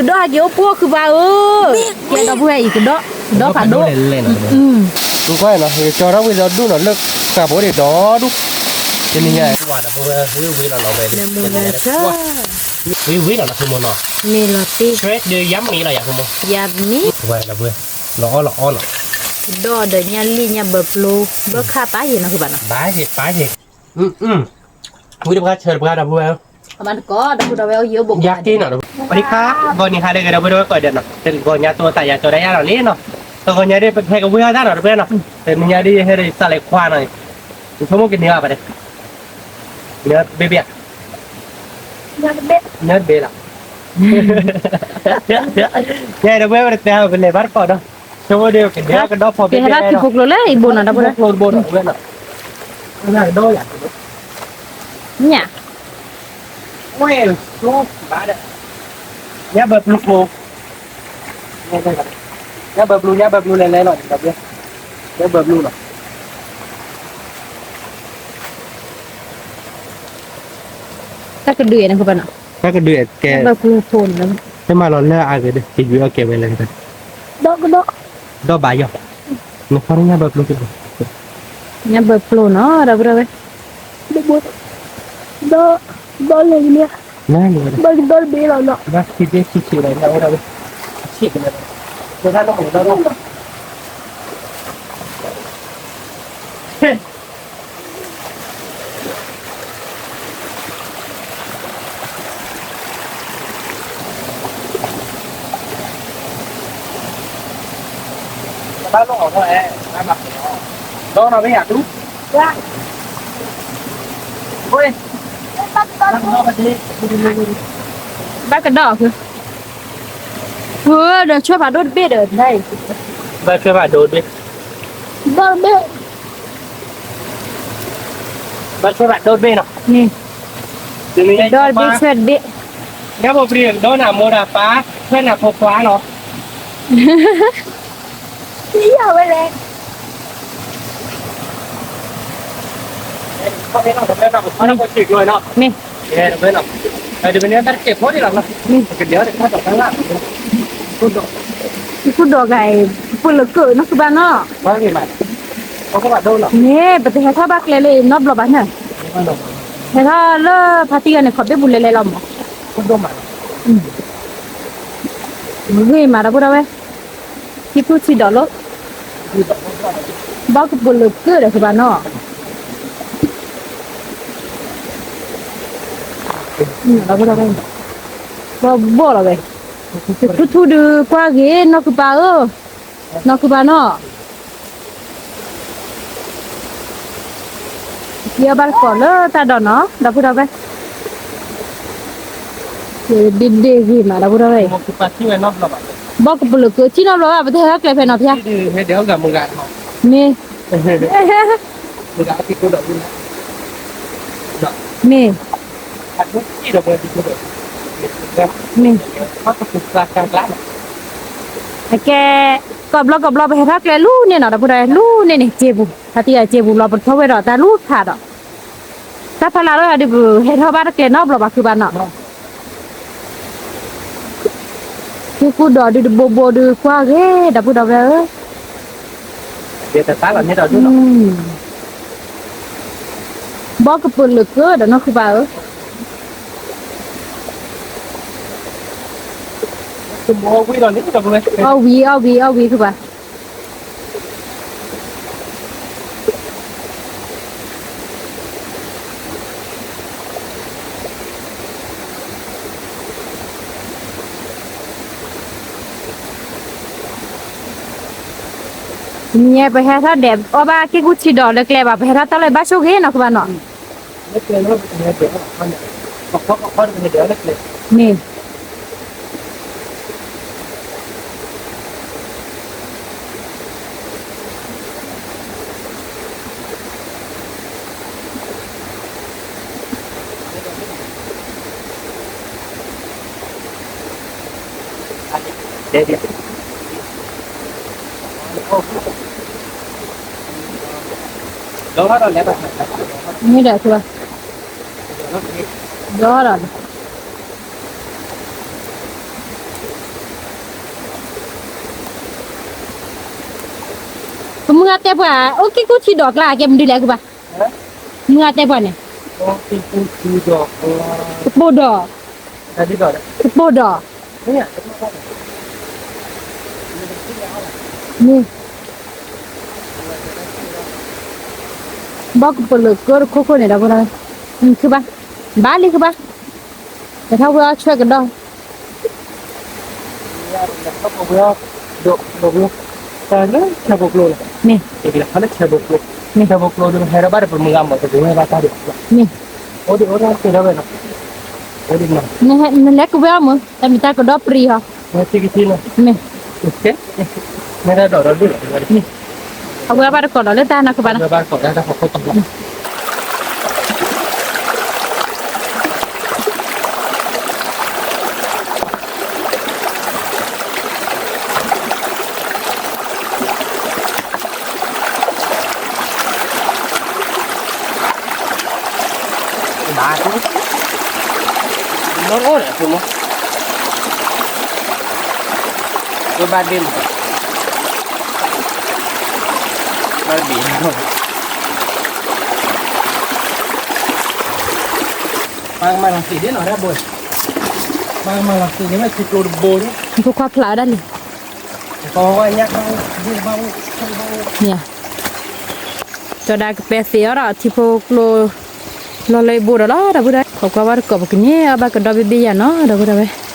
ကဒီးဟဲက့ၤအိၣ်ပှိၢ်ခုဘၣ်ဧၢ, ကဲဒီပုၢ်ဝဲၢ်အံၤကဒီး, ကဒီးဖးဒိၣ်, လဲၣ်လဲၣ်နီၤ, ကဲနီၤ ကၠီထီၣ်ဝံၤဒီးဒူၣ်နီၤ လၢဃာ်ဖိဒံးဒီဒူၣ်, တနံၤညါ ဝံၤဝံၤလီၤနီၤ ဝဲ, ဝံၤဝံၤလီၤနီၤ မ့ၢ်လီၤတ့ၢ်, ဝဲဒီးယါမ့ၢ်လီၤယၤဖိမီၤ, ယါမ့ၢ်, ဝဲဒီးဝဲ, လီၤအီၣ်လီၤအီနီၤ, ဒီးဒီးညၣ်လံၣ်ညၣ်ဘၢပျိ, ဘၢခါပၢ်ယံၤနီၤဖုဘၣ်နီၤ, ပၢ်ယံၤပၢ်ယံၤ, ဝံၤတပှၢ်ဆၢတပှၢ်ဒီပုၢ်ဝဲၢ် ယါက့နီၤ, ပှၤဒံခါ, ဂီၤနံၤဟါလၢဂ့ၤဒီပုၢ်ဝဲၢ်ကိးဂၤဒဲးနီၤ, တဂီၤညါတိသးယါကၠီဒၣ်ယါလီၤလံနီၤ, တဂီၤညါဒ်ပဟဲကဝံၤအီၣ်တၢ်နီၤတပှဲၤနီၤ, တနံၤညါဒ်ယဟဲဒီးသးလဲၤခွါနီၤ, ယဆိကမိၣ်ကန့ၢ်ဘၣ်ပှၤဒဲး, ဘ့ဘ့ၣ်ဧါ, နတဘ့ၣ်လီၤ, ယဲဒီပုၢ်ဝဲၢ်တတဲပလဲၤဘၣ်တကိးဒီး, ဆိကမိၣ်ဒ်ကန့ၢ်ကဒီးဖီ, ကဟဲဒၣ်ထံဖိကျိၤလၢအံၤဘိနီၤ ဒီပုၢ်ဝဲၢ်, ထံဖိကျိၤတဘိနီၤ, ကဒီးယါ, ညၣ် ဝဲ, ဘၣ်ဒီး, ညၣ်ဘၢပျိဖိ, ညၣ်ဘၢပျိ ညၣ်ဘၢပျိလဲၤလဲၤလီၤ, ညၣ်ဘၢပျိလီၤ, တၢ်ကဒုးနကဘၣ်နီၤ, တၢ်ကဒုးကဲ, တမၤလီၤလၢအဂ့ၤဒီး ကယွၤအီၣ်ကဲဝဲလဲၣ်, ဒီးကဒီး, ဒီးဘၣ်ယီၤ, နဖီညၣ်ဘၢပျိ, ညၣ်ဘၢပျိနီၤ ဒီပုၢ်ဝဲၢ် ဒီး, ဒီးလဲၤန့ၣ်, ဘၣ်ကဒီးတဘ့ၣ်လီၤနီၤ, ဘၣ်ဆံးဘ့ၣ်ဆံးဆံးလီၤ, ဆံး, ဆံး, ဘၣ်လီၤနီၤ, ဒီးနီၤမ့ၢ်ယၤတူၢ်, ဘၣ်ကဒီး, ဒီးဆွဲဖးဒိၣ်တဘ့ၣ်ဒီး, ဘၣ်ဆွဲဖးဒိၣ်တဘ့ၣ်, ဒီးတဘ့ၣ်, ဘၣ်ဆွဲဖးဒိၣ်တဘ့ၣ်နီၤ, ဒီးတဘ့ၣ်ဆွဲတဘ့ၣ်, ညၣ်ဖိပျံၤဒီးနၤမိၢ်ဒီးပၢ်, ဆွဲနၤဖိခွါနီၤ ဝဲလဲၣ်, မ့ၢ်, ကကူဒီးဂၤအံၤ, ပလၢၤကၢၢ်နီၢ်ခုဘၣ်နီၤ, မ့ၢ်ပတဟဲထီၣ်ဘၣ်ကျဲလၢနီတဘျီဘၣ်န့ၣ်, ဟဲထီၣ်လၢဖါတံၢ်ဂၤန့ၣ် ခီၣ်ဘ့ၣ်ပူၤလဲၤလဲၤလီၤမး, ဂ့ၤမးဒီပုၢ်ဝဲၢ်, ထံထူၣ်ထံဒီးလီၤ, ဘၣ်ကပလၢၤကၢၢ်ဒီးခုဘၣ်နီၤ, ဘီၣ်လီၤဝဲ, ထူၣ်ထူၣ်ဒုးကွၢ်ဂ့ၤနီၢ်ခုပၢ်ဧၢ, နီၢ်ခုပၢ်နီၤ ယဘၣ်တကိးလၢတၢ်ဒီးနီၤ ဒီပုၢ်ဝဲၢ်, ဒ့ဒ့ဂ့ၤမးဒီပုၢ်ဝဲၢ်, ဘီၣ်ကပလၢၤကၢၢ်ထံနီတဘျီဘၣ် ပတဟဲထီၣ်ကျဲဖဲနီၤဖဲ, မ့ၢ်, မ့ၢ်, မ့ၢ်, အကဲ, ကိးဘျီကိးဘျီပဟဲထီၣ်ကျဲလူၤန့ၣ်နီၤ ဒီပုၢ်ဝဲၢ် လူၤန့ၣ်န့ၣ် စ့ပူၤ ဖါတံၢ်အစ့ပူၤလီၤ ပထီၣ်ဝဲဒီးတၢ်လူၤဖးဒီး တၢ်ဖီလာ်လီၤဒုး ပဟဲထီၣ်ဘၣ်တကျဲနီတဘျီဘၣ်ခုဘၣ်နီၤ, ထံကူဒီးဒုးတဘိဘိဒုးကွၢ်ဂ့ၤ ဒီပုၢ်ဝဲၢ်ဧၢ, ဘီၣ်ကပလၢၤကၢၢ်ဒီးနီၢ်ခုပၢ်ဧၢ, အီၣ်ဝံၤ အီၣ်ဝံၤ အီၣ်ဝံၤခုဘၣ် မ့ၢ်ပဟဲထီၣ်ဒဲးအီၣ်ဘၣ်က့ၢ်ကူထံဒီးလၢကျဲဘၣ် ပဟဲထီၣ်တၢ်လၢဘၣ်ဆိၣ်ဂ့ၤနီၢ်ခုဘၣ်နီၤ, မ့ၢ် မ့ၢ်ဒီးသူ, ဒီးဒီး, ဒီးဒီး, မုၢ်ဂၤတဲပှၤ အိၣ်က့ၤကူၣ်ထံဒီးကျါ ကဲမနုၤလဲၣ်ကဘၣ်, မုၢ်ဂၤတဲပှၤန့ၣ်, ကပိၢ်ဒီး, ကပိၢ်ဒီး, မ့ၢ်, ဘီကပိာ်လိာ်ကၢတခိၣ်ခိၣ်န့ၣ်ဒီး, ခုဘၣ်, ဘၣ်လံခုဘၣ်, တထီၣ်ဝဲအီၣ်ဆွဲကဒီး မ့ၢ်, မ့ၢ်, နလဲၤကဝဲအီၣ်မုၢ်, နလဲၤကဝဲအီၣ်မုၢ်, တၢ်မ့ၢ်တၢ်ကဒီးပြံၤဟီ, မ့ၢ်, အဝဲဘၣ်တကိးဒီးလၢတၢ်နီၢ်ကဘၣ်နီၤ ဘၣ်, လီၤလီၤန့ၣ်အဖိမး, ဝဲဘၣ်ဒ့မး, ဘၣ်ဒ့, ပှၤကမၤလီၤသ့ၣ်ဒ်နီၤဒၣ်ဘိ, ပှၤကမၤလီၤသ့ၣ်န့ၣ် ဝဲထံကျိတဘိန့ၣ်, ဖိခွါဖျါဝဲဒၣ်လံ, ကၠီဒၣ်ကပဲသ့ၣ်အီၤဒီး ထံဖိကျိ လီၤလၢဘိဒီးလီၤ ဒီပုၢ်ဒီဝဲၢ်, ခိးကွၢ်ဘၣ်တကိး ပကန့ၢ်အီၣ်ဘၣ်ကဒီဘ့ၣ်ဘ့ၣ်ယၤနီၤ ဒီပုၢ်ဒီဝဲၢ်,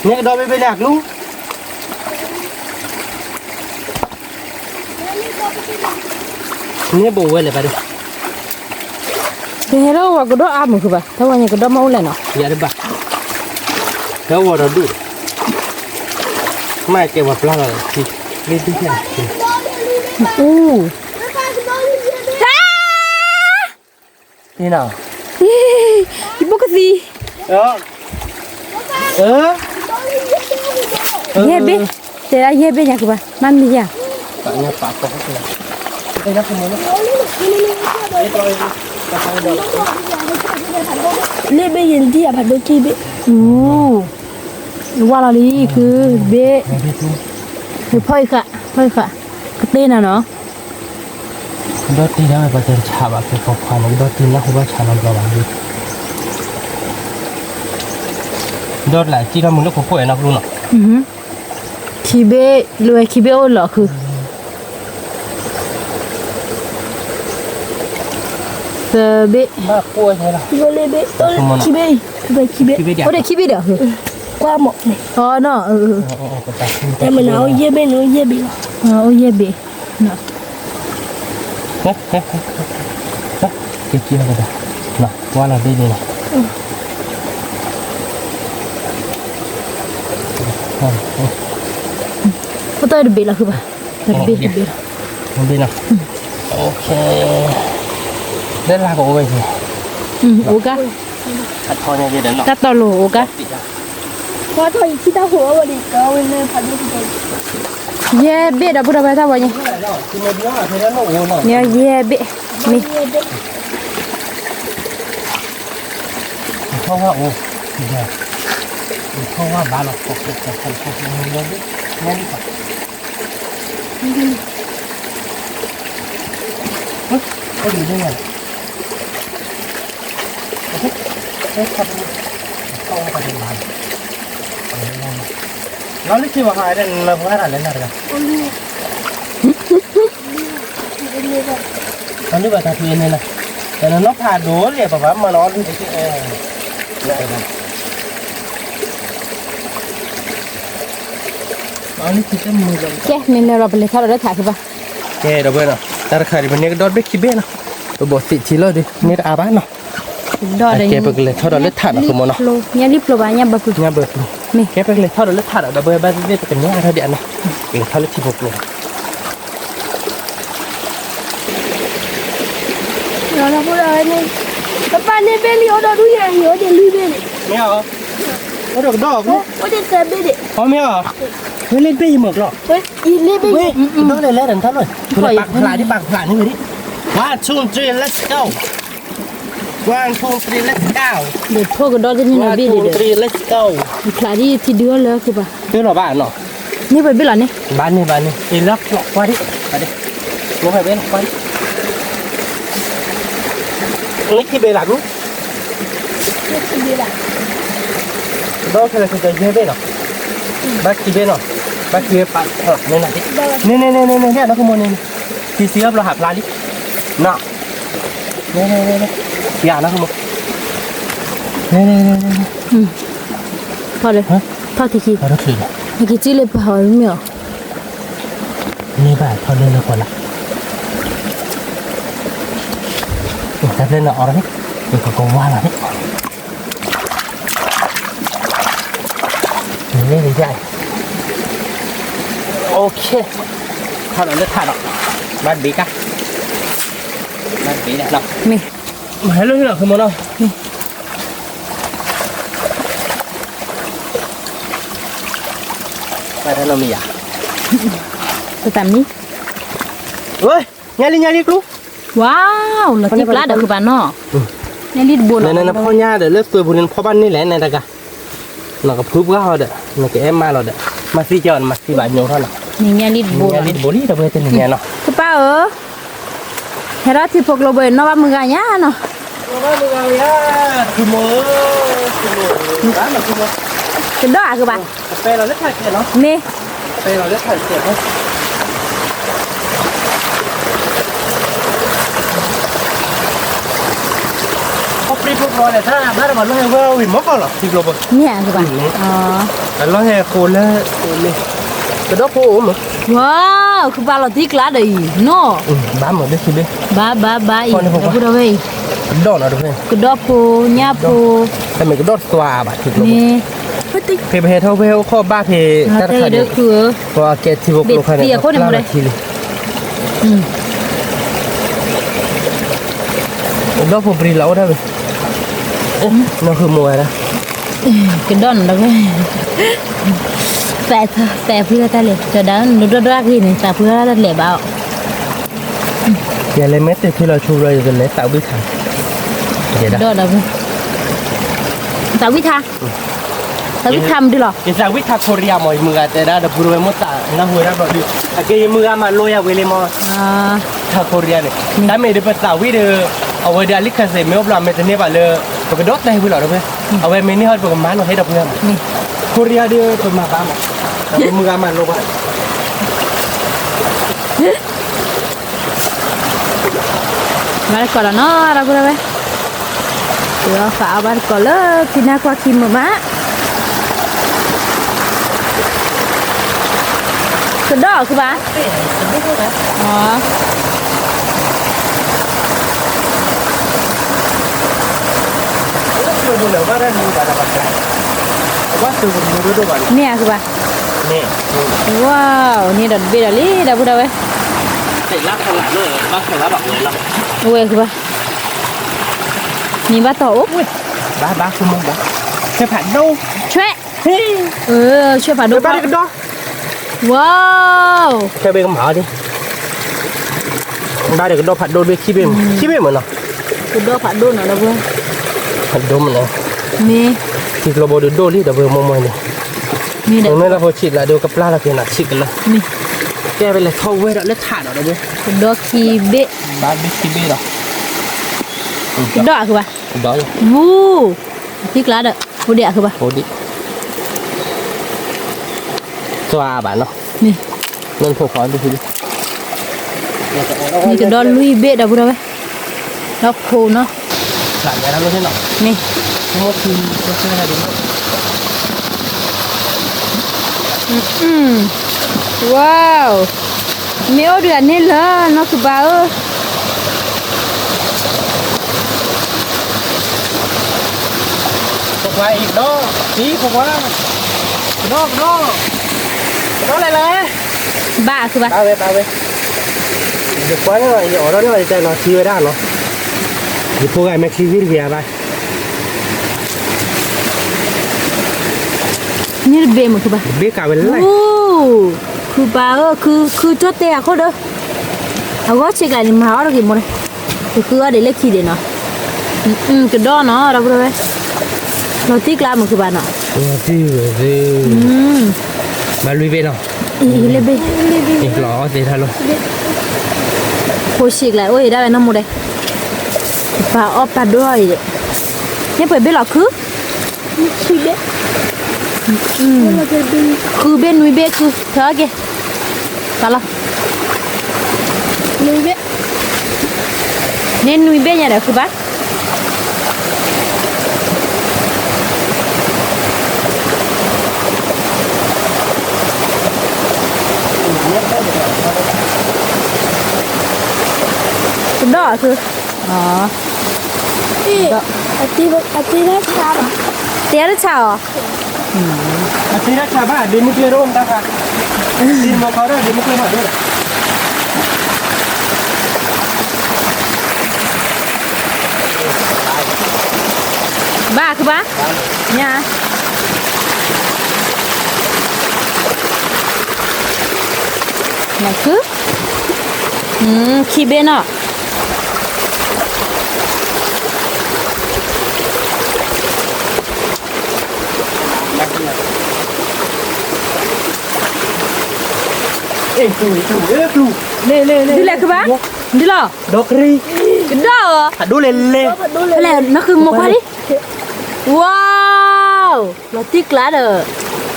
န့ၢ်ကဒီဘ့ၣ်ဘ့ၣ်လၢအကျိ န့ၢ်ဘိဝဲလဲၣ်ဘၣ်ဒီး, တဟဲထီၣ်ဝဲကဒီအါမုာ်ဃုာ်ဘၣ် တၢ်ဝဲညါကဒီမ့ၢ်အိၣ်လဲၣ်နီၤ, ယၤတဘၣ်, တၢ်ဝဲဒီးဒူၣ်, မ့ၢ်ကဲဝဲပျၢ်လီၤ, လ့ဒူၣ်, အူ န့ၣ်နီၤ, ယဘိကသံ, ယဲၢ်ဘ့ၣ်, တဲဒၣ်ယဲၢ်ဘ့ၣ်ညါကဘၣ် မ့မ့ၢ်ယၤ, လ့ၣ်ဘ့ၣ်ယဲၢ်ဒံၣ်အဖးဒိၣ်က့ဘ့ၣ်, ဝါလီၤလံ ခုဘ့ၣ်, ဖီၣ်အံၤဃာ် ဖီၣ်အံၤဃာ်, ကတ့နၤနီၤ ဒီတံၢ်ဒၣ်ဝဲပှၤတဲတဆးဘၣ် ကဲပိာ်ခွါန့ၣ် ကဒီတံၢ်လၢဟိဘၣ်ဆးနီတဘျီဘၣ်, ဒီတလၢကံၣ်ထီၣ်မုၢ်လၢခိခိၣ်အဲၣ်နီၢ်ကျူနီၤ, ခံဘ့ၣ်, လၢဝဲခံဘ့ၣ်အိၣ်လီၤခု, သၢဘ့ၣ်, ခံဘ့ၣ်, အိၣ်ဒီးခံဘ့ၣ်ဒီး, ကွၢ်မး, တမ့ၢ်နအိၣ်ယဲၢ်ဘ့ၣ်န့ၣ် အိၣ်ယဲၢ်ဘ့ၣ်လီၤ, အိၣ်ယဲၢ်ဘ့ၣ်, ကဲကဲကဲ, ဝါလီၤဒ်န့ၣ်လီၤ, အိၣ်တၢ်တဘ့ၣ်လီၤဃုဘၣ်, တဘ့ၣ်တဘ့ၣ်လီၤ, ဘ့ၣ်လီၤ, လၢလၢကအိၣ်ဝဲ, အိၣ်ကါ, တၢ်တီလိၤအိၣ်ကါ ယဲၢ်ဘ့ၣ်ဒီး ပုၢ်ဒီဝဲၢ်တၢ်ဝဲညါ, ယဲၢ်ဘ့ၣ်, မ့ၢ်, လီၤလၢခံဘၣ်ဟးဒၣ်နလၢပှၤတၢ်လဲၤနၤတဂၤ, အလုၢ်ဘၣ်တၢ်ဖုန့ၣ်လီၤ, တနီၤဖးဒိၣ်လံ ပဘၣ်မၤလီၤအီၣ်လုၢ်တက့ၢ်, ကဲ မ့ၢ်မ့ၢ်ဒီးပလဲၤထီၣ်ဒီးလၢထးခုဘၣ်, ကဲဒီပုၢ်ဝဲၢ်နီၤ တၢ်တခါဒ်ပန့ၢ်ကဒီတဘ့ၣ်ခံဘ့ၣ်နီၤ, ပဘိးသံးထံလီၤဒုး န့ၢ်တအါဘၣ်နီၤ, ကဲပကလဲၤထီၣ်ဒီးလၢထးဒီး ပမိၢ်နီၤ, ညၣ်လံၣ်ဖျိဘၣ် ညၣ်ဘၢပူၤ, ညၣ်ဘၢပူၤ, ကဲပကလဲၤထီၣ်ဒီးလၢထးဒီး ဒီပုၢ်ဝဲၢ်ဘၣ်သ့ၣ်သ့ၣ် ပကန့ၢ်အါထီၣ်ဒံးအါနီၤ, ပကလဲၤထီၣ်လၢထံဖိကျိ လီၤလီၤဖိဒီးဝဲန့ၣ်, ပပၢ်န့ၢ်ဘ့ၣ်လံ အိၣ်ဒီးဒူၣ်ယဲၢ်အံၤ အိၣ်ဒံးလွံၢ်ဘ့ၣ်န့ၣ်, မ့ၢ်ဧါ, အိၣ်ဒီးကဒီး, အိၣ်ဒံးသၢဘ့ၣ်န့ၣ်, မ့ၢ်ဧါ, ဝဲလ့ၣ်ဘ့ၣ်ယမၤကျီ, ဝဲလ့ၣ်ဘ့ၣ်ယမၤ, ကဒီးလဲၤလဲၤဒီးနထီၣ်လီၤ, ပာ်ဖျါဒံး ပာ်ဖျါန့ၣ်ဝဲဒံး, one two three let's go, one two three let's go, ဒီးထိၣ်ကဒီးတန့ၢ်နီၤဘ့ၣ်ဒီး, one two three let's go, ဖျါဒံးထံဒုးအီၣ်လၢကဘၣ်, တလီၤဘၣ်နီၤ န့ၢ်ပှဲၤဘ့ၣ်လီၤန့ၣ်, ဘၣ်န့ၢ်ဘၣ်န့ၢ်, အ့လီၤကွၢ်ဒံး, န့ၢ်ပှဲၤဘ့ၣ်လီၤကွၢ်ဒံး, န့ၢ်ခံဘ့ၣ်လီၤကူ, ဒီးခဲလၢာ်ခဲဆ့ယဲၢ်ဘ့ၣ်လီၤ, ဘၣ်ခံဘ့ၣ်လီၤ, ဘၣ်ခံဘ့ၣ်ပာ်ထီၣ်န့ၣ်နၤဒံး, န့ၣ်န့ၣ်န့ၣ်န့ၣ်န့ၣ် နီၢ်ခိမိၢ်န့ၣ်, ထံဆံအီၣ်ဘျီဟးဖျါလံ, နီၢ်, န့ၣ်န့ၣ်န့ၣ်န့ၣ်, ယၤနီၢ်ခိမိၢ်, န့ၣ်န့ၣ်န့ၣ်န့ၣ် ထီၣ်လၢ, ထီၣ်ခံခံ, နက့ၤကံၣ်လၢပှၤဟီမ့ၢ်အီၤ, မ့ၢ်ဘၣ်ထီၣ်လၢလၢပှၤလၢ်, တၢ်ဖျၢၣ်န့ၣ်အီၤလီၤ, ပကကဝါလီၤန့ၣ်, န့ၣ်န့ၣ်, OK, ထီၣ်ဒီးလၢထးဒီး, ဘၣ်ဘ့ၣ်ကါ, ဘၣ်ဘ့ၣ်လီၤ, မ့ၢ်, မၤဟဲလၢန့ၣ်လီၤ ခိမိၢ်နီၤ, မ့ၢ် ပတၢ်မံၤယၤ, ပတၢ်မံၤ, ဝဲ, ညါလံညါလံကျူ, ဝါ, လီၤတံၢ်ကျါဒီးဃုဘၣ်နီၤ, ညါလံတဘိနီၤ, နဖီၣ်ညါဒီးလၢသွဲပူၤန့ၣ် နဖီၣ်ဘၣ်န့ၢ်လဲၣ်န့ၣ်တဂၤ, နကဖုပှၢ်ဟီဒီး နကအဲၣ်မးလီၤဒီး, မၤသံကီး နမၤသံဘၣ်ညိထီၣ်နီၤ, ညါလံတဘိ, ညါလံတဘိလံ တဘိတနံၤညါနီၤ, ကပၢ်ဧၢ ဟဲထီၣ်ထံဖိကျိဘိနီၢ်ဘၣ်မုၢ်ဂၤညါနီၤ, ကဒီးအကဘၣ်, မ့ၢ်, မ့ၢ်အကဘၣ်, အလီၢ်ဟဲဃိလၢ, ကဒီးဖိအိၣ်မး, ဝါ, ကဘၣ်လီၤတံၢ်ကျါဒီးအံၤနီၤ, ဘၣ်မးဒ်ခံဘ့ၣ်, ဘၣ်ဘၣ်ဘၣ်အံၤ, ဒီပုၢ်ဒီဝဲၢ်အံၤ, ကဒီးဖိ, ညၣ်ဖိ, တမ့ၢ်ကဒီးသွါဘၣ်, မ့ၢ်, ဖဲပဟဲထီၣ်ဝဲအိၣ်ခိးဘၣ်ဖဲ, တၢ်တခါန့ၣ်, ပှၤကဲထံဖိကျိခါန့ၣ်, ပျၢ်လီၤထံလံ ဒီဖိပရံလီၤအိၣ်ဒၣ်ဝဲ, နီၢ်ဃုမိၢ်ဝဲဒၣ်, ကဒီးနဒီးဝဲ, သးဖုတၢ်လဲၣ်, ကဒီးနဒိၣ်ဒိၣ်အဂ့ၤန့ၣ် သးဖုတၢ်လဲၣ်ဘၣ်အီၤ, ယလဲၤမ့ၢ်တ့ၢ်ဖံလီၤဆူဘျီ ယကလဲၤသးဝံၣ်ထါ, ဒီး, သးဝံၣ်ထါ, သးဝံၣ်ထါမဒုလီၤ, ယသးဝံၣ်ထါခိရံယါမး ယမုၢ်ဂၤတဲဒၣ်ဒီပုၢ်ဝဲၢ်မိၢ်သးနၢ်ဟူဝဲဒၣ်ဘျီဒု, အကဲယမုၢ်ဂၤမၤလိယၤဝဲလံမး ထါခိရံယါန့ၣ်, တၢ်မ့ၢ်ဒ်ပသးဝံၣ်ဒီး, အဝဲဒီးအလံၣ်ခၢၣ်သ့ၣ်မ့ၢ်အိၣ်ဘျီ အမဲာ်တန့ၢ်ဘၣ်လၢ, ပကဒီးတဲဝဲလီၤဒီး, အဝဲမ့ၢ်န့ၢ်ဟီၣ်ဒီးပကမၤလိဟဲဒီပုၢ်ဝဲၢ်မး, ခိရံယါဒီးပမၤဘၣ်မး, မုၢ်ဂၤမၤလိဘၣ် ဘၣ်တကိးလီၤနီၤ ဒီပုၢ်ဝဲၢ်, ပသးအီၣ်ဘၣ်တကိးလၢ ဖံနၢ်ကွၢ်ခံမုာ်မး, ကဒီးအီၤကဘၣ်, မ့ၢ်အကဘၣ်, ဝါ, န့ၣ်ဒီးတဘ့ၣ်ဒီးလံ ဒီပုၢ်ဝဲၢ်, အဝဲကဘၣ်, မ့ၢ်ဘၣ်တီၢ်အိၣ်, ဘၣ်ဘၣ်, ဆွဲဖးဒိၣ်, ဆွဲဖးဒိၣ်, ဝါ, ခဲဘ့ၣ်ကမၤအီၤဒ်, ဘၣ်ဒီးကဒီးဖးဒိၣ်ဒ်ခံဘ့ၣ်မး, ခံဘ့ၣ်မးနီၤ, ကဒီးဖးဒိၣ်နီၤ ဒီပုၢ်ဝဲၢ်, ဖးဒိၣ်မးနီၤ, မ့ၢ်, ထံကျိဘိဒုးဒိၣ်လံ ဒီပုၢ်ဝဲၢ်မိၢ်မိၢ်န့ၣ်, မ့ၢ်ဒီး မ့ၢ်လၢဖိဆံးလၢဒုးကပျၢ်လီၤက့ၤနၤဆံးကလၢာ်, ကဲဝဲလဲၤထီၣ်ဝဲဒီးလၢထးဒီး ဒီပုၢ်ဝဲၢ်, ကဒီးခံဘ့ၣ်, ဘၣ်ဘ့ၣ်ခံဘ့ၣ်ဒီး, ကဒီးအကဘၣ်, ဝူ, သံကျါဒီး အိၣ်ဒံးအကဘၣ်, သွါဘၣ်နီၤ, မ့ၢ်, မ့ၢ်ကဒီးလွံၢ်ဘ့ၣ် ဒီပုၢ်ဝဲၢ်, ဒီဖိနီၤ, မ့ၢ်, ဝါ, မ့ၢ်အိၣ်ဒံးအန့ၣ်လၢ နီၢ်ခုပၢ်ဧၢ, ဖိခွါအံၤကဒီး, သံဖိခွါ, ကဒီး, ကဒီး, ကဒီးလဲၤလဲၤ, ဘၣ်အကဘၣ်, ဘၣ်ဝဲ ဘၣ်ဝဲ, ယကွၢ်န့ၣ်လီၤ ယအိးထီၣ်န့ၣ်လီၤ ယတဲနီၤထံဝဲဒၣ်နီၤ, ယဖိဂၤမ့ၢ်ထံဝံတဂ့ၤဧါဘၣ် န့ၣ်တဘ့ၣ်မ့ၢ်ခုပၢ်, တဘ့ၣ်ကးဝဲလၢ်, ခုပၢ်ဧၢ, ခု, ခုကၠီၣ်တဲၣ်အခိၣ်ဒီး, အဂီၢ်ဆ့ကၤန့ၣ်မၤအီၣ်တဂ့ၤမိၢ်, ကဃုအီၣ်ဒံးလၢခံဒံးနီၤ, ကဒီးနီၤ ဒီပုၢ်ဝဲၢ်, လီၤတံၢ်ကျါမ့ၢ်ခုပၢ်နီၤ, လီၤတံၢ်ဝဲ, ဘၣ်လွံၢ်ဘ့ၣ်နီၤ လ့ဘ့ၣ်, လီၤအီၣ်သ့တၢ်လီၤ, ဖိဆံးကျါ အိၣ်အံၤဒၣ်ဝဲနီၢ်မူဒဲး, ပာ်အီၣ်ပာ်ဒိၣ်အီၤအံၤဒဲး, န့ၣ်ပှဲၤဘ့ၣ်လီၤခု, ဃုဘ့ၣ်နွံဘ့ၣ်ခု, ဖဲအီၣ်က့ၤ, ပာ်လီၤ, န့ၣ်နွံဘ့ၣ်ညါဒီးခုဘၣ် ကဒီးအီၤ, တဲတဆါအီၤ, အတဲတဆါဘၣ် ဒ့မုၢ်ကျဲတအိၣ်မတၤဃါ, ဒ့မုၢ်ခီဒီး ဒ့မုၢ်ကျဲမးဒိၣ် ဘၣ်ခုဘၣ်, ညါ, နခု, ခံဘ့ၣ်နီၤ ဒုးလဲၤခုဘၣ်, ဒုးလီၤ, ကဒီးအီၤ, ဖဲလဲၣ် နဃုမိၢ်ခွါလံ, ဝါ, လီၤတံၢ်ကျါဒီး,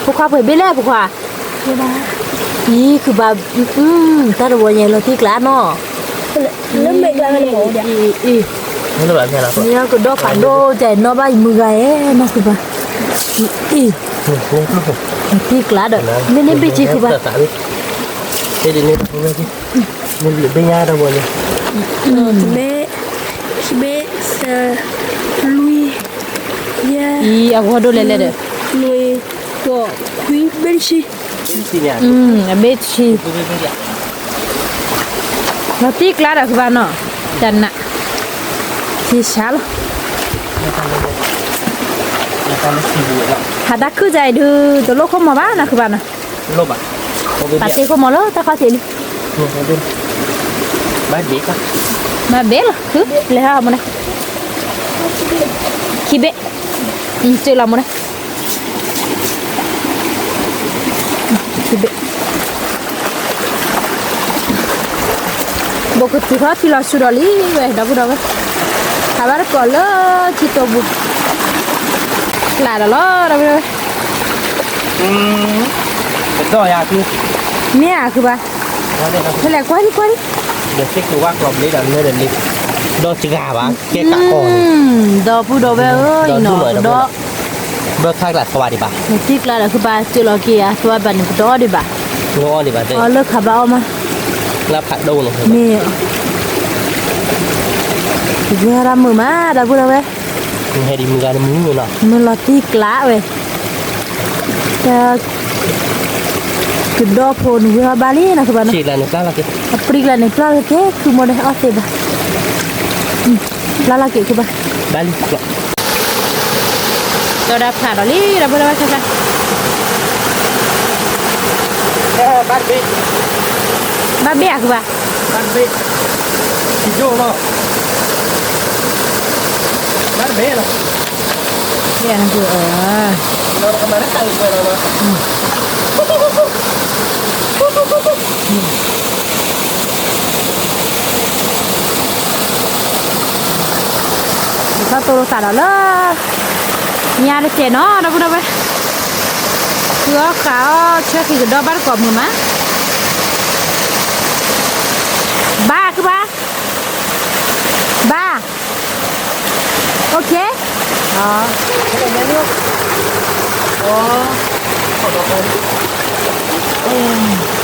ဖိခွါပှဲၤဘ့ၣ်လဲၣ်ဖိခွါ, အံၤခုဘၣ်, တၢ်တဝီညါလီၤတံၢ်ကျါနီၤ, လၢမဲာ်ကျါန့ၣ်မ့ၢ်, အံၤ, ကဒီးဖးဒိၣ်ကဲနီၣ်ဘၣ်ယမုၢ်ဂၤဧဲ, နီၢ်ခုဘၣ်, အံၤ, လီၤတံၢ်ကျါဒီး, မ့ၢ်န့ၢ်ဘ့ၣ်က့ၤခုဘၣ် ဘ့ၣ်ညါတဝီညါ, တဘ့ၣ်, ခံဘ့ၣ်, သၢ, လွံၢ်, ယဲၢ်, အံၤအဂီၢ်ဒိၣ်လဲၣ်လဲၣ်ဒီး, နွံ, ဃိး, ခွံ, ဘ့ၣ်တဆံ, အဘ့ၣ်တဆံ, လီၤတံၢ်ကျါဒီးခုဘၣ်နီၤ, တနး, ထံဆါလီၤ, ဟးတၢ်ခုၣ်ကါအံၤဒုး တလိၣ်ခိၣ်မီၤဘၣ်နီၤခုဘၣ်နီၤ ပာ်သ့ခိၣ်မီၤလၢတၢ်ခီၣ်ထံးလံ, ဘၣ်ဘ့ၣ်လီၤ, လဲၤဟးမူန့ၣ်, ခံဘ့ၣ်, စၢလီၤမူန့ၣ်, ခံဘ့ၣ် ဘိးကတုၤထီၣ်ထံလီၤဆူဒီးလံဝဲ ဒီပုၢ်ဒီဝဲၢ်, ဟးဘၣ်တကိးလၢထံတိာ်ပူၤ, ကျါဒီးလီၤ ဒီပုၢ်ဒီဝဲၢ်, ကဒီးယၤခု, မ့ၢ်အခုဘၣ်, ဖဲလဲၣ်ကွၢ်ဒံကွၢ်ဒံ, ဒီးစ့ၢ်ကီးဝါကျီၤဘျ့ဒီးလၢဒီးလံ, ဒီးစဂၤဘၣ်, ကဲကးကီၢ်န့ၣ်, ဒီပုၢ်ဒီဝဲၢ်ဧၢ, ဒီး, ဘၢခါကျါသဝါဒံးဘၣ်, တံၢ်ကျါဒီးခုဘၣ် စၢလီၤက့ၤအသဝါဘၣ်န့ၣ် ပတအီၣ်ဒံးဘၣ်, အီၣ်လၢခးဘၣ်အီၣ်မး, လၢဖးဒိၣ်န့ၣ်, မ့ၢ်, တဂ့ၤဒၣ်မုာ်မး ဒီပုၢ်ဒီဝဲၢ်, မ့ၢ်လီၤတံၢ်ကျါဝဲ, ကဒီဖိနဝံၤဟီၣ်ဘၣ်လံနီၤ ခုဘၣ်နီၤ, အပြံကျါန့ၣ်ပျၢ်လီၤက့ၤ ခုမိၢ်ဒီးအီၣ်သ့ဘၣ်, ပျၢ်လီၤက့ၤခုဘၣ်, ဘၣ်လံ, ဒီးဒၣ်ဖးဒီးလံ ဒီပုၢ်ဒီဝဲၢ်ခဲခါ, ဘၣ်ဘ့ၣ်အခုဘၣ်, ဘၣ်ဘ့ၣ်, ဘၣ်ဘ့ၣ်လီၤ, ဘ့ၣ်အနၢ်ပၢၢ်အီၤ, တၢ်တိၢ်လိာ်သးဒီးလၢ ညါတကဲးနီၤ ဒီပုၢ်ဒီဝဲၢ်, ဃုအီၣ်ဃးအီၣ် ဆၢဃံးကဒီးဘၣ်တကိးမုာ်မး, ဘၣ်ခုဘၣ်, ဘၣ်, OK,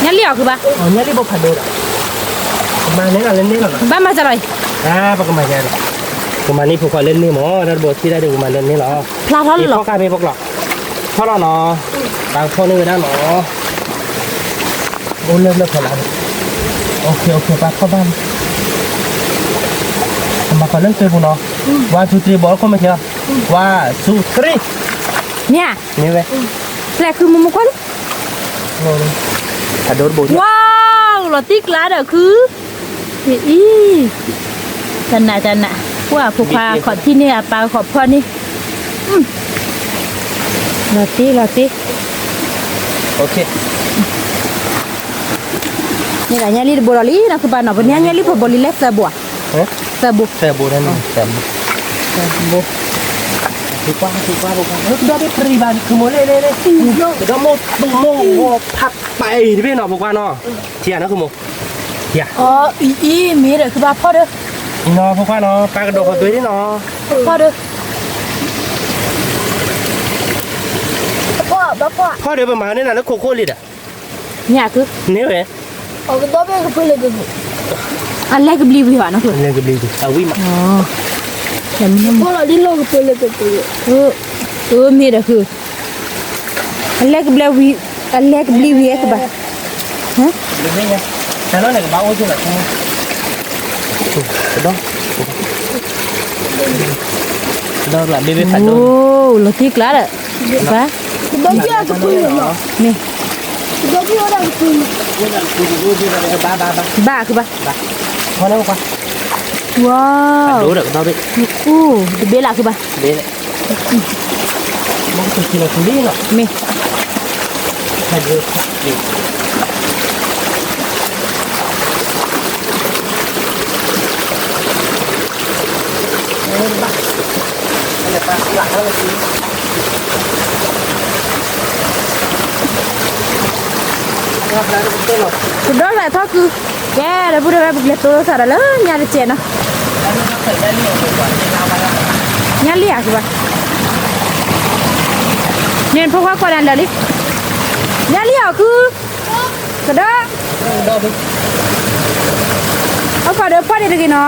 ညါလံအီၤခုဘၣ်, ဘၣ်မၤစၢၤလီၤအံၤ, ပကမၤန့ၢ်လီၤ, ပကမၤန့ၢ်ဖိခွါလၢန့ၢ်မး တၢ်တဘိထံၣ်ဒၣ်ဒုး ပကမၤလၢန့ၢ်လီၤ, ဖျါထီၣ်လီၤ, ဖီၣ်ခါမ့ၢ်ဖိကျိာ်, ဖီၣ်လီၤနီၤ, တၢ်ဖီၣ်န့ၢ်ဝဲဒၣ်နီၤ အိၣ်လၢလၢဖဲလၢ, OK OK ပှၤဖီၣ်ဘၣ်လံ, မၤခီလၢနကၢပူၤနီၤ, one two three ဘီခိၣ်မ့ၢ်ချ့လီၤ, one two three, မ့ၢ်ဧါ, မ့ၢ်ဝဲ, ပျဲၢ်ခုမုၢ်မုၢ်ကွၢ်လံ, ဝါ, လီၤတံၢ်ကျါဒီးခု, အံၤ, တနးတနး, ပှၤဖိခွါခီၣ်ထံၣ်န့ၢ် အပၢ်ခီၣ်ဖီၣ်န့ၢ်, လီၤတံၢ်လီၤတံၢ်, OK, န့ၣ်ဒၣ်ညါလံတဘိဒီးလံနီၤ ခုၣ်ဘၣ်နီၤ ပနံၤညါလံပဘိးလံလဲသၢဘိဧါ, သၢဘိ, သၢဘိ, သၢဘိ, ဒီးမ့ၢ်ပရံဘၣ်ခုၣ်မိၢ်လဲၣ်လဲၣ်လဲၣ်, ဒီးမိၢ်မိၢ်ဂီၤဖးပာ်အံၤတဘ့ၣ်နီၤ ဖိခွါနီၤ, ထံၣ်ဧါနီၤခုၣ်မိၢ်, ထံၣ်ဧါ, အံၤအံၤမ့ၢ်ဒီးခုၣ်ဘၣ်ဖီၣ်ဒီး, နီၤဖိခွါနီၤ ပၢ်ကဒီးဃီၤသွဲဒ်နီၤ, ဖီၣ်ဒီး ဖီၣ်ဒီးပမၤန့ၢ်နၤလၢခိခိၣ်လံဒီး, ညၣ်ကု, န့ၢ်ဝဲ, အလဲၤကဘျံးဝံၤဘၣ်နီၤ, အလဲၤကဘျံးဝံၤ, အဝံၣ်မး, အလီၤဒ်လီၢ်ကပၢလၢကပၢ, အမ့ၢ်ဒီးဃု, အလဲၤကဘျံးဝံၤ, အလဲၤကဘျံးဝံၤအဲကဘၣ်, တၢ်လီၢ်န့ၣ်ကဘၣ်အိၣ်က့ၤလီၤ, ကဒီး, ကဒီးဘ့ၣ်ဘ့ၣ်ဖးဒိၣ်, လီၤတံၢ်ကျါဒီး, ဘၣ်, မ့ၢ်, ဘၣ်ခုၣ်ဘၣ်, ဝါ, အိၣ်, တဘ့ၣ်လၢခုၣ်ဘၣ်, မ့ၢ် ကဒီးလၢအထီၣ်ကု, ကဲ ဒီပုၢ်ဒီဝဲၢ် ပကလဲၤတိလိာ်သးဒီးလၢညါတစဲးနီၤ, ညါလံဧါခုၣ်ဘၣ်, န့ၣ်ဖိခွါကွၢ်နၤလၢာ်လံ, ညါလံဧါခုၣ်, ကဒီး, အဖးဒိၣ်ဖီၣ်ဒံးတဂ့ၤနီ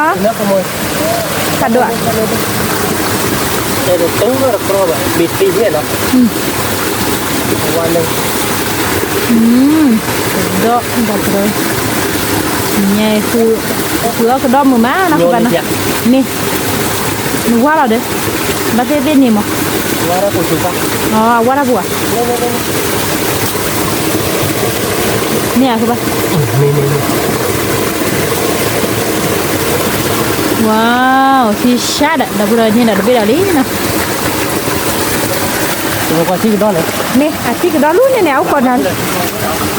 ၤ, ဖးဒိၣ်ဧါ, ဒီး, ညါ, ဃုအီၣ်ကဒီးမုာ်မးနီၤ, မ့ၢ်, နဝါလီၤဒီး, ဘၣ်သ့ၣ်သ့ၣ်န့ၣ်မး, အဝါထီၣ်ပူၤဧါ, န့ၣ်ဧါ, ဝါ, ထံဆါဒီး ဒီပုၢ်ဒီဝဲၢ်န့ၣ်ဒီးတဘ့ၣ်ဒီးလံနီၤ, မ့ၢ်အထံကဒီးလံန့ၣ်န့ၣ် အအိၣ်ကိးနၤ,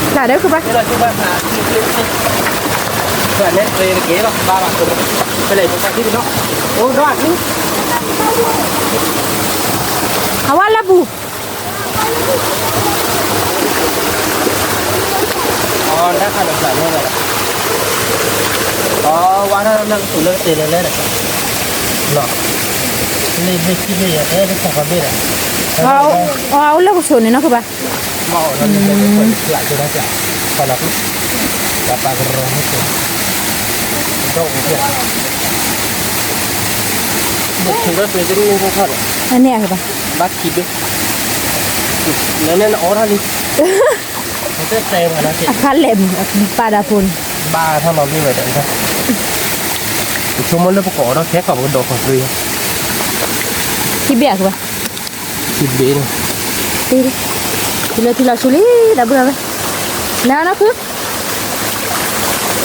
ဖျါဒီးခုၣ်ဘၣ်, အဝါလၢပူၤ အဝါထီၣ်လၢကစူၤလၢကတ့ၢ်လၢလဲၣ်, လ့ၣ်ဘ့ၣ်ခံဘ့ၣ်ယဲၢ်တဲတၢ်ခီဘ့ၣ်ဒီး, အအိၣ်လၢကစူၤန့ၣ်နီၤခုၣ်ဘၣ်, အန့ၣ်, အခါလဲၣ်မး ပာ်ဒၣ်ဖိန့ၣ်, ဘၣ်ထီ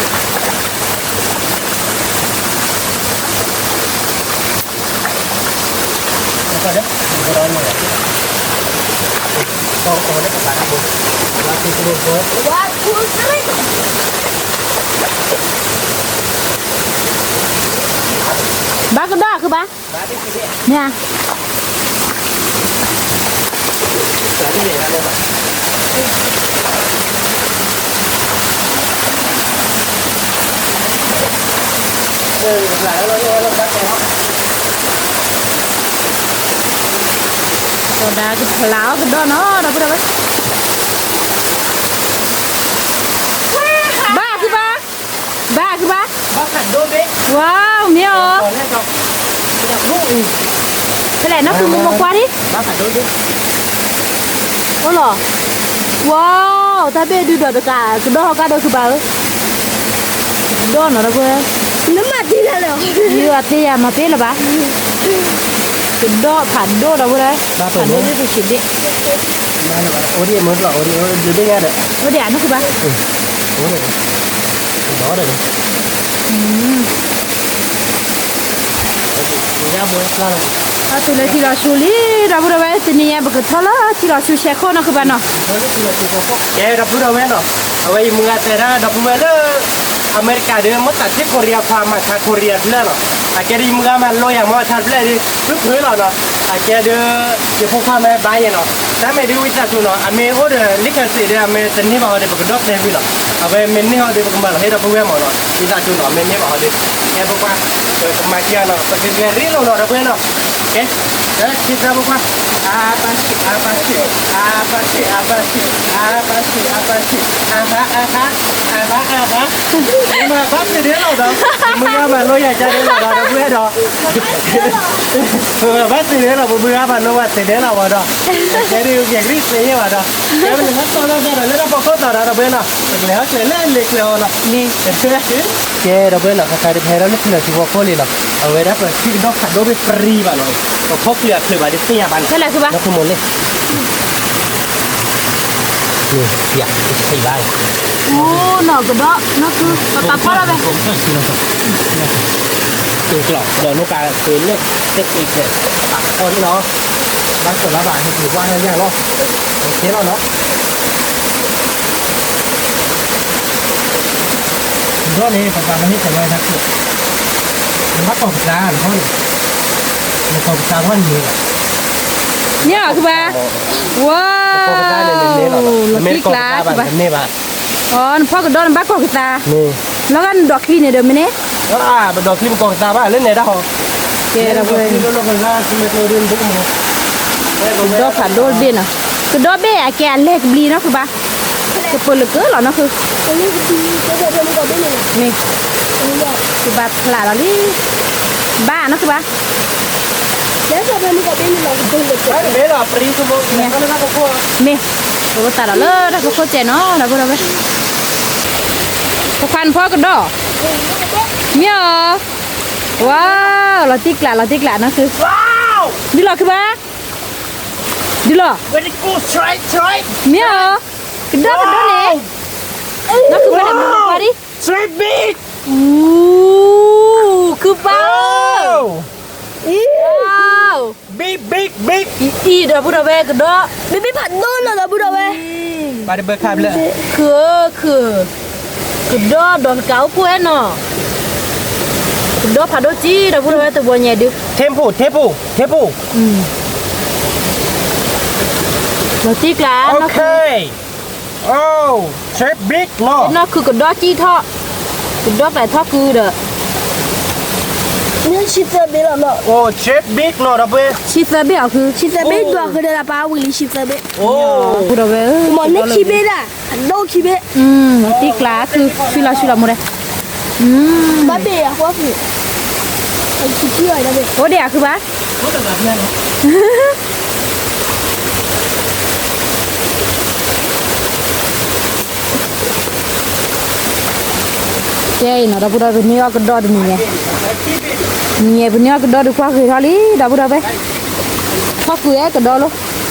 ၣ်လီၤဘ့ၣ်ဝဲဒီး, ဆိကမိၣ်လၢပကိးဒီးခဲကိးပကဒိးခီၣ်သွဲ, ထံဘ့ၣ်အကဘၣ်, ထံဘ့ၣ်န့ၣ်, ထံလၢထံလီၤဆူလံ ဒီပုၢ်ဒီဝဲၢ်, လဲၤနီၤခုၣ် ဘၣ်ကဒီးခုၣ်ဘၣ်, မ့ၢ်ဧါ ကီးဒၣ်ကဖျါအီၣ်ကဒီးနီၤ ဒီပုၢ်ဒီဝဲၢ်, ဘၣ်ခုၣ်ဘၣ်, ဘၣ်ခုၣ်ဘၣ်, ဝါ မ့ၢ်ဧါ, ဖဲလဲၣ်နီၤ ခုၣ်မိၢ်မိၢ်ကွၢ်ဒံး, အိၣ်လီၤ, ဝါ, တၢ်ဘ့ၣ်ဒုးဒီးတကး ကဒီးဟီၣ်ကါဒီးခုၣ်ဘၣ်ဧၢ, ကဒီးနီၤ ဒီပုၢ်ဝဲၢ်, နမၤတ့ၢ်လၢ်လၢ်, ယသ့ယၤမၤတ့ၢ်လၢၤဘၣ်, ကဒီးဖးဒိၣ်ဒီပုၢ်ဝဲၢ်, ဖးဒိၣ်လၢတဆံးဘ့ၣ်, အိၣ်ဒံးမ့ၢ်လီၤ အိၣ်ဒံး အိၣ်ဒံးဘ့ၣ်ညါဒီး, အိၣ်ဒံးအနီၢ်ခုၣ်ဘၣ်, အိၣ်ဒံး, ဒီးဒီး, အတုၤလၢထံလီၤဆူလံ ဒီပုၢ်ဒီဝဲၢ်, တနံၤညါပကထီၣ်လၢထံလီၤဆူဆဲးခိၣ်နီၢ်ခုၣ်ဘၣ်နီၤ, ကဲ ဒီပုၢ်ဒီဝဲၢ်နီၤ အဝဲယမုၢ်ဂၤတဲဒၣ်ဒီပုၢ်ဝဲၢ်လၢ အမဲရကၤဒီး မ့ၢ်သးထံၣ်ခိရံယါခွါမၤခးခိရံယါတဖျၢၣ်နီၤ, အကဲဒ်ယမုၢ်ဂၤမၤလိယၤမ့ၢ်အထါတဖျၢၣ်ဒီး ဖုဖုလီၤနီၤ, အကဲဒ် ယဖိခွါမ့ၢ်ဘါယဲနီၤ, တၢ်မ့ၢ်ဒ်ဝံသးစူၤနီၤ, အမ့ၢ်အိၣ်ဒီး လံာ်ခၢၣ်စ့းဒီး အမ့ၢ်တန့ၢ်ဘၣ်ဟီဒီး ပကဒီၣ်တဲဝံၤလီၤ, အဝဲမ့ၢ်န့ၢ်ဟီဒီး ပကမၤလီၤဟ့ၣ်ဒီပုၢ်ဝဲၢ်မးနီၤ, ဝံသးစူၤနီၤ, မ့ၢ်န့ၢ်ဘၣ်ဟီဒီး ကဲ ပပှၤ ပကမၤက့ၤအီၤနီၤ, ပကဂဲၤရ့လိာ်နီၤ ဒီပုၢ်ဝဲၢ်နီၤ, ကဲ ဒီးခံသၢဖိခွါ, အါပၢ်ဆံး အါပၢ်ဆံး အါပၢ်ဆံး အါပၢ်ဆံး အါပၢ်ဆံး အါပၢ်ဆံး အါဟါ အါဟါ အါဟါ အါဟါ, မ့ၢ်ဘၣ်သ့ၣ်ဒဲလီၤဒီး မုၢ်ဂၤမၤလိယၤကါဒဲလီၤဒီး ဒီပုၢ်ဝဲၢ်ဒီး မ့ၢ်ဘၣ်သ့ၣ်ဒဲလီၤ ပမုၢ်ဂၤမၤလိဘၣ်သ့ၣ်ဒဲလီၤဝဲဒီး ကဲဒ်ကဲကရံၣ်သ့ၣ်ညါဘၣ်ဒီး ကဲပလဲၤဟီၣ်ကျဲၤလီၤဒီး လၢတၢ်ဖီခိၣ်သီဒီး ဒီပုၢ်ဝဲၢ်နီၤ, ပကလဲၤဟီၣ်ကျဲၤလၢလဲၤကျဲၤအီၤနီၤ ကဲဒီပုၢ်ဝဲၢ်နီၤ, ခါခါဒ်ဖဲလီၤလၢထံလီၤဆူဖီခိၣ်လံနီၤ, အဝဲဒၣ်ပထံၣ်ကဒီၣ်ဖးဒိၣ်ဖဲပရံဘၣ်နီၤ, ပဖီၣ်ချုးအချုးဘၣ်ဒ်သ့ၣ်ညါဘၣ်န့ၣ်, နီၢ်ခိမိၢ်လ့ၣ်, ယဘၣ်, အိနီၤ ကဒီး နီၢ်ခု ပပာ်ဖီၣ်ထီၣ်ဖဲ ကျီၢ်ဒီးနိၣ်ကါသုးလၢ တ့ၢ်ကျဲး ပာ်ဖီၣ်န့ၣ်နီၤ, ဘၣ်ကီၢ်ဘၣ်ဘၣ် ဟဲက့ၤဝါထီၣ်ယၢ်လီၤ, ကဲလီၤနီၤ ဒီးန့ၣ် ပပာ်မ့ၢ်ဟ့ၣ်ကလီၤတၢ်ခုၣ်, နဘၣ်ကီၢ်ပသးနဟီန့ၣ်, နကီၢ်ပသးဝဲန့ၣ်လီၤ, မ့ၢ်အီၤခုဘၣ်, ဝါ, လီၤတံၢ်ကျါခုဘၣ်, အီ နဖီၣ်ကဒီးနဘၣ်ကီၢ်ကသး, လီၤဂာ်နဒိးချံန့ၣ်ဒီးမ့ၢ်န့ၣ်, ပဒိးချံပကီၢ်ကသးဘၣ်လၢနဲဒၣ်ဟီ, ကဲဒီပုၢ်ဝဲၢ်, ကဒီးဖးဒိၣ်တဘ့ၣ်နီၤ, ကဒီးဘ့ၣ်အကဲအလဲၢ်ကဘျံးနီၢ်ခုဘၣ်, ကပၢၤလၢကလီၤနီၢ်ခု, မ့ၢ်, ကဘၣ်ဖျးလီၤလံ, ဘၣ်နီၢ်ခုဘၣ် မ့ၢ်, ပကသးဒီးလၢတၢ်ဖီခိၣ်စဲးနီၤ ဒီပုၢ်ဝဲၢ်, ပခွါနဖီၣ်ကဒီး, မ့ၢ်အီၤ, ဝါ, လီၤတံၢ်ကျး လီၤတံၢ်ကျးနီၢ်ခု, ဒုးလီၤခုဘၣ်, ဒုးလီၤ, မ့ၢ်အီၤ, ကဒီးကဒီးန့ၣ်, နီၢ်ခုဘၣ်လဲၣ်မ့ၢ်ပှၤဒ် ခုပၢ်, အံၤ ဒီပုၢ်ဒီဝဲၢ်ကဒီး, ဘံၣ်ဘံၣ်ဖးဒိၣ်လီၤဒီပုၢ်ဒီဝဲၢ်, ခုဧၢခု, ကဒီးဒီးတကးအိၣ်ဖှိၣ်အဲၣ်နီၤ, ကဒီးဖးဒိၣ်ကံဒီပုၢ်ဒီဝဲၢ်တဘိညဲဒုး, ထ့ပူၤ ထ့ပူၤ ထ့ပူၤ, လီၤတံၢ်ကျါနီၢ်ခု, နီၢ်ခုကဒီးကံထီၣ်, ကဒီးကျဲထီၣ်ကုဒီး, ဆံသၢဘ့ၣ်လီၤ, ဆံသၢဘ့ၣ်အီၤခု, ဆံသၢဘ့ၣ်ဒွးဃုာ်ဒီးပၢ်ဝံၤလံဆံသၢဘ့ၣ်, ပုၢ်ဒီဝဲၢ်ဧၢ, မ့ၢ်န့ၢ်ခံဘ့ၣ်ဒၣ်, အဒိၣ်ခံဘ့ၣ်, တံၢ်ကျါခု ဆူလီၤဆူလီၤမိၢ်ဒဲး, ဘၣ်ဘ့ၣ်အဃိ, အိၣ်ဒံးအခုဘၣ် ကဲအံၤနီၤ ဒီပုၢ်ဒီဝဲၢ် ပန့ၢ်အီၣ်ကဒီးတ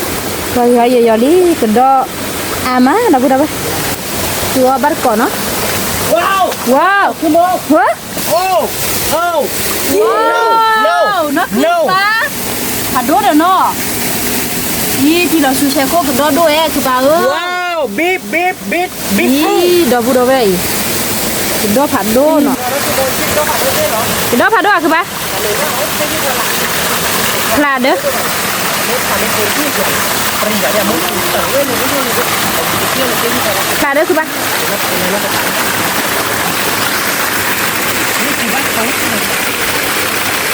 မံၤညါ, မံၤညါပန့ၢ်အီၣ်ကဒီးဒုးကွၢ်ဂ့ၤထီၣ်လံ ဒီပုၢ်ဒီဝဲၢ်, ထီၣ်ကွံာ်အဲၣ်ကဒီးလီၤ, ကွၢ်ဂ့ၤထီၣ်ယဲယီၤလံ ကဒီးအါမး ဒီပုၢ်ဒီဝဲၢ်, ကွံာ်အီၣ်ဘၣ်တကိးနီၤ, ဝါ, ဝါ, နီၢ်ဖံးပၢ်, ဖးဒိၣ်ဒီးနီၤ, အံၤ ထံလီၤဆူဆဲးခိၣ်ကဒီဒိၣ်အဲၣ် ကဘၣ်ဧၢ, အံၤ ဒီပုၢ်ဒီဝဲၢ်အံၤ, ကဒီဖးဒိၣ်နီၤ, ကဒီဖးဒိၣ်အကဘၣ်, ဖျးဒၢ ဖျးဒၢခုဘၣ်, ဘၣ်တသုးခိၣ်ဒူဘၣ်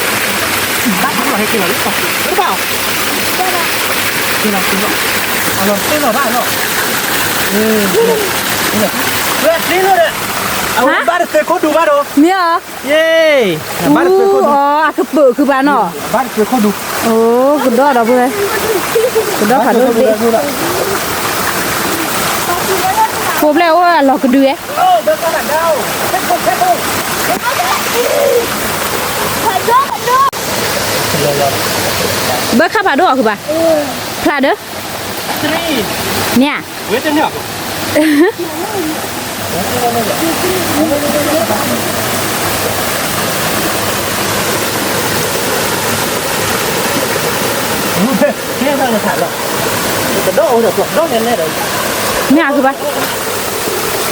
ဒီး, မ့ၢ်ဧါ, အူအီၤ အကပၢၤခုဘၣ်နီၤ, အိ ကဒီဒီပုၢ်ဝဲၢ်, ကဒီဖးဒိၣ်တဘ့ၣ်, ဖိဖျဲၣ်အိၣ်အလီၤကဒုဧဲ, ဘၢခၣ်ဖးဒိၣ်အီၤခုဘၣ်, ဖျးဒၢ, န့ၣ်ဧါ မ့ၢ်အါခုဘၣ်, က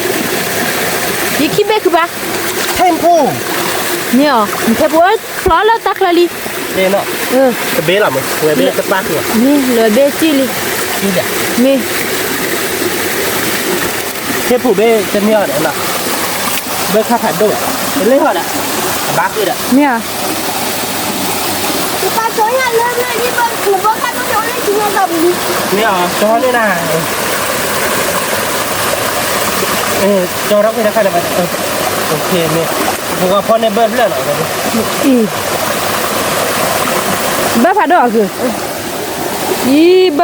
ယခံဘ့ၣ်ခုဘၣ်, ထဲဖိ, မ့ၢ်အီၤ ထဲဖိဧၢ, ဖျီလၢတၢ်ချၢလံ, တဘ့ၣ်လီၤမ့ၢ်, ဝဲဘ့ၣ်တပၣ်ခု, မ့ၢ်လၢဘ့ၣ်စံၣ်လံ, မ့ၢ် ထဲဖိဘ့ၣ်တန့ၢ်အီၤဒီး, ဘၣ်ခါဖးဒိၣ်, တလ့ၢ်ဟီၣ်ဒီး, အဘၣ်ဃ့ဒီး, မ့ၢ်ဧါ မ့ၢ်အီၤ ကၠီန့ၣ်နၤ, ကၠီထီၣ်ဃ့တခါဒီး, မ့ၢ်, ပကဖီန့ၢ်ဘၢၣ်ဖျၢၣ်လီၤ, အံၤ, ဘၣ်ဖးဒိၣ်အီၤခု, အံၤ ဘၢၣ်တဖျၢၣ်ဒုး အီၣ်ဘျဲ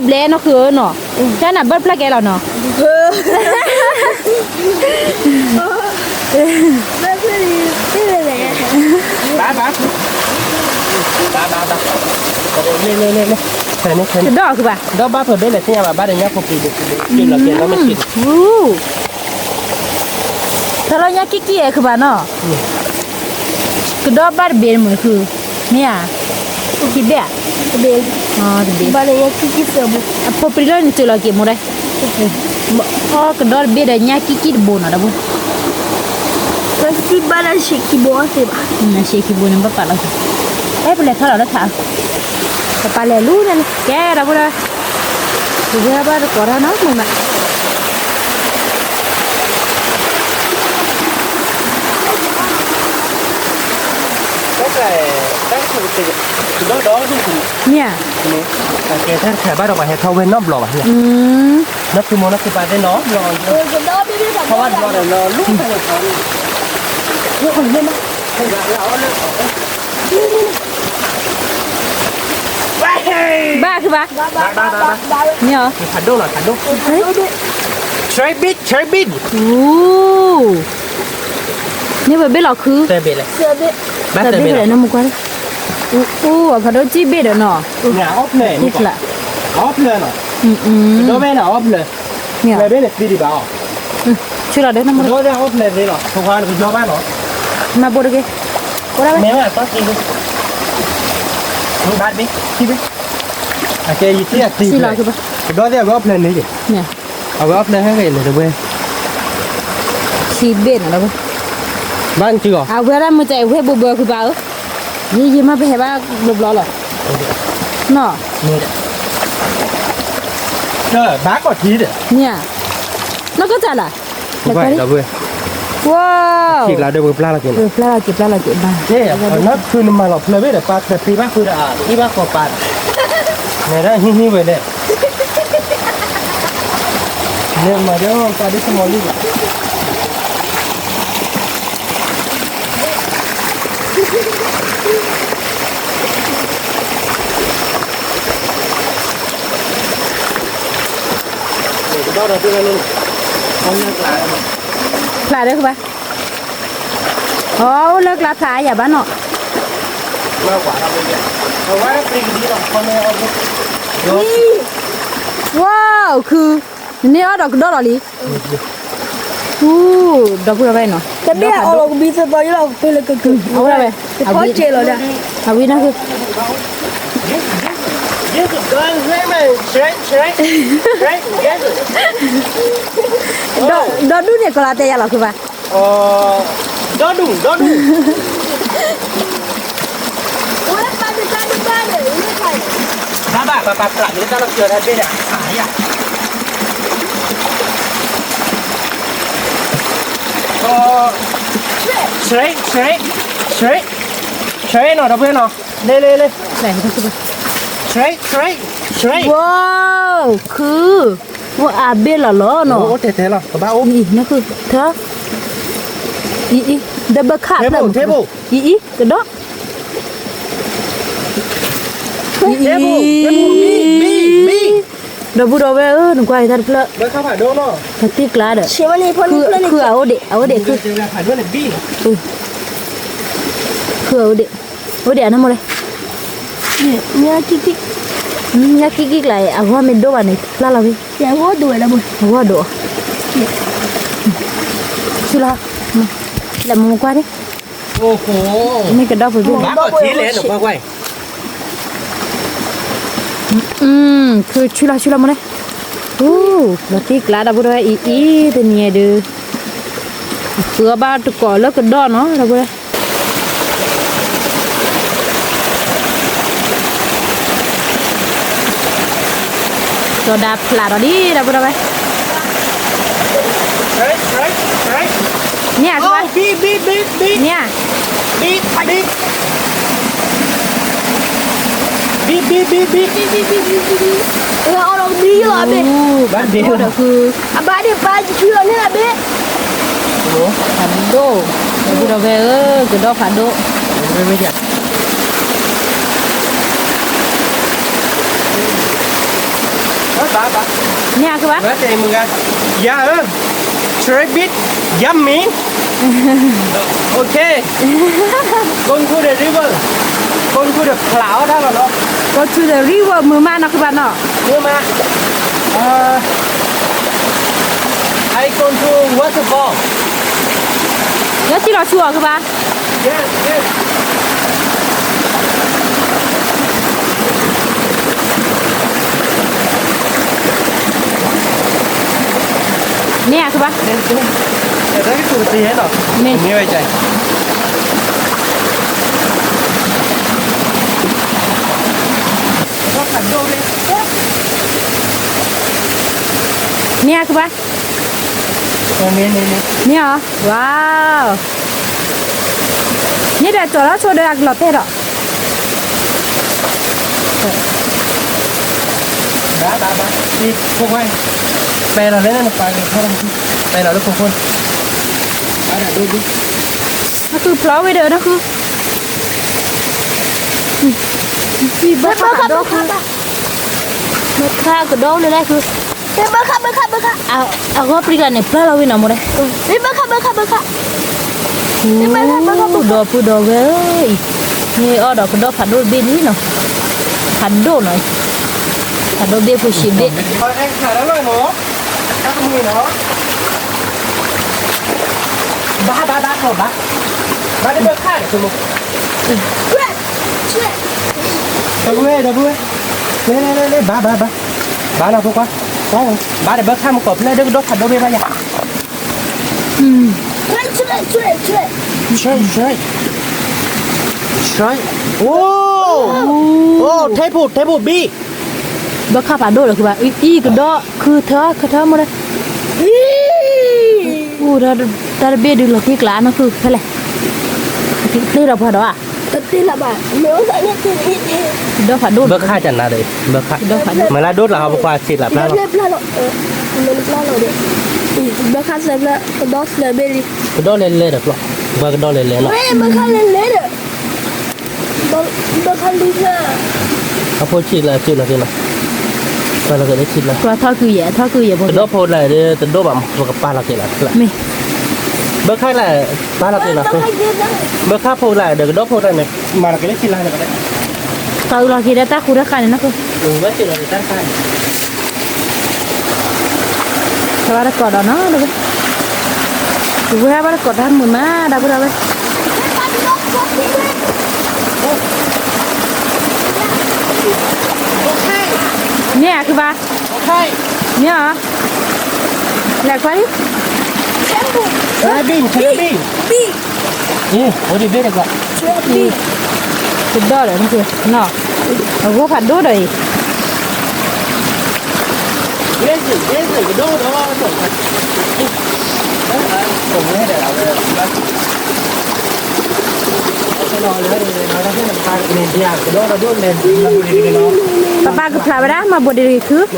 နီၢ်ခုဧၢနီၤ, တၢ်နၤဘၢၣ်တဖျၢၣ်ကဲလီၤနီၤ ဘၣ်ဘၣ်, ဘၣ်ဘၣ်ဘၣ်, တဒိၣ်အီၤခုဘၣ်, ဒီးဘၣ်ဖဲဘ့ၣ်လဲၣ်သ့ၣ်ညါဘၣ် ဘၣ်ဒီးညၣ်ဖိပျံၤဒိၣ်ပျံၤဒိၣ်, က့ၤလီၤက့ၤလီၤမ့ၢ်က့ၤ, ထီလီၤညၣ်ကံၣ်ကံၣ်အဲခုဘၣ်နီၤ, ကဒီးဘၣ်တဘ့ၣ်မုာ်ခု, မ့ၢ်ဧါ, ခံဘ့ၣ်ဧါ, တဘ့ၣ်, တဘ့ၣ်, အဖိပျံၤလီၤန့ၣ် က့ၤလီၤက့ၤမိၢ်ဒဲး, အီၣ်ကဒီးတဘ့ၣ်ဒီးညၣ်ကံၣ်ကံၣ်တဘိနီၤ ဒီပုၢ် အစံးဘၣ်လၢဆံးခံဘိအီၤသ့ဘၣ်, အစံးခံဘိန့ၣ် ဘၣ်ပာ်လီၤ, အဲ ပလဲၤထီၣ်လီၤလၢထး, ပပာ်လဲၤလူၤန့ၣ် ကဲဒီပုၢ်ဒီဝဲၢ်, ပဝဲဘၣ်တကိးတၢ်နီတမံၤဘၣ်, တၢ်တခါ, တၢ်တခါ, ကဒီးဒီဒူၣ်, မ့ၢ်ဧါ, ကဲတၢ်တခါဘၣ်ဒီးပှၤဟဲထီၣ်ဝဲနီတဘျီဘၣ်, နီၢ်ဖုမိၢ်နီၢ်ဖုပၢ်သ့ၣ်နီတဘျီ, ထီၣ်ဝဲတဘျီဒီးလီၤလူၤ, ဘၣ်ခုဘၣ်, မ့ၢ်အီၤ, ဖးဒိၣ်လီၤ, ဖးဒိၣ်, cherry beet, cherry beet, အိ, န့ၣ်ဝဲဘ့ၣ်လီၤခု, ဘၣ်သၢဘ့ၣ်လီၤ, နမုၢ်ကွၢ်, အိ, အဖးဒိၣ်စံၣ်ဘ့ၣ်ဒီးနီၤ, အီၣ်ဖျၢၣ်, အီၣ်ဖျၢၣ်နီၤ, ဒီဘ့ၣ်န့ၣ်အီၣ်ဖျၢၣ်, ဖျၢၣ်ဘ့ၣ်န့ၣ်သံဒံးဘၣ်အီၤ, ဆူလီၤဒီးနမုၢ်, ဒီဘ့ၣ်အီၣ်ဖျၢၣ်သ့လီၤ, ပကွၢ်နကညီဘၣ်နီၤ, မၤဘိတက့ၢ်, ကိးဒၣ်ဝဲ, မ့ၢ်ဝဲအသီသံ, ဘၣ်တဘ့ၣ်, ခံဘ့ၣ်, အကဲယသံအသံ, ကဒီးသ့ၣ်အဝဲအီၣ်ဖျၢၣ်န့ၣ်, အဝဲအီၣ်ဖျၢၣ်ဟဲဂ့ၤန့ၣ်တဝဲ, ခံဘ့ၣ်န့ၣ်လီၤ, ဘၣ်နစုအီၤ, အဝဲဒၣ်မုၢ်တဲဝဲဘိဘၢခုဘၣ်ဧၢ, ယံာ်ယံာ်မးပဟဲဘၣ်ဘျီဘျီလီၤ, နီၤ, ဘၣ်ကီၢ်ထံဒီး, မ့ၢ်ဧါ, နီၢ်ကစၢ်လၢ်, ဝါ, ပျၢ်လီၤက့ၤ, ပျၢ်လီၤက့ၤ, ပျၢ်လီၤက့ၤဘၣ်, နဖုနမၤလီၤဖျၢၣ်ဘ့ၣ်ဒီး ပာ်ချၢသံဘၣ်ဃုဒီး အံၣ်ဘၣ်ကီးပာ်ဒီး, နဲဒၣ်ဟံၣ်ဟံၣ်ဝဲလဲၣ်, လဲၤမၤဒီးပာ်ဒ်ကမီၤလံ, ဖျါဒၣ်ဘၣ်, အိၣ်လၢကျါဖျါယၤဘၣ်နီၤ, ဝါ, ခု, နန့ၢ်အီၣ်ဒီးကဒီးလီၤလံ, ဒီပုၢ်ဒီဝဲၢ်နီၤ, တဘ့ၣ်အီၣ်လီၤကဘံသီသီယလီၤ, အဝဲဒၣ်ဝဲ, အဝံ, အဝံနီၢ်ခု, This girl's name is Shrek, Shrek, Shrek, yes. ဒီဒူၣ်န့ၣ် ကလီၤတဲာ်ယၤလီၤခုဘၣ်, ဒီဒူၣ်, ဒီဒူၣ်, ဘၣ်ဘၣ် ပပာ်ပြးန့ၣ် တၢ်လီၢ်စၢၤတၢ်ဘ့ၣ်န့ၣ် အါယၤ, Shrek, Shrek, Shrek, Shrek နီၤ ဒီပုၢ်ဝဲၢ်နီၤ, လ့လ့လ့, Shrek, Shrek, Shrek, ဝါ, ခု, အိၣ်အါဘ့ၣ်လီၤလီၤနီၤ, အိၣ်တဲတဲလီၤ ကဘၣ်အိၣ်, အံၤ, အံၤ, ဒီးဘၣ်ခးဖျၢၣ်, အံၤ, အံၤ, ကဒီး ဒီပုၢ်ဒီဝဲၢ်ဧၢ, နကွၢ်တၢ်တဖျၢၣ်, တံၢ်ကျါဒီး, ခုအအိၣ်ဒံး, အအိၣ်ဒံးခု, ခုအအိၣ်ဒံး, အိၣ်ဒံးအနီၢ်မ့ၢ်လဲၣ်, ညၣ်ကံၣ်ကံၣ်ကျါအံၤ အဂီၢ်မ့ၢ်ဒိၣ်ဘၣ်န့ၣ် ဖျါလီၤဝဲ, အဂီၢ်ဒိၣ်, ဆူလီၤ, လဲၤမကွၢ်န့ၣ် အိၣ်ဃိ, မ့ၢ်ကဒီဖုးဘ့ၣ်, ဘၣ်ဘၣ်ထံလဲၣ်နကွၢ်ကွၢ်, ခုဆူလီၤဆူလီၤမ့ၢ်လဲၣ်, လီၤတံၢ်ကျါဒီပုၢ်ဒီဝဲၢ်အံၤအံၤတနံၤဒုး, အဖုးအီၣ်ဘၣ်တကိးလၢကဒီနီၤ ဒီပုၢ်ဒီဝဲၢ် စီၤဒၤဖျးဒီးလံ ဒီပုၢ်ဒီဝဲၢ်, န့ၣ်ဧါ, န့ၣ်ဧါ, ဘံၣ်ဘံၣ်ဘံၣ်ဘံၣ်, ဘံၣ်ဘံၣ်ဘံၣ်ဘံၣ်, အီၣ်ဒီးဘံၣ်လီၤဘ့ၣ်, ဘၣ်ဒိဒီးဃု, အဘၣ်ဒ့ၣ်ပၢ်ယုၢ်လီၤန့ၣ်လီၤဘ့ၣ်, ဖးဒိၣ်, ဒီပုၢ်ဒီဝဲၢ်ဧၢ, ကဒီဖးဒိၣ် န့ၣ်ဧါ, ကဘၣ်, ယၤဧၢ, ဆှၢဘံၣ်, ယၤမံၤ, okay, going to the river, going to the ဖျးအီၣ်တၢ်လီၤနီၤ, go to the river မုာ်မးနီၤ ကဘၣ်နီၤ, မုာ်မး, I go to waterfall, လၢထံလီၤဆူအီၤ ကဘၣ် န့ၣ်ဧါ ကဘၣ်, မ့ၢ်, န့ၣ်ဧါ ကဘၣ်, န့ၣ်ဧါ, wow, န့ၣ်ဒီးကၠီၤလီၤဆိဒီးအကလီၤတဲာ်ဒီး ဘၣ်ဘၣ်ဘၣ်, ဖိခွါ, ပဲလီၤလၢနပာ်ကဖီ, ပဲလီၤလၢဖိခွါ, နဃုဖျီဝံၤဒီးနဃု, ဘၣ်ခါဒီးဃု, ဘၣ်ခါကဒီလဲၣ်လဲၣ်ဃု, ဘၣ်ခါဘၣ်ခါဘၣ်ခါ, အဂီၢ်ပြံကျါန့ၣ် ပျၢ်လီၤဝံၤနီၤမိၢ်ဒဲး, ဘၣ်ခါဘၣ်ခါဘၣ်ခါ, ဒီပုၢ်ဒီဝဲၢ်ဧၢ, မ့ၢ်အီၣ်ဒီးကဒီဖးဒိၣ်တဘ့ၣ်လံနီၤ, ဖးဒိၣ်နီၤ, ဖးဒိၣ်ဘ့ၣ်ဖိဆံးဘ့ၣ်, ဘၣ်ဘၣ်ဘၣ်ဘၣ်, ဘၣ်တဘၣ်ခါန့ၣ်, ဒီပုၢ်ဝဲၢ်, ဒီပုၢ်ဝဲၢ်, လဲၤလဲၤလဲၤလဲၤ ဘၣ်ဘၣ်ဘၣ်, ဘၣ်နီၤဖိခွါ, ဘၣ်တဘၣ်ခါမ့ၢ်ကိးဖျၢၣ်ဒီးကဒီဖးဒိၣ်ဘ့ၣ်ဘၣ်ယၤ, အိ, အိ, ထဲပူၤ ထဲပူၤဘံၣ်, ဘၣ်ခါဖးဒိၣ်ဒီးဃုဘၣ်, အံၤကဒီ, ခုထၢ ခုထၢမိၢ်ဒဲး, အိ, တၢ်တဘ့ၣ်ဒုးလီၤတံၢ်ကျါနီၤ ဃုဖဲလဲၣ်, တ့ဒီးပှၤဒီးဧါ, တ့လၢၤဘၣ်, ဒီဖးဒိၣ်, ဘၣ်ခါကနၤဒီး, ဘၣ်ခါ, မ့ၢ်လၢဒိၣ်တလးဟီဖိခွါဆံးလၢပျၢ်လီၤ, ဘၣ်ခါသၢဖျၢၣ်, ကဒီသၢဘ့ၣ်လံ, ကဒီလဲၤလဲၤဒီးကျီ, ပှၤကဒီလဲၤလဲၤလီၤ, ဘၣ်ခါလဲၤလဲၤဒီး အဖိဆံးလၢက့လီၤက့လီၤ, ပာ်လီၤက့ၤလၢဆံးလၢ, ပှၤထီၣ်ကုယဲၢ် ထီၣ်ကုယဲၢ်ဖိ, ကဒီဖိလၢတဒိၣ်ဘၣ်မး ပကပာ်လီၤက့ၤလီၤ, မ့ၢ်, ဘၣ်ခါလၢ, ပာ်လီၤက့ၤလီၤ, ဘၣ်ခါဖိလၢဒီးကဒီဖိလၢန့ၣ်, မၤလီၤက့ၤလၢဆံးလၢန့ၣ်, ပာ်လီၤက့ၤဒီးတၢ်ဃူတၢ်ဃါန့ၣ်နီၤ, ဝဲက့ၤလီၤတၢ်ဃါန့ၣ် ကဘၣ်တကိးဒီးနီၤ, ဝဲဘၣ်တကိးတၢ်မုာ်မး ဒီပုၢ်ဒီဝဲၢ်, မ့ၢ်ဧါ ကဘၣ်, မ့ၢ်ဧါ, လဲၤကွၢ်လံ, ဘံၣ်, ဘံၣ်, အိၣ်ဒံးဘ့ၣ်တကွၢ်, ကဒီဒီး, အဂီၢ်ဖးဒိၣ်ဒီးအံၤ ပပၢ်ကဖျါဝဲဒၣ် မၤဘိးဒ့တဂ့ၤခု, အ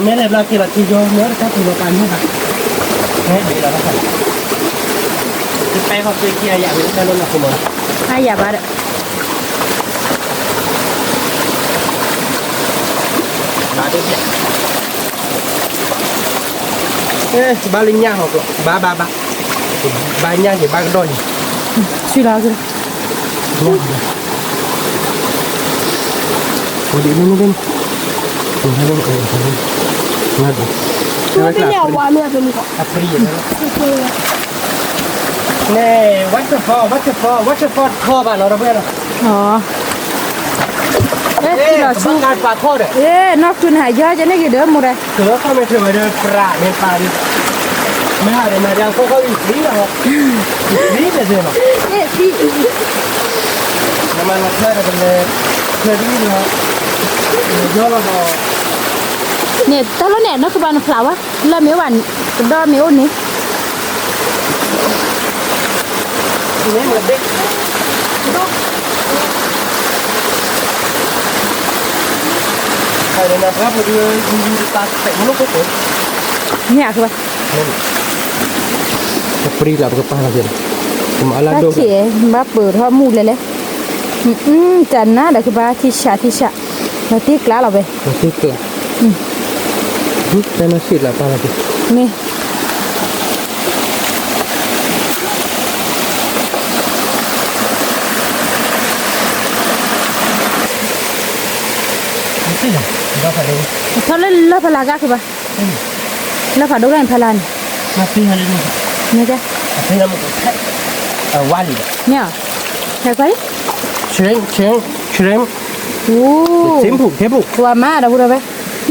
ါယၤဘၣ်ဒီး ဘၣ်လၢညၣ်ဟီ, ဘၣ်ဘၣ်ဘၣ်, ဘၣ်ညၣ်က့ၤဘၣ်ကဒီၣ်န့ၣ်, ဆံးလီၤ, အဝါမ့ၢ်အဖဲမုၢ်ကီး, အပြံ န့ၣ် waterfall waterfall waterfall ထီဘၣ်နီၤ ဒီပုၢ်ဝဲၢ်နီၤ. အဲ ထံလီၤဆူ ပာ်ခီဒီး အဲ နီၢ်ကုနဟးယီကန့ၣ်က့ၤဒီးမိၢ်ဒီး ကလၢခီၣ်မ့ၢ်ထၢဝဲဒီးပြးမ့ၢ်ပာ်ဒီး မ့ၢ်ဟးဒီးနၤဒီးအခိၣ်ခီၣ်အံၤသံလီၤ သံန့ၣ်သ့ၣ်နီၤ နမၤလီၤဖျါဒီးကလဲၤ ဖျါဒ်လီၤ ယီလီၤဒီး န့ၣ် တၢ်လီၢ်န့ၣ် နီၢ်ကုပၤနဖျါဝဲ လၢမ့ၢ်အိၣ်ဘၣ် ကဒီမ့ၢ်အိၣ်န့ၣ် မ့ၢ်အကဘၣ် ပရံလီၤပကပာ်လီၤက့ၤလီၤ ပှၤလၢဒိၣ် ဘၣ်ပၢၢ်ထီၣ်မူလဲၣ်လဲၣ် တၢ်နါဒီးကဘၣ်ထံဆးထံဆး လီၤတ့ၢ်ကျါလီၤဝဲ လီၤတ့ၢ်ကျါ တၢ်နါဆံးလီၤပာ်လီၤက့ၤ မ့ၢ် ထီၣ်လၢလၢဖးလၢ်ဂၤကဘၣ် လၢဖးဒိၣ်ဂၤန့ၣ်ဖးလၢ်န့ၣ် မ့ၢ်ကဲ ဝါလံ shrimp shrimp shrimp အိ simple simple ကွၢ်မးဒီပုၢ်ဒီဝဲၢ်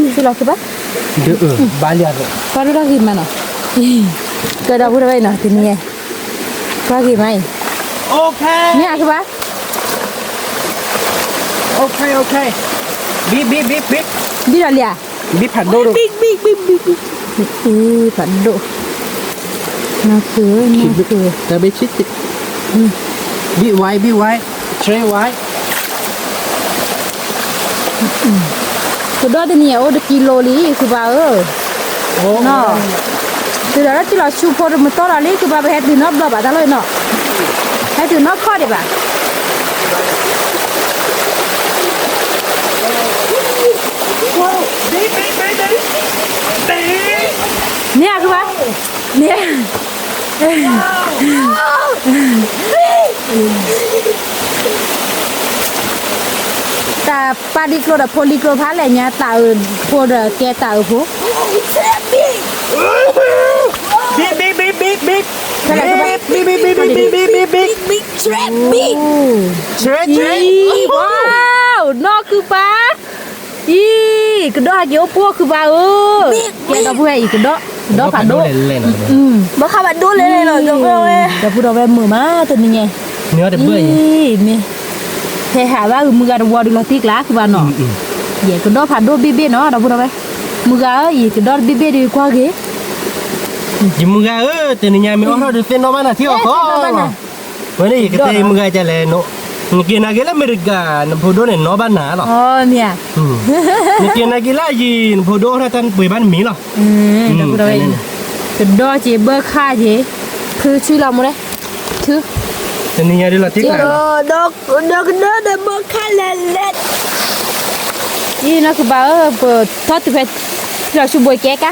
ထံလီၤကဘၣ် ဘၣ်လံ ပှၤဒိၣ်ထီၣ်ဂ့ၤမးနီၤ ကဒီပုၢ်ဒီဝဲၢ်နီၤ တနံၤညါ ပှၤဂ့ၤမးအံၤ မ့ၢ်အကဘၣ် big big big big ဘံၣ်ဒီးလံဧါ ဘံၣ်ဖးဒိၣ် ဘံၣ်ဖးဒိၣ် နၢ်ပၢၢ် နၢ်ပၢၢ် တၢ်ဘ့ၣ်ဆံး big white big white shrimp white ကဒီတနံၤညါအိၣ်တကံလိလံ ကုပၤဧၢ နီၤ တုၤဒီးထံလီၤဆူဖိတမတီၢ်လီၤလံ ကုပၤပဟဲတုၤနီတဘျီဘၣ်တၢ်လီၢ်အံၤနီၤ ဟဲတုၤနီတခီၣ်ဒံးဘၣ် မ့ၢ်အကဘၣ် မ့ၢ် တၢ်ပာ်လံကျိဒီးဖိလံကျိဖးလဲၣ်ညါ တၢ်အၢဖိဒီးကဲတၢ်အၢဖိ big big big big big ဖဲလဲၣ် big big big big big big big shrimp big shrimp shrimp အံၤ ဝါ နီၢ်ကုပၤ အံၤ ကဒီဟဲက့ၤအိၣ်ဖှိၣ်ကုပၤဧၢ ကဲဒီပုၢ်ဝဲၢ်အံၤ ကဒီ ကဒီဖးဒိၣ် ဘၣ်ဃးဘၣ်ဒိၣ်လဲၣ်လဲၣ်နီၤ ဒီပုၢ်ဒီဝဲၢ် ဒီပုၢ်ဒီဝဲၢ်မုာ်မးတနံၤညါ အံၤ မ့ၢ် ဟဲဟးဘၣ်ဂုာ်မုၢ်ဂၤတဝီဒုးလီၤတံၢ်ကျါကုပၤနီၤ ယဲၢ်ကဒီဖးဒိၣ်ဘ့ၣ်ဘ့ၣ်နီၤ ဒီပုၢ်ဒီဝဲၢ် မုၢ်ဂၤဧၢ ယကဒီတဘ့ၣ်ဘ့ၣ်ဒုးကွၢ်ဂ့ၤ ယမုၢ်ဂၤဧၢ တနံၤညါမ့ၢ်အိၣ်ထီၣ်ဒုးသ့ၣ်နီၣ်ဘၣ်နၤထံအီၣ်ခီလီၤ ဝဲန့ၣ်ယကတဲယမုၢ်ဂၤဒ်လဲၣ် နက့ၤနာ်က့ၤလၢအမဲရကၤ နဖိဒိၣ်န့ၣ်နီၣ်ဘၣ်နၤလီၤ မ့ၢ် နက့ၤနာ်က့ၤလၢအယံၤ နဖိဒိၣ်အိၣ်ထီၣ်တၢ်ပှ့ၤဘၣ်နမံၤလီၤ ကဒီက့ၤဘၢခါက့ၤ ဖုဆူလီၤမူလဲၣ် ထူ တနံၤညါဒုးလီၤတံၢ်ကျါ ဒီးကဒီဒီးဘၢခါလဲၣ်လဲၣ် အံၤနီၢ်ကုပၤဧၢ ပထီၣ်တုၤဖဲ ထံလီၤဆူဘိးကဲကါ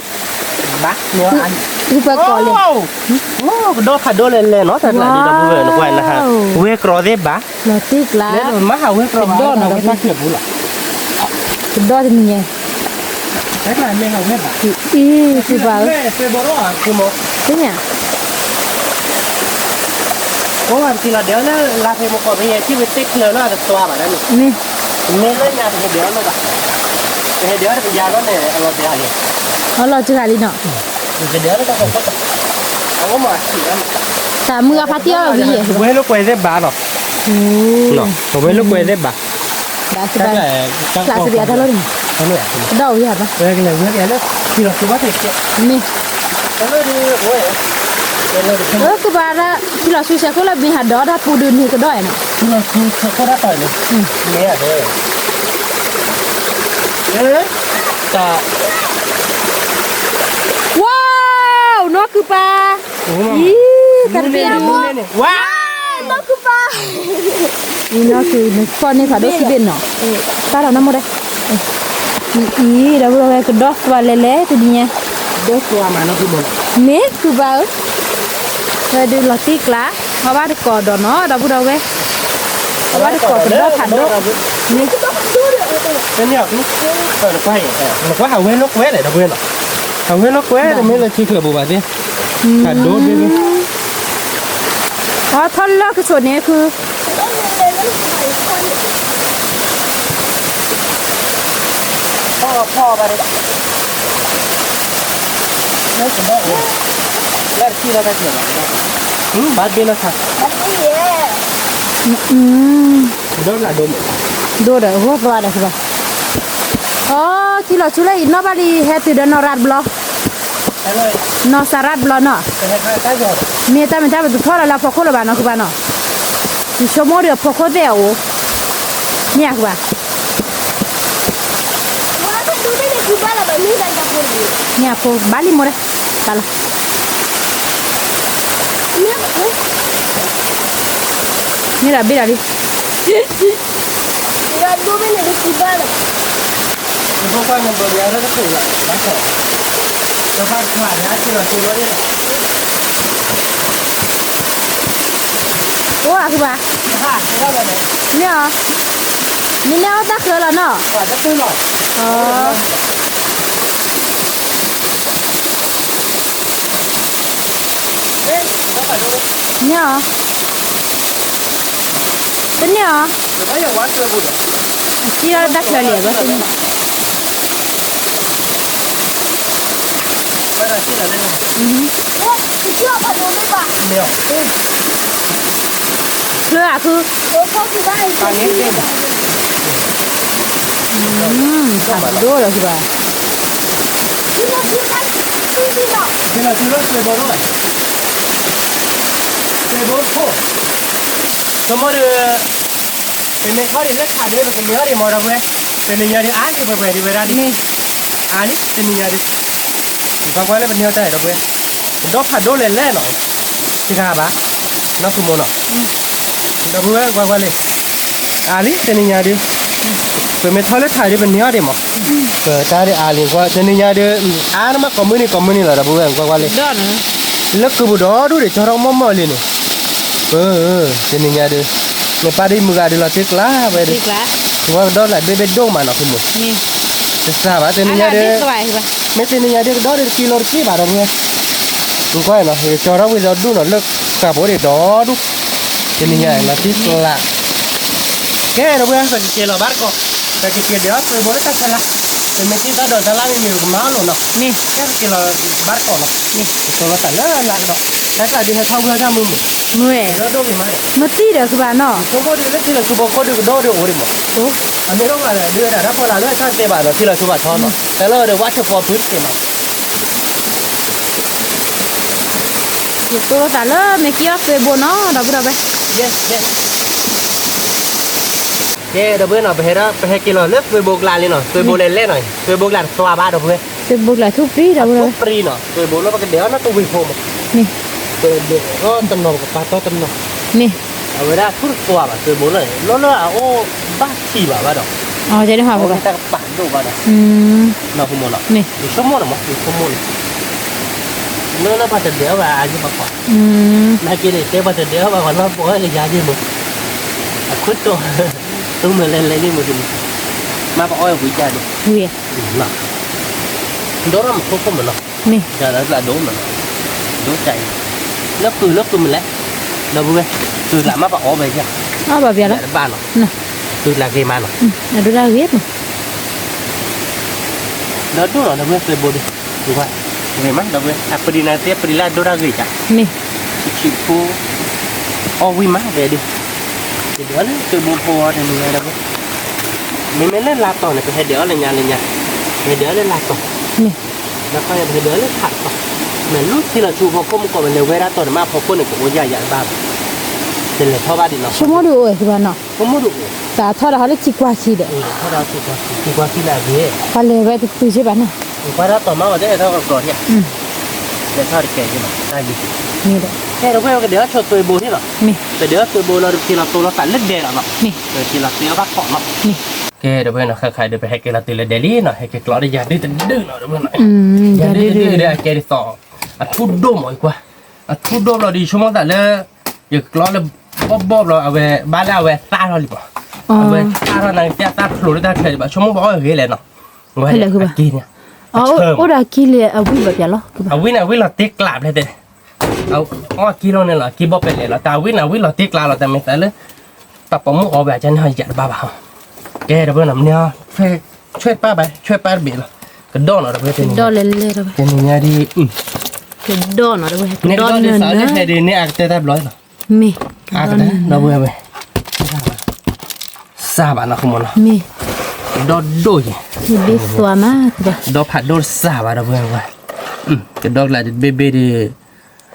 ဘၣ် ဖုပၢၤကီးလဲၣ် ကဒီဖးဒိၣ်လဲၣ်လဲၣ်နီၤ တၢ်ကျါဒ်ဒီပုၢ်ဝဲၢ်နကွၢ်နဟး ဝဲကြီသ့ၣ်ဘၣ် လီၤတံၢ်ကျါ မ့ၢ်ဟးဝဲကြီဘၣ် ကဒီနီၤ တၢ်ကျါမ့ၢ်ဟးဝဲဘၣ် အံၤ သုပၢ်ဧၢ သ့ၣ်ညါ အိၣ်ဘၣ်ပတံၤလီၤဒဲးလၢ လါဖဲမကီၢ်ဖဲယဲ ထံၣ်ဝဲတ့ၢ်ချၢလၢအတသွါဘၣ်ဒၣ်န့ၣ် မ့ၢ် မ့ၢ်လၢညါပဟဲဒဲးအီၤလီၤဘၣ် ပဟဲဒဲးအီၤတကယၤလီၤန့ၣ် အလီၤဒဲးလံ အလီၤစှၤလံနီၤ ပကဒဲးအီၤလၢတၢ်ကီၢ်ဖီၣ်တၢ် အအိၣ်မးအဆံးလီၤ တၢ်မုၢ်ဂၤဖါတံၢ်အီၤဝံၤယဲ ဝဲလိာ်ကွဲသ့ၣ်ဘၣ်လီၤ ဝဲလိာ်ကွဲသ့ၣ်ဘၣ် ဘၣ်စဘၣ် ကျါစဘၣ်တၢ်လီၢ်န့ၣ် ကဒီဝံၤယၤဘၣ် မ့ၢ် အၢ ကဘၣ်ဒၣ် ထံလီၤဆူဆဲခိၣ်လၢမ့ၢ်ဟးဒီးတၢ်ပူၤဒုးန့ၣ်ကဒီးနီၤ တၢ် ဝါ နီၢ်ကုပၤ အံၤ တၢ်တဘ့ၣ်ဒုး ဝါ နီၢ်ကုပၤ အံၤ နီၢ်ကု နဖီၣ်န့ၢ်ဖးဒိၣ်ခံဘ့ၣ်နီၤ ပၢ်ထီၣ်နီၢ်မိၢ်ဒဲး အံၤ ဒီပုၢ်ဒီဝဲၢ် ကဒီသွါလဲၣ်လဲၣ်တနံၤညါ မ့ၢ်ကုပၤဧၢ ဝဲဒုးလီၤတံၢ်ကျါ အီၣ်ဘၣ်တကိးဒီးနီၤ ဒီပုၢ်ဒီဝဲၢ် အီၣ်ဘၣ်တကိးကဒီဖးဒိၣ် မ့ၢ် နကွၢ်ဟးဝဲလိာ်ကွဲလဲၣ် ဒီပုၢ်ဝဲၢ်နီၤ ဟးဝဲလိာ်ကွဲ တမ့ၢ်လၢထံချၢပူၤဘၣ်သ့ၣ် ဖးဒိၣ်ဘ့ၣ်ဘ့ၣ် အထီၣ်လၢကဆိးန့ၣ်ခု ဖီၣ်ဖီၣ်ဘၣ်ဒီး လၢတထံၣ်လၢတၢ်ကျဲၤဘၣ်, ဘၣ်ဘ့ၣ်လၢခါ, ဒိၣ်လၢဒိၣ်မး, ဒိၣ်ဒီးအဂီၢ်သွါဒီးဘၣ်, အီ ထံလီၤဆူလၢအံၤနီၢ်ဘၣ်လံ ဟဲတုၤဒီးနီၢ်ရၢတဘျီ, နီၢ်စၤရၢတဘျီနီၤ, မ့ၢ်တၢ်မ့ၢ်တၢ်ပတထီၣ်လၢလၢဖီခိၣ်လၢၤဘၣ်နီၤ ဃုဘၣ်နီၤ, ယဆိကမိၣ်ဒီးအဖီခိၣ်သ့ၣ်အအိၣ်, မ့ၢ်အဃုဘၣ် မ့ၢ်အဖိ ဘၣ်လံမိၢ်ဒဲး, ဘၣ်လီၤ, မ့ၢ်ဒီးဘ့ၣ်ဒီးလံ, အိၣ်အဃုဘၣ်, မ့ၢ်အီၤ, မ့ၢ်န့ၣ်အီၣ်တၢ်ဃၢလီၤနီၤ, မ့ၢ်အီၤ, တန့ၢ်အီၤ, အစံၣ်လီၤတၢ်ချၢလံ ဘၣ်သ့ၣ်န့ၣ် ချၢအဃု, ဖးဒိၣ်လီၤဃုဘၣ်, ဆိကမိၣ်ဒီး ပမ့ၢ်ထီၣ်ဒံးလၢထးဒံး ပကမ့ၢ်ထီၣ်ဒံးလၢထးဒံး ပကမ့ၢ်ထီၣ်ဒံးမး ဒီပုၢ်ဝဲၢ်, တနံၤညါဒံး အါလံပှဲၤပှဲၤဒံးဝဲဒၣ်ဒံး, အါလံတနံၤညါဒံး, ကွၢ်ကွၢ်လၢပန့ၢ်အီၣ်တၢ်ဒီပုၢ်ဝဲၢ်, ဒီဖးဒိၣ်လဲၣ်လဲၣ်နီၤ, တဂၤဘၣ်, နီၢ်ဃုမိၢ်နီၤ, ဒီပုၢ်ဝဲၢ်ကွၢ်ကွၢ်လံ, အါလံတနံၤညါဒံး, ပမ့ၢ်ထီၣ်လၢထးဒံး ပန့ၢ်အီၣ်ဒံးမး, တၢ်ဒံးအါလံကွၢ် တနံၤညါဒံး, အါနမ့ၢ်ကိးမုၢ်နံၤကိးမုၢ်နံၤလီၤ ဒီပုၢ်ဝဲၢ်ကွၢ်ကွၢ်လံ, လၢကုၢ်ပူၤဒီဒူၣ်ဒံး ကၠီထီၣ်မီၢ်မီၢ်လံန့ၣ် တနံၤညါဒံး, မ့ၢ်ပၢ်ဒံးမုၢ်ဂၤဒံးလီၤတ့ကျးဝဲဒံး, ဝဲကဒီးလၢဘ့ၣ်ဘ့ၣ်ဒိၣ်မးနီၤ ဃုမိၢ်, တစှၤဘၣ်တနံၤညါဒံး, မ့ၢ်တနံၤညါဒံးကဒီးဒံးတကံလိၤတက့ၢ်ဘၣ်ဒီပုၢ်ဝဲၢ်, ကွၢ်နီၤ ကၠီထီၣ်ဝံၤဒီဒူၣ်နီၤ လၢကၢ်ဖိဒံးဒီဒူၣ်, တနံၤညါလီၤတ့ကျး ကဲဒီပုၢ်ဝဲၢ် ပကက့ၤလီၤဘၣ်တကိး, ပကက့ၤဒဲးအီၣ်သွဲဘိလၢတၢ်ဆါလါ, ပမ့ၢ်ထံၣ်တၢ်ဒိးတၢ်လၢ်မ့မ့ၢ်ပကမၤအီၣ်လိာ်နီၤ, ကဲပက့ၤလီၤဘၣ်တကိးနီၤ, ကတိၤလီၤသးလၢလါကဒီး, တၢ်ကျးဒုးဟဲထီၣ်ဝံၤအီၣ်တၢ်မုာ်မုာ်, မ့ၢ်, ဒီဒိၣ်ဂ့ၤမး, မ့ၢ်တံၢ်ဒီးဃုဘၣ်နီၤ, ဆိကမိၣ်ဒံးလၢထံလီၤဆူဖီခိၣ်ဒံးကဒီးဒံးအိၣ်ဒံးမး, အမ့ၢ်ဒိၣ်ဂၤဒုးဝဲဒၣ်တၢ်ဖီလာ်လၢတၢ်တဲဘၣ်ဒီးထံလီၤဆူဘၣ်ထီနီၤ, တၢ်လၢဒီးဝၣ်ဆိဖီဖုတက့ၢ်နီၤ ယတိၢ်သးလၢမ့ၢ်က့ၤအီၣ်သွဲဘိနီၤ ဒီပုၢ်ဝဲၢ်, ကဲဒီပုၢ်ဝဲၢ်နီၤ ပဟဲ ပဟဲက့ၤလီၤလၢသွဲဘိကျါလံနီၤ, သွဲဘိလဲၤလဲၣ်နီၤ, သွဲဘိကျါတသွါဘၣ်ဒီပုၢ်ဝဲၢ်, သွဲဘိကျါထူၣ်ပြံဒီပုၢ်ဝဲၢ်, သွဲဘိလၢပကဒဲးအီၣ်နီၢ်တဝံၤဖိမး, ပဒဲးအီၣ်တနီၤ ပကပာ်တီတနီၤ, အဝဲဒၣ်ထူၣ်တသွါဘၣ် သွဲဘိလၢ လီၤလၢအအိၣ်ဘၣ်ထံးဘၣ်ဘၣ်ဒီး, အဝဲတၢ်ကပာ်ဒိၣ်ဘၣ်ဒီး, နီၢ်ဖိမးနီၤ, ယဆိကမိၣ်န့ၣ်မး ယဆိကမိၣ်န့ၣ် လၢလၢပှၤတဒဲးအီၣ်ဘၣ်အါယံၤပှၤကွၢ်, နာ်က့န့ၣ်တဲပှၤတဒဲးအီၣ်ဘၣ်ပှၤလီၤပအီၣ်ကယၤယံၤမး, အခိၣ်တီ, တမ့ၢ်လဲၤလဲၤန့ၣ်မးဒ်န့ၣ်, မ့ၢ်ပအီၣ်ဝံၤကၢ်ဒိၣ်, ဒီးမ့ၢ်ခိခိၣ်မးနီၤ, တၢ်လၢကျးဒိၣ်မးနီၤ, ဒိၣ်ကၢ်အံၤ, လၢကုၢ်လၢကုၢ်မးလဲၣ်, ဒီပုၢ်ဝဲၢ်, ကုၢ်ကျါမ့ၢ်ပအီၣ်ဝဲယၤ, တဘၣ်နီၤ, ကုၢ်ကျါဂ့ၤမးနီၤ, အဒိၣ်တၢ်ဂ့ၤမး ဒီးဒိၣ်နီၤ ဒီပုၢ်ဝဲၢ် သွဲဘိဒံး, ဂ့ၤမး ဒီပုၢ်ဝဲၢ် အပရံနၤသ့ပရံလၢအဒိၣ်တၢ်ဂ့ၤကၢ်, မ့ၢ်, ဆံးဆံးဖိ, အီၣ်ဝံၤမးဝဲဒၣ်, ပဒဲးအီၣ်လၢသွဲဘိဖိအီၤတနံၤညါဒီပုၢ်ဝဲၢ်, မ့မ့ၢ်လၢလါတီၤန့ၣ် ပဟဲဒဲးအီၣ်လၢညါလၢညါ, ပဟဲဒဲးအီၣ်လၢလါတီၤ, မ့ၢ်, လါတီၤန့ၣ် ပဟဲဒဲးအီၣ်လၢထးတီၤ, မ့ၢ်လူထံလီၤဆူဖီခိၣ်မုၢ်ကီၢ် ပလဲၤဝဲဒၣ်တီၤန့ၣ် မ့ၢ်ဖီခိၣ်န့ၣ် ကအိၣ်ယၤယၤတဘၣ်ဘၣ်, တလဲၤထီၣ်ဘၣ်ဒံးနီၤ, ဆိကမိၣ်ဒံးအိၣ်ဝဲသ့ၣ်ဘၣ်နီၤ, ဆိကမိၣ်ဒံးအိၣ်, တၢ်ထီၣ်ဒီးဟီလၢထံကွၢ်ခံဒီး, ထံကွၢ်ခံန့ၣ်အဂ့ၤ, ပှၤလဲၤဝဲတတုၤစ့ၢ်ဘၣ်နီၤ, ပှၤထီၣ်တီၤမးဝဲတအဲၣ်ထီၣ်ကကျီၤထံၣ်, လဲၤထီၣ်တကဲးစ့ၢ်ဘၣ်, မ့ၢ်ဒီး, ဟဲဒီပုၢ်ဝဲၢ်ပကဒဲးအီၣ်ဆိသွဲဘိန့ၣ်လီၤ, မ့ၢ်, ပဒဲးအီၣ်သွဲဘိလီၤ ပက့ၤလီၤတိၤလီၤသးလၢဒဲးလီၤနီၤ, မ့ၢ်, ပက့ၤလီၤသွဲအီၣ်ဘၣ်ခိးနီၤ, မ့ၢ်, ကဲဒီပုၢ်ဝဲၢ်နီၤ ခဲခါဒီး ပဟဲက့ၤလီၤတုၤလၢဒဲးလံနီၤ, ဟဲက့ၤကျီဒီးယၤဒုတဒုနီၤ ဒီပုၢ်ဝဲၢ်နီၤ, ယၤဒုတဒုဒီးအကဲဒ်သိး, အထူၣ်ဒိၣ်မးအံၤကွၢ်, အထူၣ်ဒိၣ်ဘျီဒီး ယဆိကမိၣ်သးလၢ, ယကကျီလၢဘီၣ်ဘီၣ်ဘျီ အဝဲဘၣ်လၢအဝဲသၣ်ထီၣ်လံမး, အဝဲသၣ်ထီၣ်နၤကစၢ်သၣ်ဖျိးလၢတၢ်ချၢဒံးဘၣ် ဆိကမိၣ်ပအီၣ်ဂ့ၤလဲၣ်နီၤ, ဝဲအက့န့ၣ်, အိၣ်ဒၣ်ကံလံအဝံၣ်ဘၣ်ပၠးလီၤ, အဝံၣ်န့ၣ် အဝံၣ်လီၤတ့ကျးဖျဲးတဲ, အ အီၣ်ကံလီၤန့ၣ်လီၤ ကံဘီပဲလဲၣ်လီၤ တၢ်ဝံနၤဝံလီၤတ့ကျါလီၤ တၢ်မ့ၢ်သးလၢ ပှၤပိာ်မုၣ်အီၣ်ဝဲအကန့ၣ် ယတဘၣ်ဘၣ်ဟီ ကဲဒီပုၢ်ဝဲၢ်နီၤ မ့ၢ် ဆွဲပၢ်ဘၣ် ဆွဲပၢ်တဘ့ၣ်လီၤ ကဒီၣ်နီၤဒီပုၢ်ဝဲၢ် ကဒီၣ်လဲၤလဲၤဒီပုၢ်ဝဲၢ် တနံၤညါဒ် ကဒီၣ်နီၤဒီပုၢ်ဝဲၢ် ကဒီၣ်နၢၤနၢၤ ဟဲဒ်န့ၣ်အကတၢၢ်တၢ်ဘျီလီၤ မ့ၢ် အကတၢၢ်ဒီပုၢ်ဝဲၢ် စၢ်ဘၣ်နီၤ မ့ၢ် ဒီဒိၣ်ယဲ ဒီဖးဒိၣ်စၢ်ဘၣ်ဒီပုၢ်ဝဲၢ် ကဒီၣ်ကျါတဘ့ၣ်ဘ့ၣ်ဒီး လီၤ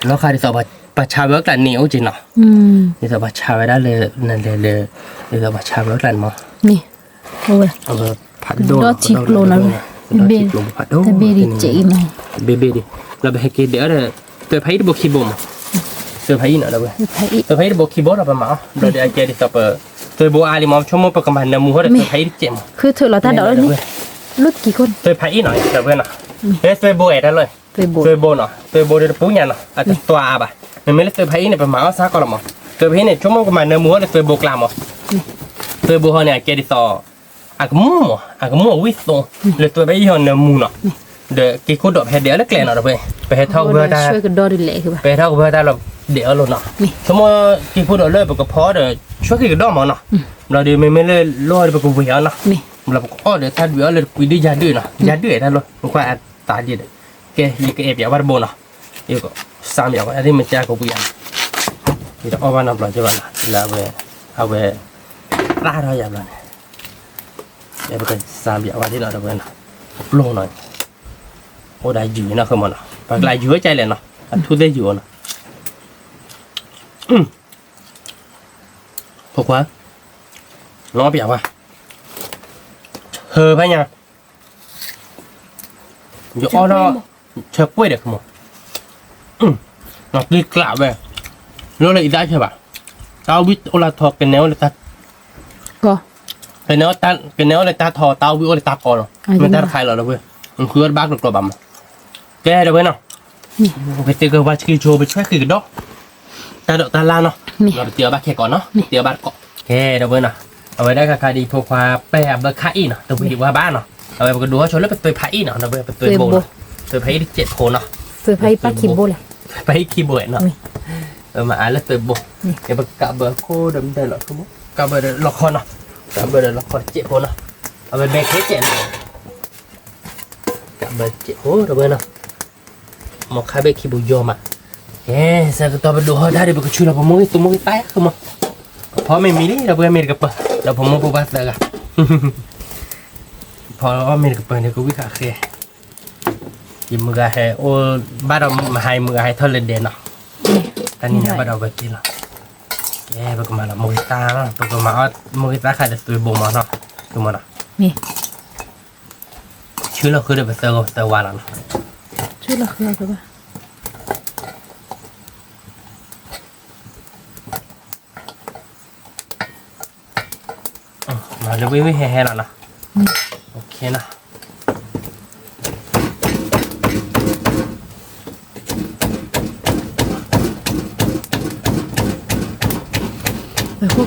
ဃာ်ဒ်သိးပှၤဆါဝဲအကျါန့ၣ်အိၣ်က့ၤနီၤ ဒ်သိးပှၤဆါဝဲဒၣ်လၢ နလဲၤလၢ ဒ်သိးပှၤဆါဝဲအကျါန့ၣ်မး မ့ၢ် အိၣ်ဝဲ ဖးဒိၣ် ဒီထံကျိနီၤ တဘ့ၣ် တဘ့ၣ်ဒ်ကဲအံၤမး တဘ့ၣ်ဘ့ၣ်ဒ် လီၤပဟဲက့ၤဒဲးအီၤဒီး သွဲၣ်ဖးအံၣ်တဘိခံဘိမး သွဲၣ်ဖးအံၣ်နီၤဒီပုၢ်ဝဲၢ် သွဲၣ်ဖးအံၣ်တဘိခံဘိဒီးပမၤအီၤ ဘျီဒီးအကဲဒ်သိးပ သွဲၣ်ဘိအါလံမး ဆိကမိၣ်ပကမၤနၢမူဟီဒီး သွဲၣ်ဖးအံၣ်တကဲးမး ခုထၢၣ်လီၤတၢ်ဒီးလၢန့ၣ် လၢကံခိၣ် သွဲၣ်ဖးအံၣ်နီၤ ဒီပုၢ်ဝဲၢ်နီၤ လၢသွဲၣ်ဘိအဲၣ်တၢ်လီၤ သွဲၣ်ဘိနီၤ သွဲၣ်ဘိဒီးတပူၤညါနီၤ အတသွါအါဘၣ် မ့မ့ၢ်လၢသွဲၣ်ဖးအံၣ်န့ၣ် ပမၤအီၣ်စ့ၢ်ကီးလီၤမး သွဲၣ်ဖးအံၣ်န့ၣ် ဆိကမိၣ်ကမၤနၢမူဟီဒီးသွဲၣ်ဘိကျါမး သွဲၣ်ဘိဟီန့ၣ် အကဲဒ်သိး အကမူၣ်မး အကမူၣ်အဝံၣ်သိ လၢသွဲၣ်ဖးအံၣ်ဟီနၢမူနီၤ ဒီးက့ၤခိၣ်ဒီးပဟဲဒဲးအီၤလၢကျဲနီၤ ဒီပုၢ်ဝဲၢ် ပဟဲထီၣ်ကဘၢတၢ် ပဟဲထီၣ်ကဘၢတၢ်လီၤဒဲးအီၤလီၤနီၤ ဆိကမိၣ်က့ၤခိၣ်ဒီးလၢပကဖီဒီး ဆွဲက့ၤကဒီးမးနီၤ ဘျီဒီးမ့မ့ၢ်လၢလီၢ်ဒီးပကဝ့ၤအီၤနီၤ ဘျီပကအီၣ်ဒီးတၢ်ဒုးအီၣ်လၢတကွံဒုယၤဒုးနီၤ ယၤဒုးအဲၣ်တၢ်လီၤ နကွၢ်အသးဒ်ဒီး ကဲ ယကအဲၣ်ပၠးဝဲတဘိနီၤ ယကစၢ်မၠးဝဲဒ်မ့ၢ်ကၢ်ကဝံၤယၤ ယတအီၣ်ဘၣ်နီတဘျီကဘၣ်နီၤ လၢအဝဲ အဝဲ သၣ်ထီၣ်ယၤဘျီန့ၣ် ပကစၢ်မၠးဝဲဒ်နီၤ ဒီပုၢ်ဝဲၢ်နီၤ ပျိၢ်နီၤ အိၣ်ဒၣ်ယုာ်နီၤ ဃမနီၤ ပှၤကျါယုာ်ဝဲကလဲၣ်နီၤ အထူသ့ၣ်ယုာ်အီၤနီၤ ဖိခွါ လီၤပၠးဝဲ ဟၢဖဲညါ ယအီၣ်ထီၣ် ဆၢကွဲၢ်ဒီးခမီ နက့ၤကျးဝဲ လၢလၢအံသၣ်ဆၢဘၣ် တၢ်ဝံၣ်အိၣ်လၢထီ ကနဲအိၣ်လၢတၢ် ကနဲအိၣ်လၢတၢ်ထီ တၢ်ဝံၣ်အိၣ်လၢတၢ်ကီလီၤ မ့ၢ်တၢ်တခါလီၤဒီပုၢ်ဝဲၢ် နဃုအီၣ်တဘၣ်ကျိၤကျိၤဘၣ်မး ကဲဒီပုၢ်ဝဲၢ်နီၤ ပကသ့ကဝဲၤဆံက့ၤဆိ ပဆွဲက့ၤကဒီး တၢ်ဒိးတၢ်လၢ်နီၤ ဒီးပတ့အီၣ်ဘၣ်ခဲကိးနီၤ ပတ့အီၣ်ဘၣ်တကိး ကဲဒီပုၢ်ဝဲၢ်နီၤ အဝဲဒၣ်ခါခါဒ်ဖိခွါပဲၢ်အဘၢခါအံၣ်နီၤ တဝံၤဒံးဝဲဘၣ်နီၤ အဝဲပကဒိးဟီၣ်ဆိလၢပသွဲၣ်ဖးအံၣ်နီၤ ဒီပုၢ်ဝဲၢ် ပသွဲၣ်ဘိနီၤ သွဲၣ်ဖးအံၣ်တစဲးဖိနီၤ သွဲၣ်ဖးအံၣ်ပၣ်ခံဘိလဲၣ် သွဲၣ်ဖးအံၣ်ခံဘိနီၤ မၤအါလၢသွဲၣ်ဘိ ပကးဘၢခိၣ်ဒီးမ့ၢ်ဒၢးလီၤ ကးဘၢဒီးလီခီနီၤ ကးဘၢဒီးလီခီတစဲးဖိနီၤ အဝဲဘဲခဲစဲးနီၤ ကးဘၢတစဲးဖိဒီပုၢ်ဝဲၢ်နီၤ မ့ၢ်ခါဘ့ၣ်ခံဘိယီၤမး ကဲ ဆၢကတီၢ်ပဒိးဟီၣ်တၢ်ဒီး ပကဆူလီၤပမိၢ်ဂ့ၤ သူမိၢ်ဂ့ၤသၣ်ယါကမီၤ ဖီမ့ၢ်မံၤလံ ဒီပုၢ်ဝဲၢ်မ့ၢ်တကပၢၤ ဒီးဖိမိၢ်ဖိခွါသၢဂၤ ဖီမ့ၢ်တကပၢၤန့ၣ် ကဝံၣ်ဃာ်ဃဲ ယမုၢ်ဂၤဟဲအိၣ်ဘၣ်ဒီးမဟါ ယမုၢ်ဂၤဟဲထီၣ်လၢဒဲးနီၤ တနံၤညါဘၣ်ဒီးဝဲက့ၤလီၤ ကဲ ပကမၤလီၤမိၢ်ဂ့ၤသၣ်နီၤ ပကမၤအီၣ်မိၢ်ဂ့ၤသၣ်ဃာ်ဒီးသွဲၣ်ဘိမးနီၤ ကမီၤနီၤ ဆူလီၤဃုာ်ဒီးပသၢဂီၤပသၢဝါလီၤနီၤ ဆူလီၤဃုာ်ကဘၣ် မၤလၢဝ့ၢ်ဝ့ၢ်ဟဲဟဲလီၤနီၤ OKနီၤ ပခိၣ်ကျးသီၣ် ဆူလီၤ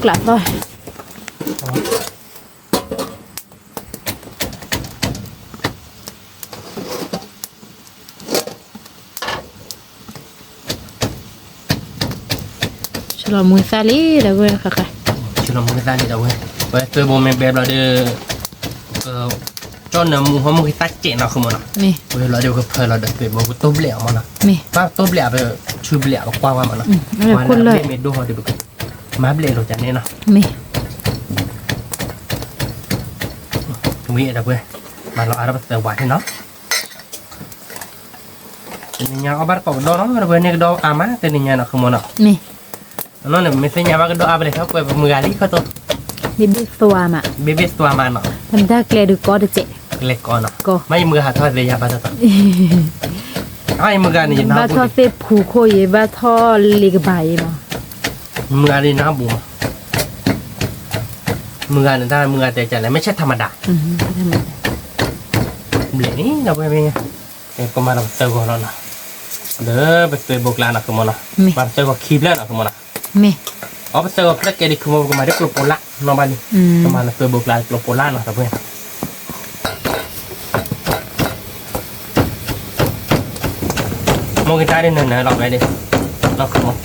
မုၢ်သၣ်လံ ဒီပုၢ်ဝဲၢ်ဃၣ်ဃၣ် ဆူလီၤမုၢ်သၣ်လံ ဒီပုၢ်ဝဲၢ် ဝဲသွဲၣ်ဘိမ့ၢ်ဘဲဘျီဒီး က ကၠီၣ်နၢမူဟီၣ်မုၢ်ဂ့ၤသၣ်စဲးနီၤ ဃုမီၤနီၤ ဝဲဘျီဒီးကဖၢလီၤဒီးသွဲၣ်ဘိ ကတိၢ်ဘျဲးအီၤမီၤနီၤ ဘၣ်တိၢ်ဘျဲးအီၤပဆူဘျဲးအီၤ ပကွၢ်ဝဲမီၤနီၤ ဝဲလၢဘျဲးမ့ၢ်ဒိၣ်ဟီဒီးပက မၤဘျဲးလိာ်ကန့ၣ်နီၤ ဝံၤဒီပုၢ်ဝဲၢ် မၤလီၤအါထီၣ်ပသၢဝါန့ၣ်နီၤ တနံၤညါအီၣ်ဘၣ်တကိးကဒီးနီၤ ဒီပုၢ်ဝဲၢ်န့ၣ်ကဒီးအါမး တနံၤညါနီၤ ဃုမီၤနီၤ အနီၢ်န့ၣ် မ့ၢ်သ့ၣ်ညါဘၣ်ကဒီးအါဘၣ်လဲၣ် ထီၣ်ကွဲးပမုၢ်ဂၤလံခီတိၤ ဘ့ၣ်ဘ့ၣ်သွါမး ဘ့ၣ်ဘ့ၣ်သွါမးနီၤ မတၤကျဲဒုးကီတစဲး ကျဲကီနီၤ မ့ၢ်ယမုၢ်ဂၤဟးထီၣ်သ့ၣ်ယၤဘၣ်ထီၣ် ယမုၢ်ဂၤန့ၣ် ယဘၣ်ထီၣ်သ့ၣ်ဖူခိၣ် ယဘၣ်ထီၣ်လ့ကဘၣ်အံၤမး မုၢ်ဂၤန့ၣ်နၢ်ဘူးမး မုၢ်ဂၤန့ၣ် တၢ်မုၢ်ဂၤတဲကလဲၣ် မ့ၢ်ဆဲးထးမဒၤ ဘျဲးန့ၣ် ဒီပုၢ်ဝဲၢ်မ့ၢ် ကမၤလီၤပသၢဂီၤလီၤနီၤ ဒီးပသွဲၣ်ဘိကျါနီၤ ဃုမီၤနီၤ မၤပသၢဂီၤခံဖျၢၣ်နီၤ ဃုမီၤနီၤ အီၣ်ပသၢဂီၤဖျၢၣ်ကဲဒံး ဃုမီၤပကမၤဒ်ကျိၤပိာ်လၢ်နီၤဘၣ်လံ ကမၤလီၤသွဲၣ်ဘိကျါကျိၤပိာ်လၢ်နီၤ ဒီပုၢ်ဝဲၢ် မိၢ်ဂ့ၤတၢ်ဒ်နၢၤနၢၤလီၤဝဲဒၣ် နီၢ်ဃုမိၢ်,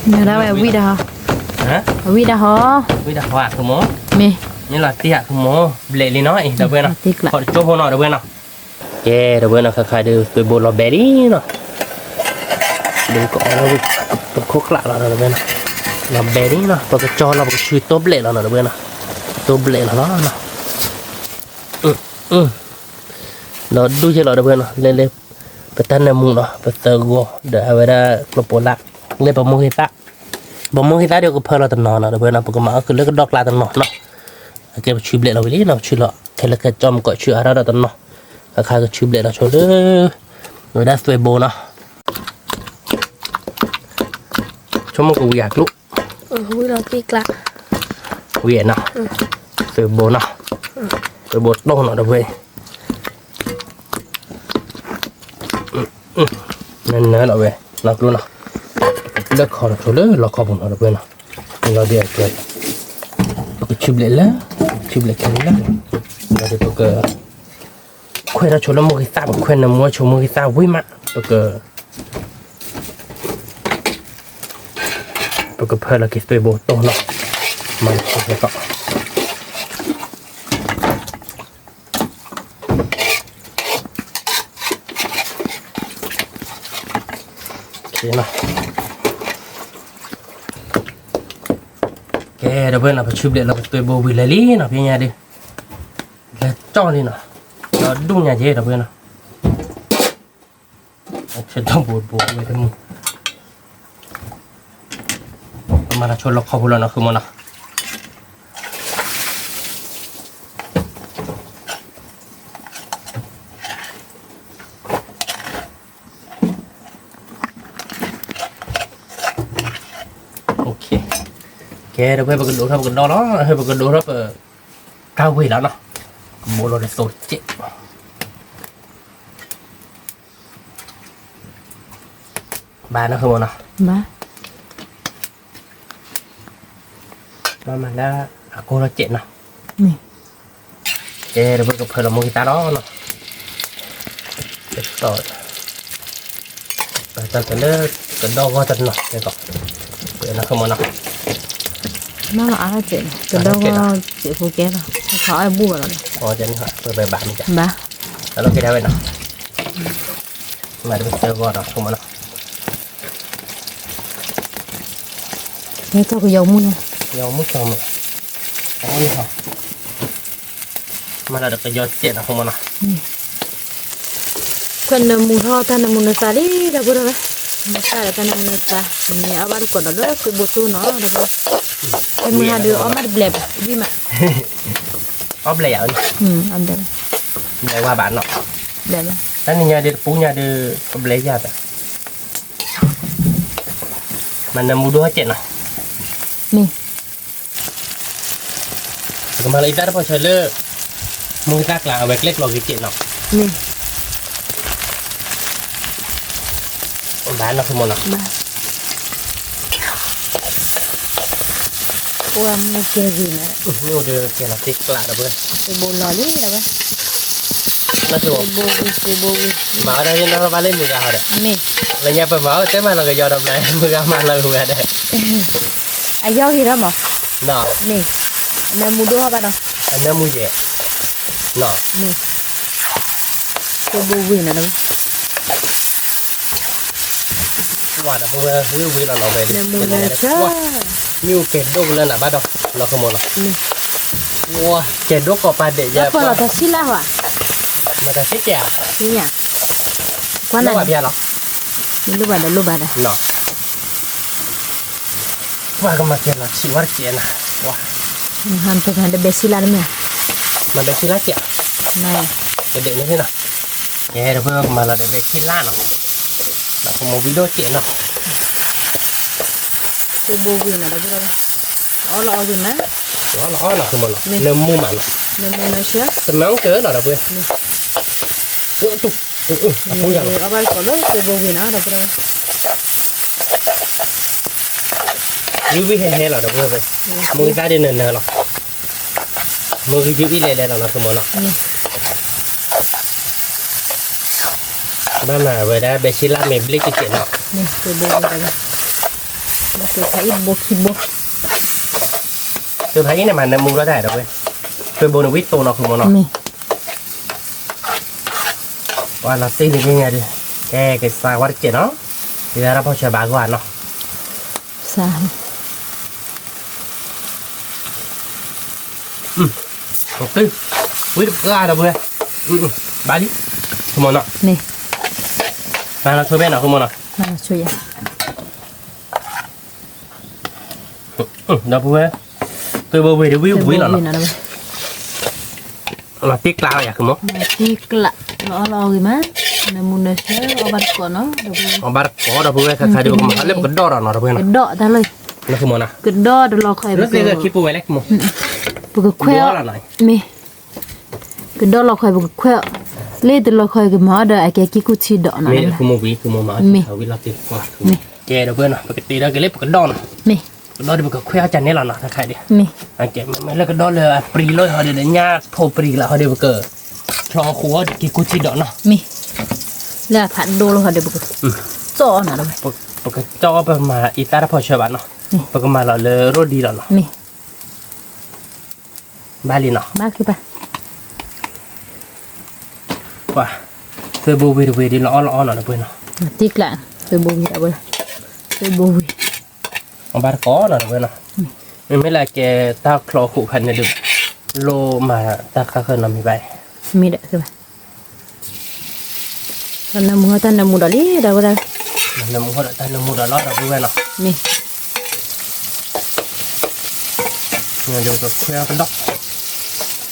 မ့ၢ်ဒၣ်ဝဲဝံၣ်ဒၣ်ဟီ, ဝံၣ်ဒၣ်ဟီ, ဝံၣ်ဒၣ်ဟီအဃုမိၢ်, မ့ၢ်, မ့ၢ်လီၤတံၢ်အဃုမိၢ် ဘျဲးလံနီၤ အံၤ ဒီပုၢ်ဝဲၢ်နီၤ, ခီၣ်တကၠိဖိနီၤ ဒီပုၢ်ဝဲၢ်နီၤ, ကဲ ဒီပုၢ်ဝဲၢ်နီၤ ခါခါဒုး သွဲဘိလီၤဘဲလံနီၤ, ဒုးကအီၣ်လၢ ပခိၣ်ကျးလီၤ ဒီပုၢ်ဝဲၢ်နီၤ, လီၤဘဲလံနီၤ ပကကၠီလီၤ ပကဆူတိဘျဲးလီၤနီၤ ဒီပုၢ်ဝဲၢ်နီၤ, တိဘျဲးလီၤလီၤနီၤ ဒီးဒူၣ်ယဲၢ်လီၤ ဒီပုၢ်ဝဲၢ်နီၤ, လဲၤလဲၤ ပတၢ်နၢမူနီၤ ပသၢဂီၤ ဒီးအဝဲဒၣ်ကျိပိလၢ် လၢပမိၢ်ဂ့ၤသၣ်, ပမိၢ်ဂ့ၤသၣ်ဒီးကဖၢလီၤတနီၤနီၤ ဒီပုၢ်ဝဲၢ်နီၤ, ပကမၤအီၣ်ကလၢကဒီကျါတနီၤနီၤ, အကဲပဆူဘျဲးလီၤဝံၤလံနီၤ, ပဆူလီၤ ခဲလၢာ်ခဲကၠီမကီးဆူအါထီၣ်ဒီးတနီၤ, ခါခါကဆူဘျဲးလီၤဆိလၢ အဝဲဒၣ်သွဲဘိနီၤ ဆိကမိၣ်ကဝံၤအကျိ, ဝံၤလီၤတံၢ်ကျါ, ဝံၤနီၤ, သွဲဘိနီၤ, သွဲဘိတိၢ်နီၤ ဒီပုၢ်ဝဲၢ်, နနၢလီၤဝဲ လီၤကျိနီၤ, လၢခီလီၤဆိလၢလီခီပူၤနီၤ ဒီပုၢ်ဝဲၢ်နီၤ, လီၤဒုးအကဲ, ပကဆူဘျဲးလၢ, ဆူဘျဲးခဲလၢာ်လၢ, လီၤဒုးပက ခွဲးထီၣ်ဆိလၢမိၢ်ဂ့ၤသၣ် ပခွဲးနၢမူဆိမိၢ်ဂ့ၤသၣ်ဝံၤမး ပက, ပကဖၢလီၤက့ၤသွဲဘိတိၢ်နီၤ, မၤဆိကီး ကဲ ဒီပုၢ်ဝဲၢ်နီၤ ပဆူဘျဲးလီၤ ပသွဲဘိဝံၤလၢာ်လံနီၤ ဖဲညါဒုး, လဲၤကၠီလံနီၤ, ဒီးဒူၣ်ညါက့ ဒီပုၢ်ဝဲၢ်နီၤ, ဆဲးထီၣ်ဘိတဘိဝဲတမုၢ်, ပမၤလီၤဆိလီခီဖိလီၤနီၤ ဃုမိၢ်နီၤ ကဲ ဒီပုၢ်ဝဲၢ် ပကဒိးထီၣ်ပကဒီလီၤ, ပကဒိးထီၣ်ပ တၢ်ဝံၤလီၤနီၤ, ကဘိလီၤဒီးသိးစဲး, ဘၣ်နီၤ ဃုမိၢ်နီၤ, ဘၣ်, မၤမၤလၢ အကိၢ်ထီၣ်စဲးနီၤ, ကဲ ဒီပုၢ်ဝဲၢ် ကဖၢလီၤမိၢ်ဂံၢ်သၣ်လီၤနီၤ, တၢ်တလၢ ကဒီဂီၢ်တနီၤ ကဲကီး, နီၤ ဃုမိၢ်နီၤ, မ့ၢ်အါထီၣ်စဲး, ကဒီဂီၢ်စဲးဖိကဲလီၤ, ခီအီၣ်ဘူၣ်ဘၣ်လီၤ, ဘၣ်, အလီၢ်ကဲဒၣ်ဝဲနီၤ, မၤတပသၢဂီၢ်နီၤ ဃုမိၢ်နီၤ, ကဲ ကယီၤမုၢ်, ယီၤမုၢ်ကီမုၢ်, မၤလၢတကယီၤစဲးနီၤ ဃုမိၢ်နီၤ, ကွၢ်နၢမူထီၣ် တၢ်နၢမူနသးလံ ဒီပုၢ်ဝဲၢ်, နသးဒီးတၢ်နၢမူနသး, မ့ၢ်အီၣ်ဘၣ်တကိးဒီးလၢသွဲဘိတိၢ်နီၤ ဒီပုၢ်ဝဲၢ်, ဟဲမုၢ်ဟါဒုးအီၣ်မးတဘျဲးဘၣ် ဝံၣ်မး, အီၣ်ဘျဲးယၤ, ဘျဲးဝါဘၣ်နီၤ, တၢ်နံၤညါဒုး တပူၤညါဒုး အဘျဲးယၤဘၣ်, မၤနၢမူဒိၣ်ဟီၣ်စဲးနီၤ, မ့ၢ် ပကမၤလၢအံသၣ်တဖီၣ်ဆၢလၢ မိၢ်ဂံၢ်သၣ်ကျါ အဝဲကျဲကျီဂ့ၤစဲးနီၤ, မ့ၢ် ဘၣ်နီၤ ဃုမိၢ်နီၤ, ပှၤမ့ၢ်ကဲဂ့ၤနီၤ, မ့ၢ်အိၣ်ဒီးကဲလီၤသ့ကျါဒီပုၢ်ဝဲၢ်, တဘိလီၤလံဒီပုၢ်ဝဲၢ်, တဘိဝံၤ တဘိဝံၤ, မၤဝဲဒၣ်ယနီၢ်ဘၣ်လၢမုၢ်ဂၤဟီဒီး, မ့ၢ် လၢညါပမၤအီၣ်တဲမးလီၤကယီၤဒီးဘျီ မုၢ်ဂၤမၤလီၤဝဲဒၣ် အယီၢ်ဂ့ၤထီၣ်မး, မ့ၢ် အနၢမူဒိၣ်ထီၣ်ဘၣ်ဒီး, အနၢမူယဲၢ်, မ့ၢ် တဘိဝံၤနီၤ, ဝံၤဝံၤလီၤနီၤဝဲ, နၢမူနၢဆၢ, မ့ၢ်အိၣ်ကဲဒိၣ်ကလၢနၤဘၣ်ဒီး နီၤ ဃုမိၢ်နီၤ, ကဲဒိၣ်ကိးပၤဒဲးယၤ, ပှၤလီၤတၢ်ဆံးလၢ်ဝဲ, မၤတၢ်ဆံးကဲ, ဆံးညါ, ကွၢ်နၤ, လိၣ်ဘၣ်ဒီးလိၣ်ဘၣ်ဒီး ပှၤကမၤကဲလီၤဆံးဝဲတကဲနၤ, ဟါတဂၤဒီးဘဲဆံးလၢ်တမ့ၢ်, မၤဘဲဆံးလၢ်ကဲ, ကဒဲးန့ၣ်နီၤ, ကဲဒီပုၢ်ဝဲၢ် ကမၤလီၤဒီးဘဲဆံးလၢ်နီၤ, ဒီးကမိၢ်ဝံၤဒိၣ်ကဲနီၤ, တဘိဝံၤနီၤ ဒီပုၢ်ဝဲၢ်, အီၣ်လီၤအီၣ်ဂ့ၤမး, အီၣ်လီၤအီၣ်နီၤ ဃုမိၢ်နီၤ, နၢမူမးနီၤ, နၢမူနၢဆၢ, တမၤအီၣ်ကၢနီၤ ဒီပုၢ်ဝဲၢ်, အပူၤယၤလီၤ, အီၣ်ဘၣ်တကိးလၢတဘိဝံၤနီၤ ဒီပုၢ်ဝဲၢ် ဝံၤဝံၤဟဲဟဲလီၤ ဒီပုၢ်ဝဲၢ်, မုၢ်ဂံၢ်သၣ်ဒုးနၢၤနၢၤလီၤ, မုၢ်ဂံၢ်ယုၢ်အံၤလဲၤလဲၤလီၤနီၤ ဃုမိၢ်နီၤ, ဘၣ်မၤဝဲဒၣ်ဘဲဆံးလၢ်မ့ၢ်ဘျ့ကကဲးနီၤ, တဘိဝံၤ သုးဖးအံၣ်ဘိခံဘိ, သုးဖးအံၣ်န့ၣ်မး နၢမူထီၣ်တၢ်ဒီပုၢ်ဝဲၢ်, သုးဘိန့ၣ်ဝံတိၢ်နီၤ ဃုမိၢ်နီၤ, မ့ၢ် ပှၤလီၤတ့ၢ်လံသ့ၣ်ညါဒုး, ကဲ ကစးဝါတစဲးနီၤ, ဒ်တၢ်ဖီၣ်ဆၢဘၣ်အဂီၢ်နီၤ, စး ဝံတပှၢ်ဒီပုၢ်ဝဲၢ်, ဘၣ်လံ, ဃုမိၢ်နီၤ, မ့ၢ် မၤလီၤဆိဖဲနီၤ ဃုမိၢ်နီၤ, မၤလီၤဆိယၤ ဒီပုၢ်ဝဲၢ်, သုးဘိဝံၤဒီးဝံဝံၤလီၤနီၤ, လီၤတ့ၢ်ကျးလီၤယၤ ဃုမိၢ်, လီၤတ့ၢ်ကျး, လီၤအီၣ်လီၤအီဂ့ၤမး, နၢမူနၢဆၢအီၣ်ဘၣ်တကိးနီၤ, အီၣ်ဘၣ်တကိးဒီပုၢ်ဝဲၢ်, ခဲခါဒုးပကမၤလၢပကဒီၣ်ဒီးနီၤ ဒီပုၢ်ဝဲၢ်နီၤ, ကဒီၣ်တၢ်လၢ ကဒီၣ်တလီၤခီ, ပကခွဲးအီၤ, မ့ၢ် ကဒီၣ်လီၤခီ ပကခွဲးအီၤ, လၢတလီၤခီကမၤအီၤဒီး အကဲက့ၤကူၣ်ထံဒီးနီၤ, မ့ၢ် မ့ၢ် ကဲဒီပုၢ်ဝဲၢ်နီၤ ပကတ့ထီၣ်က့ၤလၢပကဒီၣ်နီၤ, မ့ၢ် ကဒီၣ်ဒီးပကခွဲးအီၤကန့ၣ်လီၤနီၤ, ခဲခါဒုး, မ့ၢ် မ့ၢ်လၢကဒီၣ်လၢအပြံၤလီၤဟီဒုး ညၣ်ဖိပြံၤလီၤဟီဒုး ပကချီဃိးအီၤက့ၤကူၣ်ထံဒီးနီၤ, မ့ၢ် လၢအဖးဒိၣ်လီၤဟီဒုး ပက ကၠီၣ်အီၤနီၤ, ပကကၠီၣ်အီၤ ပမၤအံသၣ်တၢ်ဖီၣ်ဆၢဘၣ်နီၤ, ပကမၤလီၤလၢရိၣ်ဒံလီၤနီၤ, မ့ၢ် ဘၣ်လံနီၤ, ဘၣ်, ပှၤ သုးဘိဝံၤတဝံၤဒုး လီၤအီၣ်လီၤအီနီၤ ဒီပုၢ်ဝဲၢ်နီၤ, တံကျး, သုးဘိဝံၤဒီးဝဲ, သုးဘိဝံၤ, အီၣ်ဘၣ်တကိးနီၤ ဒီပုၢ်ဝဲၢ်နီၤ, မ့မ့ၢ်လၢကဲတၢ်ချီဃိးခါန့ၣ်ဒုး လိၣ်မၤတၢ်ဃၣ်ဃၢၤနီတမံၤဘၣ်, မ့ၢ်ဒီး တၢ်နၢမူ တၢ်နၢမူဒီးလံ ဒီပုၢ်ဝဲၢ်, နၢမူဒီးတၢ်နၢမူဒီးလီၤ ဒီပုၢ်ဝဲၢ်နီၤ, မ့ၢ် ဒုးပကခွဲးအီၤကဒီး,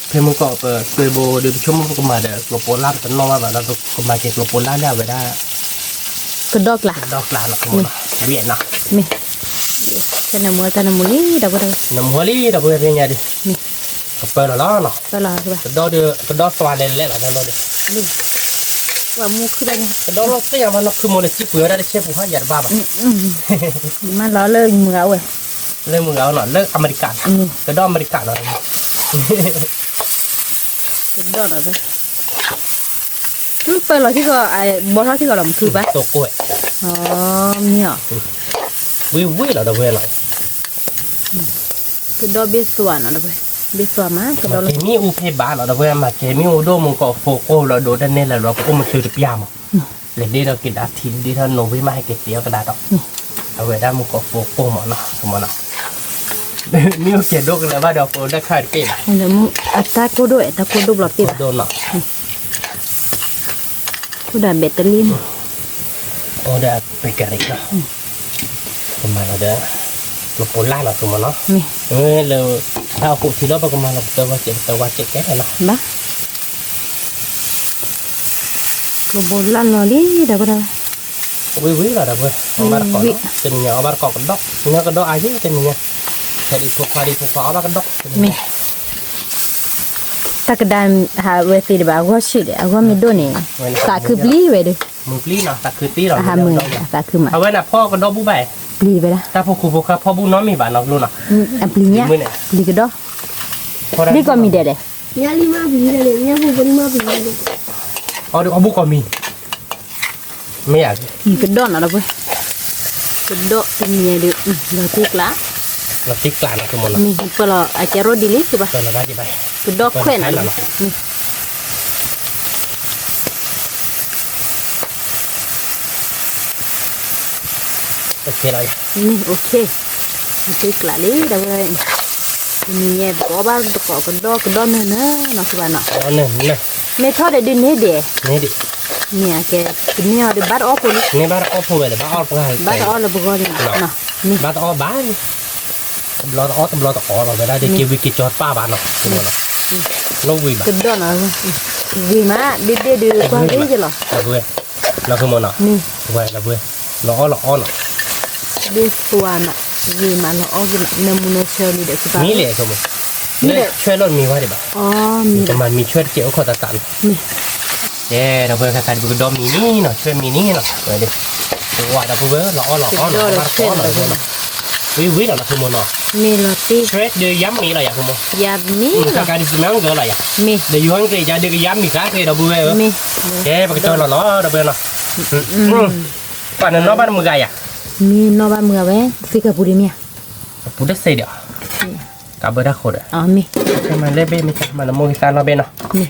ဖဲမုၢ်ကီးပသုးဘိဒုး ပဆိကမိၣ်ပကမၤဒီးကျိၤပိလၢ် ပတနီၣ်ဘၣ်ဘၣ်ဒီး ပကမၤက့ၤကျိၤပိလၢ်လၢအဝဲဒၣ် ကဒီးကျး, ကဒီးကျးနီၤ, မ့ၢ် တၢ်နၢမူ တၢ်နၢမူလံ ဒီပုၢ်ဝဲၢ်, နၢမူလံ ဒီပုၢ်ဝဲၢ် သ့ၣ်ညါဒုး, မ့ၢ် ကပၢလီၤလီၤနီၤ, ကဒီးဒီး ကဒီးသွါလဲၤလဲၤလီၤ တၢ်လီၤဒုး, ကဒီးလီၤသ့ၣ်ညါမးနီၤ ခုမိၢ် လၢစံၣ်ပှ့ၤဝဲဒၣ်တဆဲပူၤဟါ ယၤတဘၣ်ဘၣ်, မ့ၢ်လီၤလၢမုၢ်ဂၤအိၣ်ဝဲ, လၢမုၢ်ဂၤအိၣ်နီၤ လၢအမဲရကၤ, ကဒီးအမဲရကၤနီၤ, ကဒီးလီၤ, မ့ၢ်ပၢလီၤထံကီၢ်, ဘီထီၣ်ထံကီၢ်လီၤ မ့ၢ်ခုဘၣ်, မ့ၢ်အီၤ, ဝံၤဝံၤလီၤ ဒီပုၢ်ဝဲၢ်လီၤ ကဒီးဘ့ၣ်သွါနီၤ ဒီပုၢ်ဝဲၢ်, ဘ့ၣ်သွါမး ကဒီးလီၤ, မၤကဲမ့ၣ်အူဖဲဘၣ်လီၤ ဒီပုၢ်ဝဲၢ်, မၤကဲမ့ၣ်အူဒိၣ် မူကီးဖိကိၢ်လီၤ ဒိးတန့ၢ်လၢၤလီၤ ပအိၣ်မုာ်တုၤတပျၢ်မး, လဲၤဒ့ထီၣ်က့ၤဒၣ်ထံ ဒ့ထီၣ်နိဝ့ၢ်မး ဟဲက့ၤတ့အီၣ်ကဒါဒီး, အဝဲဒၣ်မူကီးဖိကိၢ်မးနီၤ မ့ၢ်နီၤ, မ့ၣ်အူကဲဒိၣ်ကလၢၤဘၣ်ဒီး ဖိဒၣ်ခါတက့ၢ်ဘၣ်, အတၢ်ကိၢ်ဒိၣ် တၢ်ကိၢ်ဒိၣ်ဘျီတ့ၢ်ဘၣ်, အိၣ်ဒီးဘဲးတလံနီၤ, အိၣ်ဒီးဘဲးကရံၤနီၤ, ပမၤလီၤဒီး ကျိၤပိလၢ်နီၤ သုးမီၤနီၤ, လၢ တၢ်အိၣ်ဖှိၣ်ထံလီၤ ပကမၤလီၤ ပတၢ်ဝါစဲး ပတၢ်ဝါစဲးကဲနီၤ, ဘၣ် ကျိၤပိလၢ်လီၤလံ ဒီပုၢ်ဝဲၢ်, ဝံၤဝံၤလီၤ ဒီပုၢ်ဝဲၢ်, အီၣ်ဘၣ်တကိးနီၤ တနံၤညါအီၣ်ဘၣ်တကိးကဒီး တနံၤညါကဒီးအါယံၤ တနံၤညါ, ခဲဒံးဖိခွါဒံးဖိခွါအီၣ်ဘၣ်ကဒီး, တၢ်ကဒါ ဟးဝဲသ့တဘၣ် အဂီၢ်ဆံးဒီး အဂီၢ်မ့ၢ်ဒိၣ်န့ၣ် သးခုပျံၤဝဲဒီး, မုာ်ပျံၤနီၤ သးခုသ့လီၤ, အဟးမုာ် အသးခုမး, အဝဲန့ၣ်ဖီၣ်ကဒီးဘူၣ်ဘၣ်, ပျံၤဝဲဒၣ်, တၢ်ဖိခူဖိခါဖီၣ်ဘူၣ်နီတမံၤဘၣ်နီၤ ကျိနီၤ, အပျံၤညါ, ပျံၤကဒီး, ဒ်ကိးမံၤဒဲးလဲၣ် ညါလံမးပျံၤဒဲးလဲၣ် ညါဖိဖိလံမးပျံၤဒဲးလဲၣ်, အီၣ်ဒုးအီၣ်ဘူၣ်ကိးမံၤ, မ့ၢ်ဧါ, ကဒီးနီၤ ဒီပုၢ်ဝဲၢ်, ကဒီးတနံၤညါဒီး လီၤတံၢ်ကျါ, လီၤတံၢ်ကျါနီၤ မ့ၢ်ပၢလီၤ အကဲရိၣ်ဒ်လံ ကဘၣ်လီၤဘၣ်ကဘၣ်, ကဒီးခွဲးနီၤ မ့ၢ် မ့ၢ်အိၣ်ခ့, အိၣ်ခ့ကျါလံ ဒီပုၢ်ဝဲၢ်, တနံၤညါပကအီၣ်ဘၣ်သကိးကဒီးကဒီးနၢၤနၢၤနီၤ ကဘၣ်နီၤ, မ့ၢ်ထီၣ်ဒီးဒုးန့ၢ်ဒဲး, န့ၢ်ဒဲး, မ့ၢ်အကဲ, တန့ၢ်အီၤဒီးဘၣ်တအီၣ်ဖိလံ, န့ၢ်ဘၣ်တအီၣ်ဖိဝဲဒီး ဘၣ်အီၣ်ပှၢ်, ဘၣ်တအီၣ်လၢပဂီၢ်န့ၣ်, ဘၣ်တအီၣ်ဘၣ် တဘျီတအီၣ် တဘျီတအီၣ်လီၤ ဝဲဒၣ်ဒုးက့ၤဝံၤက့ၤကၠီတပၣ်ဘၣ်နီၤ, လိၣ်ဝံၤဘၣ်, ကဒီးနီၤ, ဝံၤမး ဒ့ဒ့ဒုးကွၢ်ဂ့ၤယလီၤ, လီၤဖုမနီၤ, ဝဲလီၤဖု, လီၤအီၣ်လီၤအီနီၤ, ဒ့သွါနီၤ, ဂ့ၤမးလီၤအီၣ်ဂ့ၤမး နၢမူနၢဆၢလံဒီးကဘၣ်, မံလံ, မ့ၢ်ဒီးဆွဲလိာ်မံၤဝဲဒံးဘၣ်, ကမၤမံၤဆွဲတကဲးအိၣ်ခိးသးသးန့ၣ်, ကဲ ဒီပုၢ်ဝဲၢ် ခဲခါဒုးပကဒီမံၤန့ၣ်နီၤ ဆွဲမံၤန့ၣ်နီၤ, ဝဲဒၣ်, ဝဲဒီပုၢ်ဝဲၢ် လီၤအီၣ်လီၤအီနီၤ, ဝံၤဝံၤလီၤလီၤဖုမနီၤ, မ့ၢ်လီၤတံၢ်, ဆွဲဒုးယါမံၤလီၤယၤဖုမ, ယါမံၤလီၤ, ခဲခါဒုးပမ့ၢ်အီၣ်ကလီၤယၤ, မ့ၢ်ဒီးယိၤဟၣ်က့ၤယၤဒုးကယါမံၤကါက့ၤဒီပုၢ်ဝဲၢ်, မ့ၢ်, ကဲ ပကတၢၢ်လီၤလီၤ ဒီပုၢ်ဝဲၢ်နီၤ, ပှၤနနီၣ်ဘၣ်နမုၢ်ဂၤယၤ, မ့ၢ်နီၢ်ဘၣ်မုာ်အဝဲ သ့ကပူၤဒံးမ့ၢ်ဧါ, ကပူၤတစဲးဒီး, ကဘၢတၢ်ဃိဒီး, မ့ၢ်, မၤလၢဘ့ၣ်မ့ၢ်တၢ်မၤနမိၢ်ဂံၢ်သၣ်လီၤဘ့ၣ်နီၤ, မ့ၢ်,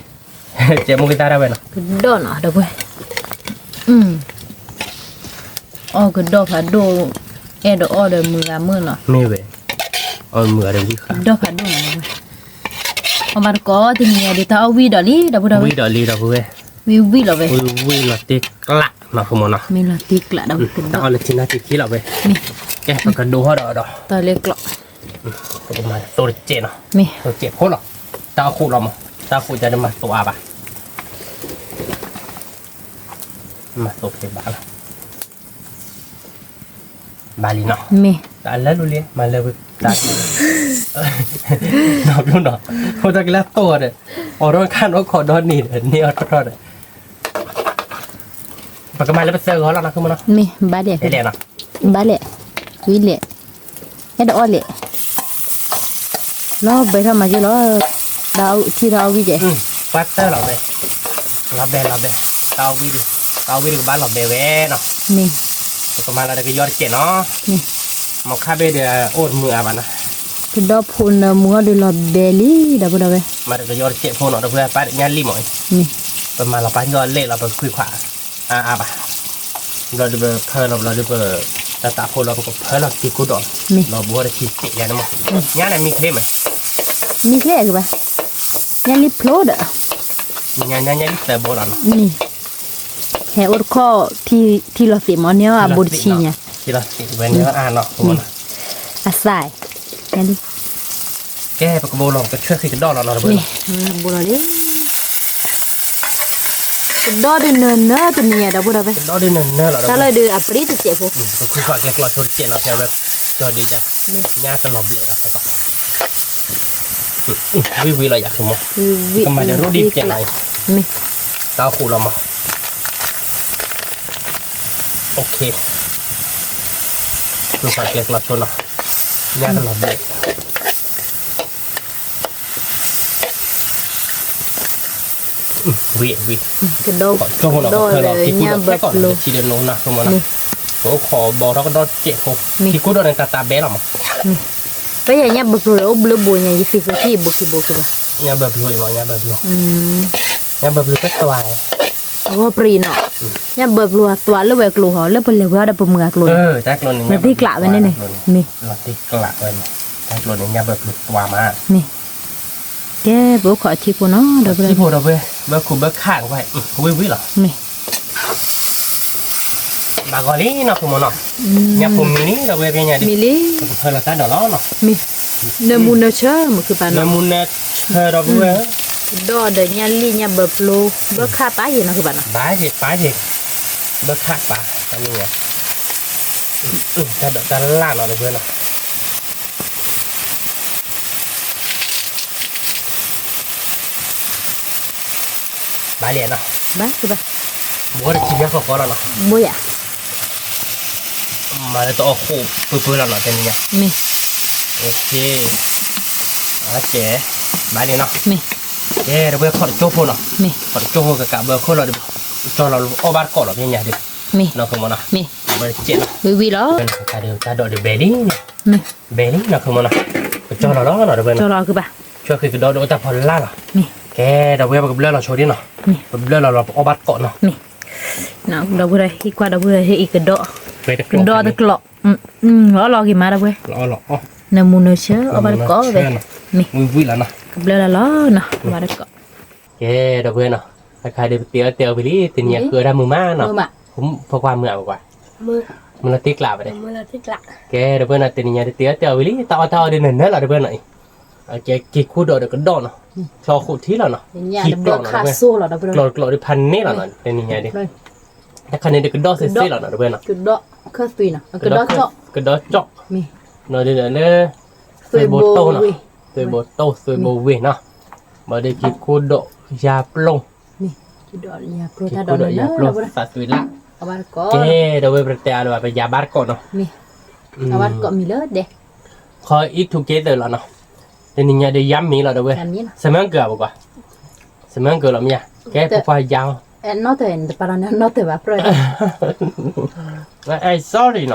ကဲမိၢ်ဂံၢ်သၣ်ဒၣ်ဝဲနီၤ, ကဒီၣ်နီၤ ဒီပုၢ်ဝဲၢ်, အီၣ်ကဒီၣ်ဖးဒိၣ်, အဲၣ်ဒိးအီၣ်ဒီးမုာ်ဂၤမုာ်နီၤ, မ့ၢ်ဝဲ, အီၣ်မုာ်ဂၤဒီးဝံၣ်ဃာ်, ကဒီၣ်ဖးဒိၣ်နီၤ ဒီပုၢ်ဝဲၢ်, အီၣ်ဘၣ်တကိးတနံၤညါဒ်တၢ်အီၣ်ဝံၣ်ဒီးလံ ဒီပုၢ်ဝဲၢ်, ဝံၣ်ဒီးလံဒီပုၢ်ဝဲၢ်, ဝံၣ်ဝံၣ်လီၤဝဲ, ဝံၣ်ဝံၣ်လီၤတ့ကျးနီၤ ဖိမ့ၢ်နီၤ, မ့ၢ်လီၤတ့ကျးဒီး တၢ်အီၣ်လၢထံနၢ်ထံခံလီၤဝဲ, မ့ၢ်, ကဲပကဒိးဟီၣ်ဒီးဒီး, တၢ်လၢကျိး, ပကမၤသိတစဲးနီၤ, မ့ၢ်, သိတစဲးဖိလီၤ, တၢ်အီၣ်ဃိလီၤမး, တၢ်အီၣ်ဃိကဒီးမၤသိအါဘၣ်, မၤသိဖဲဘၣ်လီၤ ဘၣ်လံနီၤ, မ့ၢ်, တၢ်လၢလူလံ မၤလၢဝံၤတၢ်, နီၤဘျီနီၤ, ဖိတၢ်ကလၢသိဒီး, အိးထီၣ်ခါနီၢ်ခိဒီနံၤဒီး န့ၢ်အီၣ်ထီၣ်ထီၣ်ဒီး, ပကမၤလၢပသၢဂီၤလီၤနီၤ မ့ၢ်, ဘၣ်ဒဲး, ဘၣ်လဲၣ်, ဝံၤလဲၣ်, အဲၣ်ဒိးအီၣ်လဲၣ်, လီၤဘဲထီၣ်မၤက့ၤလီၤ, ထံထီၣ်အီၣ်ဝံၣ်ကဲ, ပှၤတၢၢ်လီၤဝဲ, လီၤဘဲလီၤဘဲ, တၢ်အီၣ်ဝံၣ်ဒံး, တၢ်အီၣ်ဝံၣ်ဒံးကဘၣ်လီၤဘဲဝဲနီၤ, မ့ၢ်, ပကမၤလီၤဒီးကယီတစဲးနီၤ, မ့ၢ်, မ့ၢ်ခါဘ့ၣ်ဒီးအိၣ်တမုာ်အါဘၣ်နီၤ, ကဒီၣ်ဖိနၢမူဟီၣ်ဒုးလီၤဘဲလံ ဒီပုၢ်ဝဲၢ်, မၤဒီးကယီတစဲးဖိနီၤ ဒီပုၢ်ဝဲၢ် ပၢ်ညၣ်လံၣ်မး, မ့ၢ်, ပမၤလီၤပၢ်ညီလဲၣ်လီၤ ပခွံခွါ, အါအါဘၣ်, ဘျီဒီးပဖၢလီၤဘျီဒီးပ, တၢ်တၢ်ဖိလီၤ ပကဖၢလီၤထံကိၢ်ဒီး, မ့ၢ်, လီၤဘှီဒီးထံစဲးယါန့ၣ်မး, ညါန့ၣ်မံချ့မး, မံချ့ကဘၣ်, ညၣ်လံၣ်ဖျိဒီး, ညါညါညါလံၣ်သၢဘိလီၤနီၤ, မ့ၢ်, ဟဲအိၣ်တခီၣ်, ထံလီၤသ့ၣ်မးန့ၣ်အဘိတဆံညါ, ထံလီၤသ့ၣ်ဝဲန့ၣ်အါနီၤ, မ့ၢ်, အသး, ညါလံၣ် ကဲပကဘိလီၤ ပကဆှၢဃံးကဒီၣ်လီၤနီၤ ဒီပုၢ်ဝဲၢ်, ဘိလီၤလံ, ကဒီၣ်ဒုးနၢၤနၢၤတနံၤညါ ဒီပုၢ်ဝဲၢ်, ကဒီၣ်ဒုးနၢၤနၢၤလီၤ တၢ်လၢဒုးအပျံၤတစဲးဖိ, ပခွံခွါကျဲကျီဆိတစဲးနီၤ ဖဲဝဲ, ကၠီဒုးယါ, ညါကလီၤဘျဲးဒီး, ဝံၣ်ဝံၣ်လီၤယၤ မ့ၢ်, ကမၤဒီးရိဒံးပျဲးလီၤ, မ့ၢ်, တၢ်ဃိလီၤမး OK, ခွံခွါကျဲကျီဆိနီၤ, ညါကလီၤဘျဲး ဝံၤဝံၤ, ကဒီး, ကဒီးဒီးညၣ်ဘၢဖျိ, ထံဒိၣ်နီၤ မ့ၢ်, ပအိၣ်ခိးဘီထီၣ်ကဒီၣ်စဲးဖိ, မ့ၢ်, ထံကိၢ်ဒီးန့ၣ်တၢ်တၢ်ဘဲလီၤမး, မ့ၢ်, ပယညၣ်ဘၢဖျိဒီးအိၣ်ဘျုးဘိညါ ယသ့ၣ်ဃီထံၣ်ဘိခံဘိကဘၣ်, ညၣ်ဘၢဖျိအံၤမး ညၣ်ဘၢဖျိ, ညၣ်ဘၢဖျိတသွါ, အဂီၢ်ပြံနီၤ, ညၣ်ဘၢဖျိအသွါလၢဝဲကျိဟီ လၢပလဲၤဝဲအီၤဒီးပမုာ်အကျိန့ၣ်, လီၤတံၢ်ကျးဝဲန့ၣ်န့ၣ်, မ့ၢ်, လီၤတံၢ်ကျးဝဲန့ၣ်, တၢ်ကျိန့ၣ်ညၣ်ဘၢဖျိသွါမး, မ့ၢ်, ကဲပအိၣ်ခိးအထံဖိနီၤ ဒီပုၢ်ဝဲၢ်, ထံဖိဒီပုၢ်ဝဲၢ်, ဘၢခိၣ်ဘၢခၣ်ကွၢ်, ဝံၤဝံၤလီၤ, မ့ၢ် ဘၣ်ဂီၤလံနီၤ ဃုမနီၤ, ညၣ်ဖိမံၤလံ ဒီပုၢ်ဝဲၢ် ပညါဒ်, မံၤလံ, ပကဖၢလီၤတၢ်ဒီးလီၤနီၤ, မ့ၢ်, နၢမူနၢဆၢမုၢ်ခုပၢ်နီၤ, နၢမူနၢဆၢ ဒီပုၢ်ဝဲၢ်, ကဒီးဒီးညၣ်လံၣ်ညၣ်ဘၢဖျိ, ဘၢခၣ်ပာ်ယံၤနီၤ ခုပၢ်နီၤ, ပာ်ယံၤ, ပာ်ယံၤ, ဘၢခၣ်ပာ်, တၢ်ဒိးတၢ်လၢ်နီၤ ဒီပုၢ်ဝဲၢ်နီၤ ဘၣ်လံနီၤ, ဘၣ်, ဘိးတထံညါဃီဃီလီၤနီၤ, ဘိးယၤ, မၤလၢတအီၣ်ဃိၣ်ပၢပၢလီၤနီၤ တနံၤညါ, မ့ၢ်, ဘၣ်လံနီၤ, မ့ၢ်, ကဲ ဒီပုၢ်ဝဲၢ် ခိးတကၠိဖိနီၤ, မ့ၢ်, ခိးတကၠိဖိကကးဘၢခိၣ်လီၤဒီး, ကၠီလီၤအီၣ်ဘၣ်တကိးလီၤ ပညါဒီး, မ့ၢ်, နီၤ ခုမနီၤ, မ့ၢ်, ဝံၤဝံၤလီၤ, တၢ်ဒိးတဘဲလံ, မ့ၢ်, ဘဲလံနီၤ ခုမနီၤ, ကၠီလီၤလီၤနီၤ ဒီပုၢ်ဝဲၢ်, ကၠီလီၤခုဘၣ်, ဆှၢဃံးကဒီးဒီးအိၣ်တၢ်ဖီလာ်လီၤ, မ့ၢ်, ကဲ ဒီပုၢ်ဝဲၢ် ပကဘျၢလီၤဆိဒ်နီၤ, မ့ၢ်, ပဘျၢလီၤလီၤ ပအီၣ်ဘၣ်တကိးနီၤ, မ့ၢ်, ဒီပုၢ်ဝဲၢ် ဟံၣ်ကွၢ် ဒီပုၢ်ဝဲၢ် ဟဲအံၤကဒီး, ကဒီးတကျိး, လီၤလီၤဂ့ၤမး ဒီပုၢ်ဝဲၢ်, နၢမူနၢဆၢ အီၣ်ဘၣ်တကိးဝဲ, မ့ၢ်, ဝံၤဝံၤလီၤနီၤ, ကဘျၢလီၤလီၤနီၤ အီၣ်ဘၣ်တကိး, ကဲ ဒီပုၢ်ဝဲၢ်နီၤ, အခါဒီးပတ့အီၣ်တဲအီၣ်ဝံၤလံ တနံၤညါဃုအီၣ်တၢ်မုာ်မးနီၤ, ဖိခွါမုာ်အါပကွၢ်, မုာ်လီၤတံၢ်ကျးဝဲဒၣ်, ကဲ ဒီပုၢ်ဝဲၢ်နီၤ တနံၤညါတ့အီၣ်တဲအီၣ်ဝံၤလံ တၢ်အီၣ်တၢ်အီဒ်နၢၤနၢၤလီၤ ဒီပုၢ်ဝဲၢ်နီၤအံၤ ကဲ က့ၤခိၣ်ဒီးဒီးကဒီးနီၤ, ချီဃိးထံလီၤနီၤ, ထံကျိးနီၤ, ကျိးကျိးဒ်ဖးန့ၢ်လီၤနီၤ တနံၤညါဒ်, တခါန့ၣ်ဒီးကဒီးစ့စ့လီၤနီၤ ဒီပုၢ်ဝဲၢ်နီၤ, ကဒီးကၠီၣ်, နီၤဒ်ဒီးလၢ, သွ့ဘိတိၢ်နီၤ, သွ့ဘိတိၢ် သွ့ဘိဝ့ၢ်နီၤ, ဘၣ်ဒီးက့ၤခိၣ်ဒီးယၤပျိၢ် က့ၤခိၣ်ဒီးယၤပျိၢ် သးသွံၣ်လၢ်, ကဲ ဒီပုၢ်ဝဲၢ် ပတဲအါလၢၤဘၣ် ပယၤဘၣ်တကိးနီၤ, ခီ eat together လီၤနီၤ, တနံၤညါဒီးယၤမံၤလီၤ ဒီပုၢ်ဝဲၢ်, စမၢကၢၤပကွၢ်, စမၢကၢၤလီၤမ့ၢ်ယါ, ကဲ ဖိခွါယၤ, အဲ sorry နီၤ, ကဲ ဒီပုၢ်ဝဲၢ်နီၤ,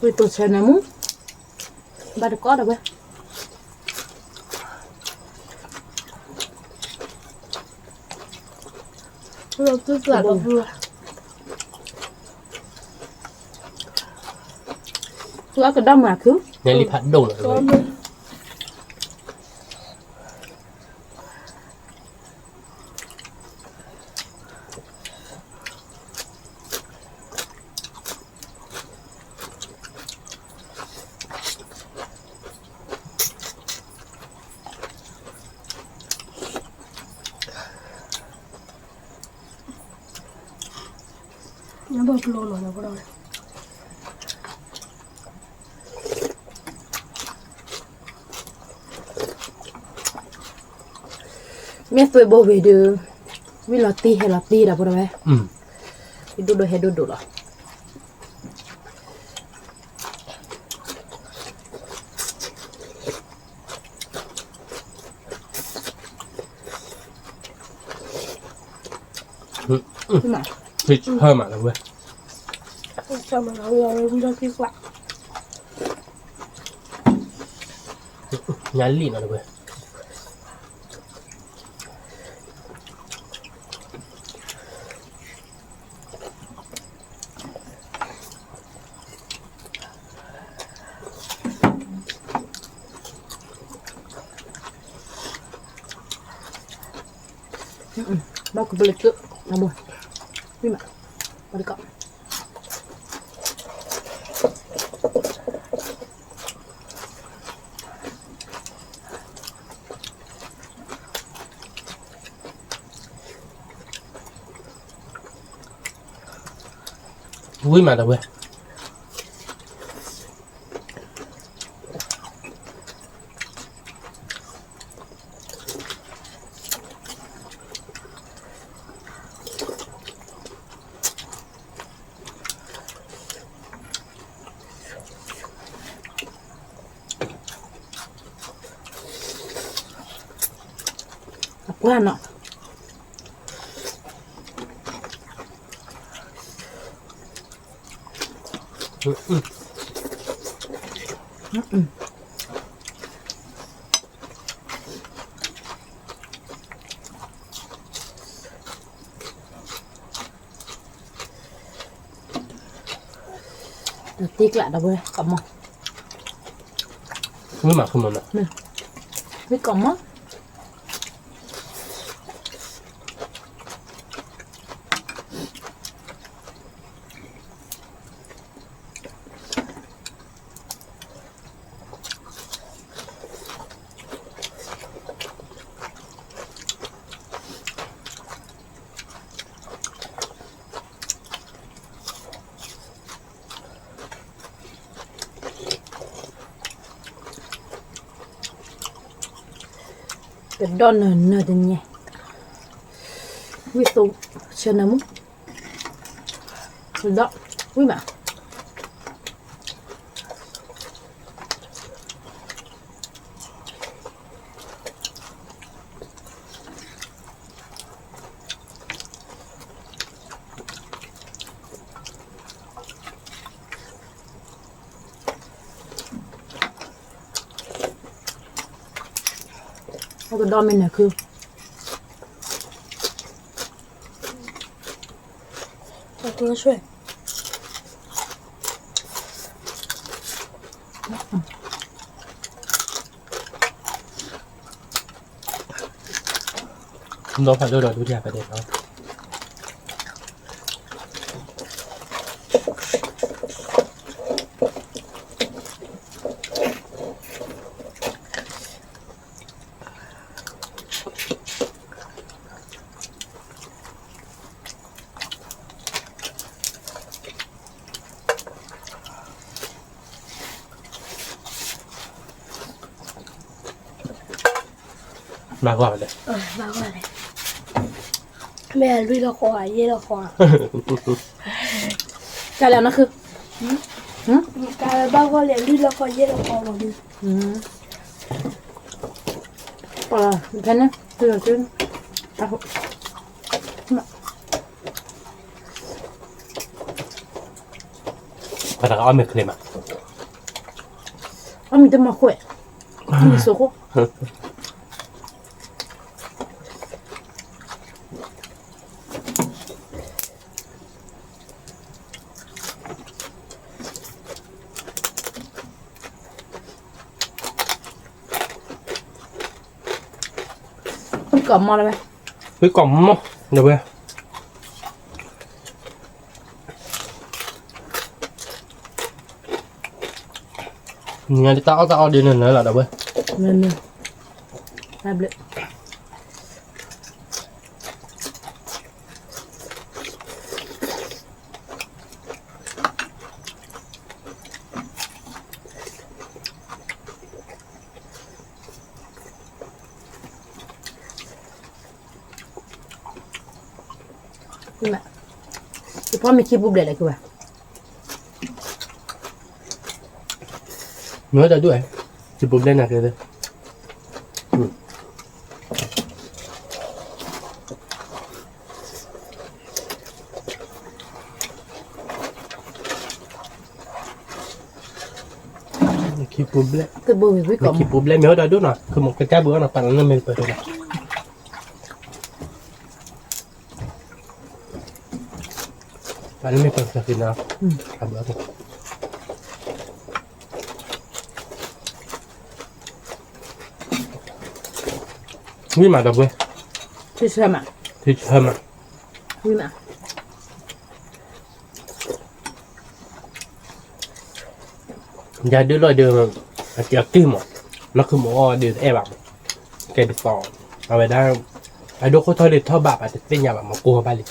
ဝံသိးဆဲးနၢမူ, ဘၣ်တကိးဒီးဝဲ, သူအကဒီမုာ်ခု, လံဖးဒိၣ်လီၤ. မ့ၢ်သွဲဘိဝံၤဒီး, ဝံလီၤတံၢ်ဟဲလီၤတံၢ်ဒီးဖိဒိၣ်ဝဲ, ဒိၣ်ဒိၣ်ဟဲဒိၣ်ဒိၣ်လီၤ. ဟ့ၣ်ဆၢမးလၢဝဲ, ဆၢမးလၢဝဲ, ညါလံနီၤတဝဲ, ဘၣ်ကူပလၢကၠိ, အဘိ, ဝံမး, ဘၣ်တကိး ဝံမးတဝဲ, အပှၢ်နီၤ တံၤကျးဒီးဝဲ ကမီၤ, ဝံမး ဝံကမီၤ ကဒီးနၢၤနၢၤတညဲ, ဝံသိးဆၢနၢမူ, ကဒီး, ဝံမး အကဒီးမ့ၢ်နၢၤခု, အကဆွဲ ဒီဖးဒိၣ်ဒီးဒုတိယဖးဒိၣ်လီၤ. မၤဂီၢ်လဲၣ်, မ့ၢ်အလွံၢ်လီၤဃီ, ယဲၢ်လီၤဃီ, တၢ်လဲၣ်နဃု, တၢ်ဘၣ်ဂီၢ်လဲၣ် လွံၢ်လီၤဃီ ယဲၢ်လီၤဃီလီၤ. ဖဲန့ၣ် ပှၤတဂၤအီၣ်မ့ၤချ့မး, အီၣ်မ့ၤတမီၤဃိ, အီၣ်မ့ၤစိဃိ. ဝံကိးမီၢ်လၢဝဲ, ဝံကိးမီၢ်လၢဝဲ. နတၢ်အီၣ်တၢ်အီဒ်န့ၣ်လီၤဒီးဝဲ, န, တၢ်ဘျုး. ယဖီမ့ၤခံပူၤဘျဲၣ်လၢကဘၣ်, မ့ၢ်တဒူၣ်, ခံပူၤဘျဲၣ်နၤက့ၤ, ခံပူၤဘျဲၣ်, ခံပူၤဘျဲၣ်မ့ၢ်ဝဲတဒူၣ်နီၤ, ကမ့ၢ်ကစၢ်ဘုအီၣ်နီၤ ပာ်လီၤန့ၢ်မ့ၢ်တပၢၢ်နီၤ. ပာ်လီၤမ့ၢ်ပၢၢ်နီၤ, အဘၢၣ်, ဝံၣ်မးဒီပုၢ်ဝဲၢ်, ထံဆၢမး, ထံဆၢမး, ဝံၣ်မး. ယၤဒုးလီၤဒီး အက့ၤအက့ၢ်မး, နီၢ်ခုၣ်မ့ၢ်အီၣ်ဒီးတအဲၣ်ဘၣ်မး, ကဲဒ်သိး, အဝဲဒၣ်, အဒိခိၣ်ထီၣ်ဒုးထီၣ်ဘးဘၣ်တသ့ၣ်ညါဘၣ်မး ကိးဘၣ်လံ.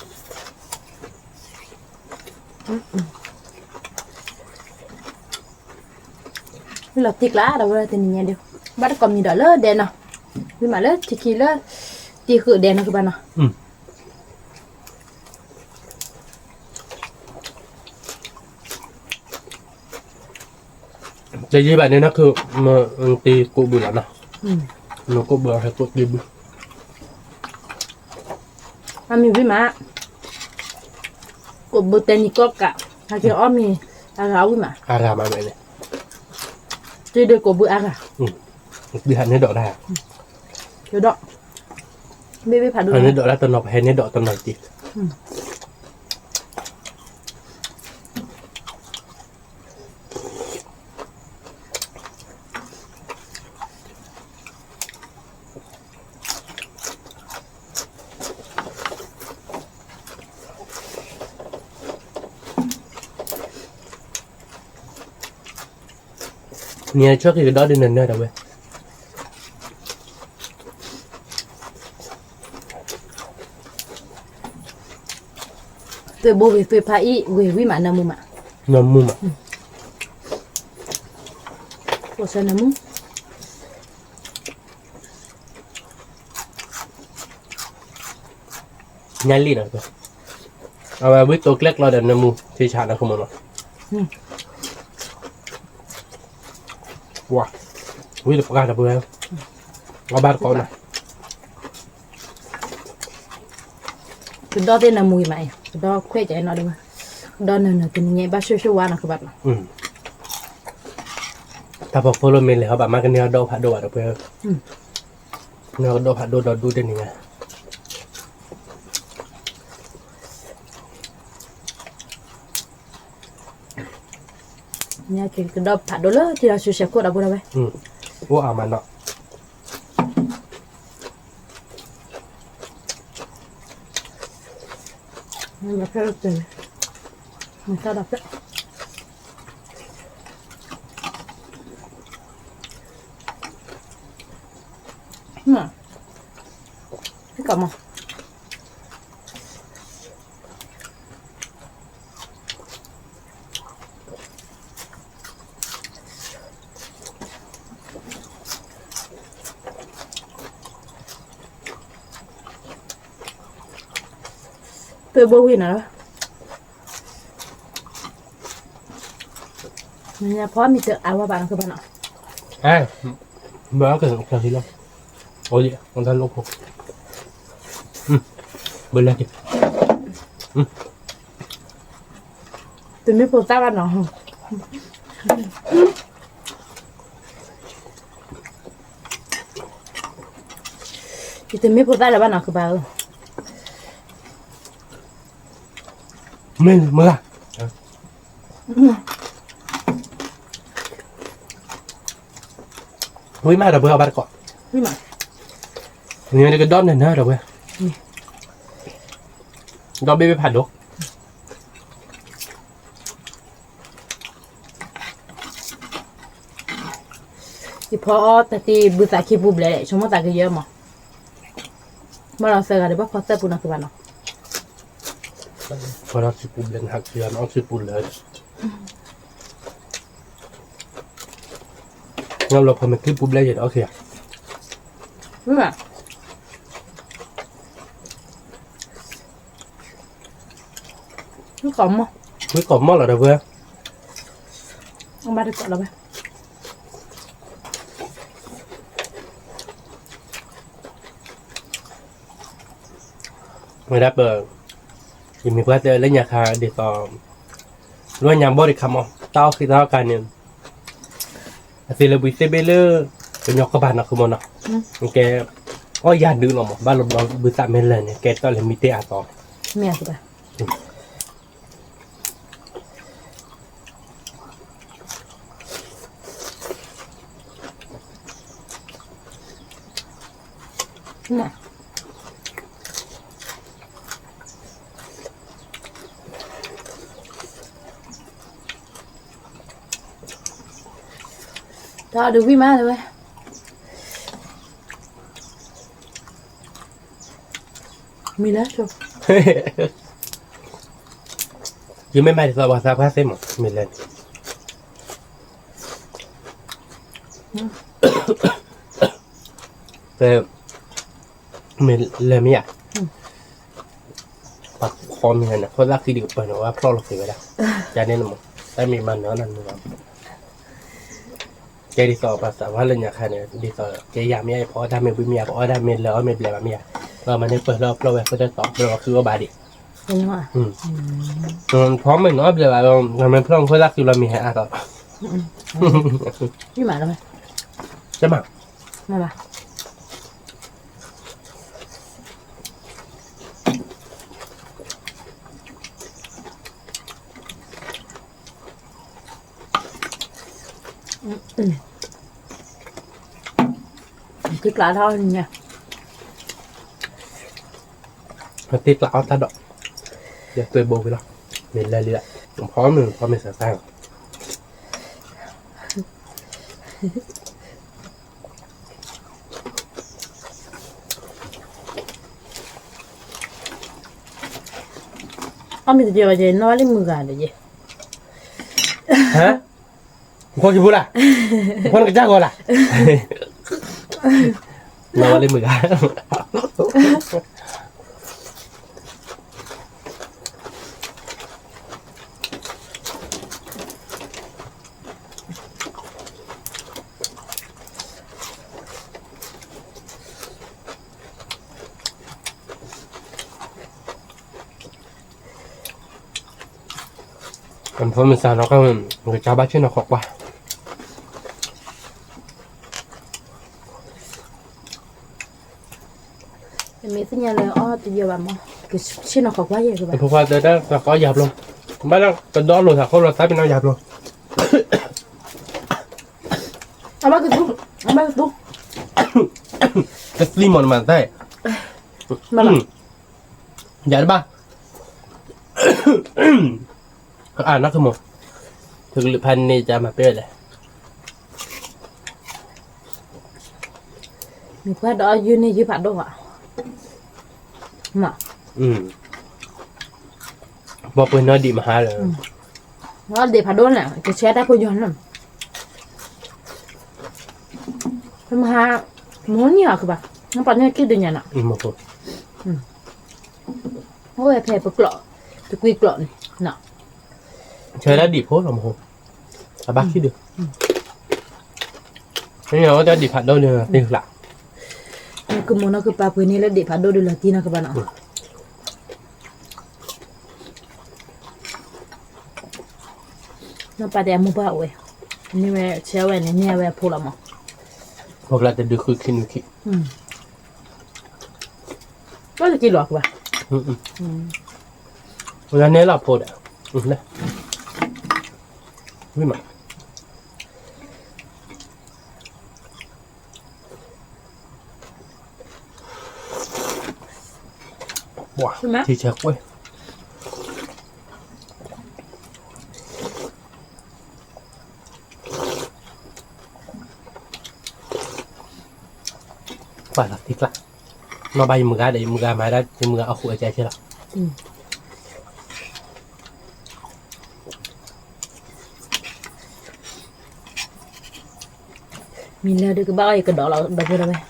ဝံၣ်လီၤတံၢ်ကျါဒီးဝဲတနံၤညါဒီး, ဘၣ်တကိးမံၤဒီးလၢဒဲနီၤ, ဝံၣ်မးလၢထံခံလၢ, တံၢ်ဃုာ်ဒဲနီၤကဘၣ်နီၤ. တယံာ်ဘၣ်န့ၣ် နကမၤတံၤကိးဘုလီၤနီၤ, မၤကိးဘုဟဲကိးတံၤဘု, အမံၤဝံၣ်မး, ကိးဘုတဲနံၤကီၢ်ကး, ဟဲက့ၤအီၣ်မ့ၤ, အဂၤဝံၣ်မး, အဂၤမးန့ၣ်, တံၤဒုးကိးဘုအဂၤ, တံၤဟးန့ၢ်ဒိးတၢ်, ဒီး, ဘ့ၣ်ဘ့ၣ်ဖးဒိၣ်, ဟးန့ၢ်ဒိးတၢ်တနီၤ ပဟဲန့ၢ်ဒိးတနီၤတံၤ နံၤအဆၢက့ၤကဒီးဒ်နၤနၢၤဒၣ်ဝဲ, သွဲၣ်ဘိဝံၤသွဲၣ်ဖးအံၤဝံၤဝံၤမး နၢမူမး, နၢမူမး, အိၣ်ဆၢနၢမူ ညါလံနီၤ, အဝဲဝံတိၤကျဲကျီဒီးနၢမူ ထံဆးနီၤ ကမီၤနီၤ, ဝံတပှၢ်ဒီးပှဲၤ, အဘၣ်တကိးနီၤ, ကဒီးသ့ၣ်နၢမူအံၤမးအံၤ ကဒီးခွဲးကဲနီၤဒံးဘၣ်, ကဒီးနၢၤနၢၤတနံၤညါ ဘၣ်ဆှၢဆှၢဝါနီၤကဘၣ်နီၤ, တၢ်ဖီခိၣ်လၢမ့ၢ်လဲၤဟီဘၣ်မးကန့ၢ်အီၤဒီးဖးဒိၣ်ဘၣ်ဒီးပှဲၤ, န့ၢ်အီၤကဒီးဖးဒိၣ်ဒီးဒူတနံၤညါ ညါက့ၤကဒီးဖးဒိၣ်လၢထံလီၤဆူစဲးခိၣ်ဒီးပူၤဒီးဝဲ, အိၣ်အါမးနီၤ, မတၢ်ဒီးဖျၢၣ်, ဟံၣ်ကမီၤ ပဘိဝံၤနၤလီၤ, မ့ၢ်ညါဖီမ့ၢ်တအါဝဲဘၣ်နကဘၣ်နီၤ, မၤက့ၤဖျါလီၤ, အိၣ်လံ အတၢ်လိၣ်ဖိ, ဘၣ်လဲၣ်က့ၤ, တမ့ၢ်ဖိသၣ်ဘၣ်နီၤ, ဟဲ ယတမ့ၢ်ဖိသၣ်လၢၤဘၣ်နီၤ ကဘၣ်ဧၢ, မ့ၢ်မုၢ်ဂၤ, ဝံၤမးဒီပုၢ်ဝဲၢ် အီၣ်ဘၣ်တကိး, နကဒီနၢၤနၢၤဒီပုၢ်ဝဲၢ်, ဒီဘ့ၣ်ဘ့ၣ်ဖးဒိၣ် ယဖီအီၣ်တၢ်တ့ၢ်ဘုသးခံပူၤဘျဲၣ် ဆိကမိၣ်သးကယၢမး, ဘၣ်ဒီးသၢဂၤဒီးဘၣ်ဖီသၢပူၤနီၤကဘၣ်နီၤ, ဖီထီၣ်ခံပူၤဘျဲၣ် နဟးက့ၤအီၣ်ခံပူၤလၢာ်, နဘျီဖီမ့ၢ်ခံပူၤဘျဲၣ်ယဲဒီး okay ဧါ, ဝံကိးမီၢ်လီၤဒီပုၢ်ဝဲၢ်, အဘၣ်တကိးလီၤဝဲ ဝဲဒၣ်ပ, ယမ့ၢ်ပှၤတဲလၢညါခါဒ်သိး, လၢညါဘီဒံးခါမး တၢ်အီၣ်ဃံတၢ်အီၣ်ကါန့ၣ်, အသ့လၢဘှံးသ့ၣ်ဘ့ၣ်လၢ, ကညီကဘၣ်နီၤ ဃုမီၤနီၤ, ကဲ, အီၣ်ယၤဒုးလီၤမး ဘၣ်လီၤဘျီဘုသးမ့ၢ်လၢာ်န့ၣ် ကဲတီၢ်လၢမံတ့ၢ်အသီ, မ့ၢ်ဧါ တၢ်အီၣ်ဒုးဝံၣ်မးလၢဝဲ, မံၤလၢ, ယမ့ၢ်မၤဒ်သိးပှၤသးပှၢ်သ့ၣ်မး မ့ၢ်လၢန့ၣ်, မ့ၢ်လၢမ့ၢ်ဧါ, ပှၤဃီမ့ၢ်န့ၣ် ခိၣ်သၣ်ဃံဒံးကပၢၤန့ၣ် ဝဲဖျီၣ်လီၤက့ၤဝဲဒၣ်, ယၤန့ၣ်မး, တၢ်မ့ၢ်မၤနၢၤနၢၤလီၤ ကဲဒ်သိးပှၤသးပှၢ်လၢညါခါန့ၣ် ဒ်သိးကဲယၤမ့ၢ်ဧါ ပအီၣ်တၢ်မ့ၢ်ဘှံးမ့ၢ်ဧါ ပအီၣ်တၢ်မ့ၢ်လၢာ်အီၣ်မ့ၢ်ဘျဲးဘၣ်မ့ၢ်ဧါ, ဒီးမၤန့ၢ်ပၢၢ်လၢအဖျီၣ်ဝဲဃုတၢ်တီၤ ဒီးဃုအီၣ်ဘၣ်ဒံး, ဖီမ့ၢ်နီတဘျဲးဘၣ်ဒီး မ့ၢ်ဖျီၣ်ခိၣ်သၣ်ဃံလီၤမ့ၢ်ဟဲအါထီၣ်, မၤ, တ့ကျးထီၣ်ညါ, တ့ကျးအီၣ်တၢ်ဒီး, ယတဲဘိဝံၤလီၤ, မ့ၢ်လၢလံလၢ, ဖီမ့ၢ်ဖီမ့ၢ်စးစါလီၤ အီၣ်မ့ၢ်တကဲဘၣ်ယဲ နီၢ်ဘၣ်လံမုၢ်ဂၤဒီးယဲ, ဟါ, နဖီကံၢ်ပူၤလၢ်, နဖီနကစၢ်ဂီၤလၢ်, နီၢ်ဘၣ်လံမုၢ်ဂၤ ကဖီမ့ၢ်စးနီၢ်ကီၢ် ကစၢ်ဘၣ်ဆ့ၣ်နီၤခီကွၢ်, မ့ၢ်သ့ၣ်ညါလၢအီၣ်တယၢၤဘၣ်မး ကဆ့ၣ်နီၤခီကွၢ်ယဲၢ်ကဘၣ်, ဖိခွါတဲတၢ်သးကီၢ်ယၤပျီ, ဘၣ်လၢကဒီလိာ်သးခိၣ်လီၤသးပ့ၤနီၣ်ယၤပျီ, အဘၣ်ကသူ, အဘၣ်ကသူ, ကသံမးနမၤသး, ယၤတဘၣ်, အနီၢ်ကမီၤ, တကလုာ်ဖးန့ၢ်ကမၤပ့ၢ်ဝဲလဲၣ်, မ့ၢ်ပှၤဒီးယုၢ်န့ၢ်ယုၢ်ဖးဒိၣ်ဘၣ်, ပှၤပှ့ၤနီၢ်ဒံးမဟါလၢ, ဒံးဖးဒိၣ်န့ၣ် ကဆဲတၢ်ဖိယီၤန့ၣ်, မဟါ, မဟါနံၣ်အီၤကဘၣ်, နပှၤန့ၢ်ခံဒုညါနီၤ, အိၣ်ဝဲဖဲပကျိး, တကွံကျိးန့ၣ်, ဆဲဒၣ်ဒံးဖိလီၤမဟါ, အဘၣ်ခံဒု, မ့ၢ်အဝဲတၢ်ဒံးဖးဒိၣ်ဒုးသ့ၣ်ကျး, ကမူၤနီၢ်ကပၤပှ့ၤန့ၢ်လၢဒံးဖးဒိၣ်ဒုးလီၤတံၢ်နီၢ်ကဘၣ်နီၤ နီၢ်ပၢ်တဲအမိၢ်ပှၢ်အိၣ်ဝဲ, န့ၢ်ဝဲဆဲဝဲန့ၣ် န့ၢ်ဝဲအဖိလီၤမး, ဖိကျါတဒုဃုခံနွံခံ, အ က့လီၤကွၢ်, လၢနဲလီၤဖိဒီး, ဝံၤမး, ပှၤ, ထံဆၢကွဲၢ် ပှၤလီၤတံၢ်ကျါ, နီၢ်ဘၣ်ယမုၢ်ဂၤဒီး ယမုၢ်ဂၤမၤဒၣ် ယမုၢ်ဂၤအဃိအကဲဆ့လီၤ. မ့ၢ်လၢဒုးကဘၣ်အီၣ်ယကဒီးလီၤ ဒီပုၢ်ဝဲၢ်, တနံၤ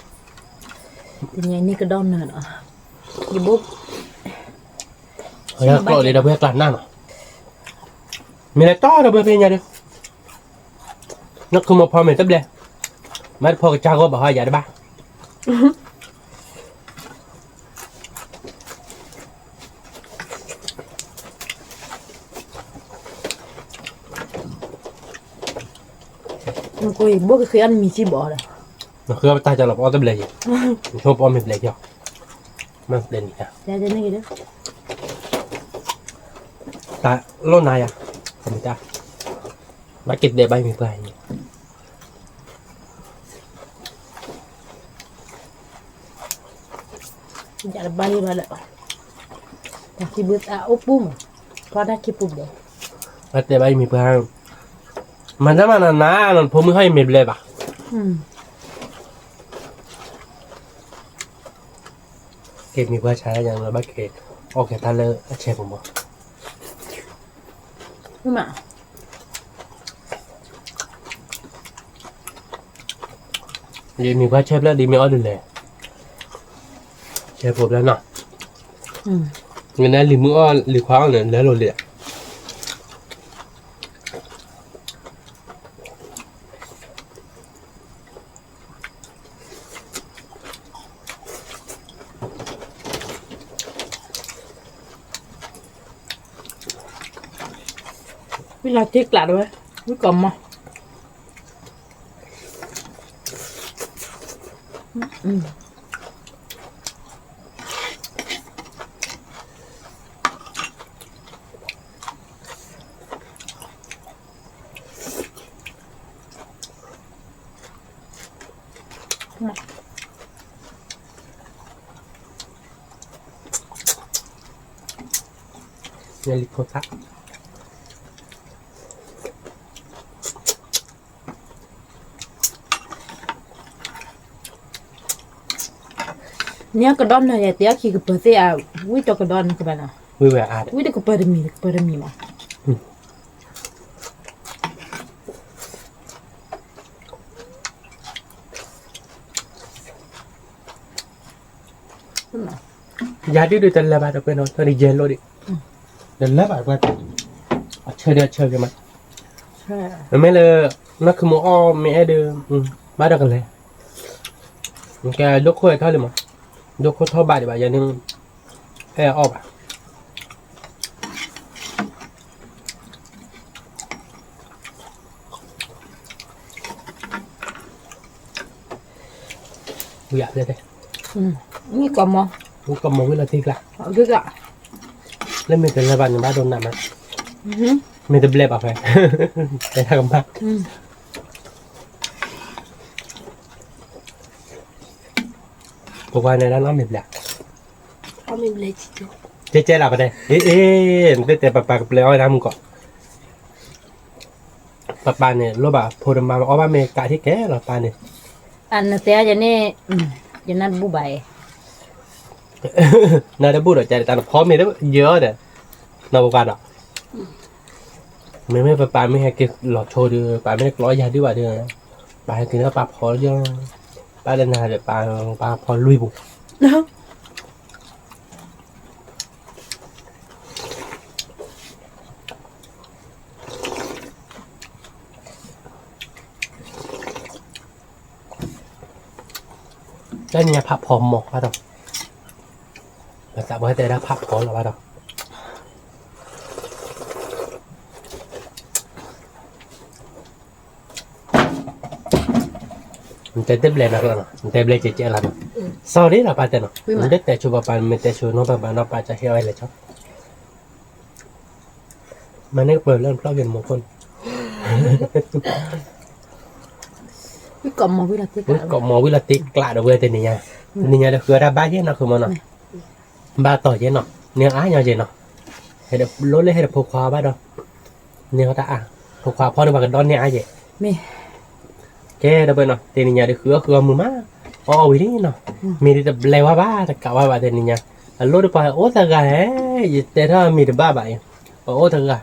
အံၤန့ၣ်ကဒီးနၤဒီး, ယဘိ, ကျိၣ်လံဒီပုၢ်ဝဲၢ်ကျါနၢ်နီၤ, မ့ၢ်လၢတီဒီပုၢ်ဝဲၢ်ဖဲညါဒီး, နၢ်ခူမီၤဖီမ့ၢ်တဘျဲၣ်, မ့ၢ်တဖီကစၢ်ဂီၢ်ဘၣ်ဟီယၤတဘၣ် နဃ့ပတၢ်ကလီၤပအီၣ်တဘျဲၣ်ယံၤ, နဆိပအီၣ်မ့ၢ်ဘျဲၣ်ယံၤ, မ့ၢ်ဘျဲၣ်န့ၣ်, တၢ်လိၣ်နၤယၤ, ဘၣ်က့ၤတဲဘၣ်မ့ၢ်ပှၤအံၤ ယတဘၣ်ယဘၣ်လၢ, တၢ်ခံဘုသးအိၣ်ပူၤမး, ပှၤတၢ်ခံပူၤဘျဲၣ်, ဘၣ်တဲဘၣ်ယမ့ၢ်ပှၤ, မၤတၢ်မၤနၤနၤ နဖိမုၣ်ဟီၣ်ယမ့ၢ်ဘျဲၣ်ဘၣ်, က့ၤမ့ၢ်ပှၤဆါယၤလၢဘၣ်က့ၤ, အီၣ်က့ၤတၢ်လၢအဆဲးပူၤမး, မ့ၢ် ယမ့ၢ်ပှၤဆဲးဖျၢၣ်ဒ်မ့ၢ်အီၣ်ဒ်လဲၣ်, ဆဲးဖိဖျၢၣ်နီၤ, ယနဲလံာ်မုၢ်အီၣ်လံာ်ခွါအီၣ်န့ၣ် လဲလိာ်လံ, ဝံလီၤထံကျးတဝဲ, ဝံကီၢ်မီၤ လံဖိသၣ်, န့ၣ်ကဒီနၢၤယၤ တဲအခံကပၢၤသ့ၣ်ဧါ, ဝံတကဒီနကဘၣ်နီၤ, ဝံတကပၢၤတမံၤ တကပၢၤတမံၤမး ယၤဒုးဒုးတလၢဘၣ်တကွဲးနီၤ တယဲၢ်လိာ်ဒံး, တလၢဘၣ်တကွဲး, အဆၢဒုးအဆၢက့ၤမး, မ့မ့ၢ်လၢ နၢ်ခူမီၤအီၣ်မ့ၢ်အဲၣ်ဒုး, ဘၣ်ဒီးကလဲၤ, ကဲဒိၣ်ခိၣ်အဲၣ်ထီၣ်လံမး, ဒိၣ်ခိၣ်ထီၣ်ဘၣ်ဒံးဘၣ် ယၤန့ၣ်, အဲၣ်အီၣ်ဘၣ် ဝံၤအါဖျဲၣ်တဲ, ဝံကီၢ်မီၤ, ဝံကီၢ်မီၤဝံလီၤတံၢ်ကျါ, လၢမ့ၢ်တလၢဘၣ်န့ၣ် ဘၣ်ဒိနးမး, မ့ၢ်တဘျဲၣ်ဘၣ်ဖဲ, တဲတၢ်ကမၣ်, ပကွၢ်န့ၣ်ဒၣ်နီတမံၤဘျဲၣ်, ကဲကဲလီၤပတဲ, အ့ အ့ နတတဲပပၢ်ကပျဲအီၣ်ဝဲဒၣ်မုၢ်ကီး ပပၢ်န့ၣ် လိၣ်ဘၣ်ဖိတမါ အီၣ်ဘၣ်မ့ၢ်ကးထံၣ်ကဲလီၤပၢ်န့ၣ်, အနတဲယန့ၣ်, ယနၢ်တဘူၣ်ဘၣ်အံၤ, နၢ်တဘူၣ်ဒီး ကတၢ်တဖီမ့ၢ်ယဲဒီး, နီၢ်ပပၢ်ဒီး, မ့မ့ၢ်ပပၢ်မ့ၢ်ဟဲက့ၤလီၤဆိဒီး ပၢ်မ့ၢ်ကျီယၤဒုးဘၣ်ဒီး, ပၢ်ဟဲက့ၤလၢပၢ်ဖီလၢ, ပၢ်လၢနၤဒီး ပၢ်ဖီလွံၢ်ပူၤ တၢ်နံၤညါဖးဖီမီၤဘၣ်ဒီး, ဘၣ်သးပှၢ်တဲဒၣ်ဖးဖီလီၤဘၣ်ဒီး, အ နတဲတဘျဲၣ်နီၤ, နတဲဘျဲၣ်ကဲကဲလီၤနီၤ, စီၤဒ်လီၤပၢ်တဲနီၤ, နတတဲဆိပၢ်ပၢ် နမ့ၢ်တဲဆိနီၢ်ပၢ်ပၢ်နီၤ ပၢ်ကဟ့ၣ်အီၣ်ဝဲလဲၤကၠီ, မၤန့ၢ်ကပၢၤလၢနဖျီၣ်က့ၤနမိၢ်ခိၣ်န့ၣ် ကိးမီၤဝံၤလီၤတ့ကျးဒီးဝဲတနံၤညါ, တနံၤညါဒီးဃုအီၣ်တၢ်ဘၣ်ယဲၢ်နီၤ ဃုမီၤနီၤ, ဘၣ်တီၢ်ယဲၢ်နီၤ, န့ၢ်အါညီယဲၢ်နီၤ, ဟဲဒီးလိၣ်လၢဟဲဒီးဖိခွါဘၣ်ဒီး, န့ၢ်အီၣ်တၢ်အါ, ဖိခွါဖီၣ်န့ၢ်ပှၤကဒီးန့ၢ်အါယဲၢ်, ကဲဒီပုၢ်ဝဲၢ်နီၤ တနံၤညါဒီးဃုအီၣ်ဃုအီမုာ်မး, အီၣ်အီၣ်ဝံၤလံနီၤ, မ့ၢ်ဒ်တဘျဲၣ်ဝဲဘၣ် တကးဝဲဘၣ်တနံၤညါ, အလိၣ်ဒီးပှၤအိၣ်တဂၤဟဲ, ယတဲထီၣ်မံၤတဘၣ်ဘၣ်အံၤ, ပှၤအိၣ်တဂၤ,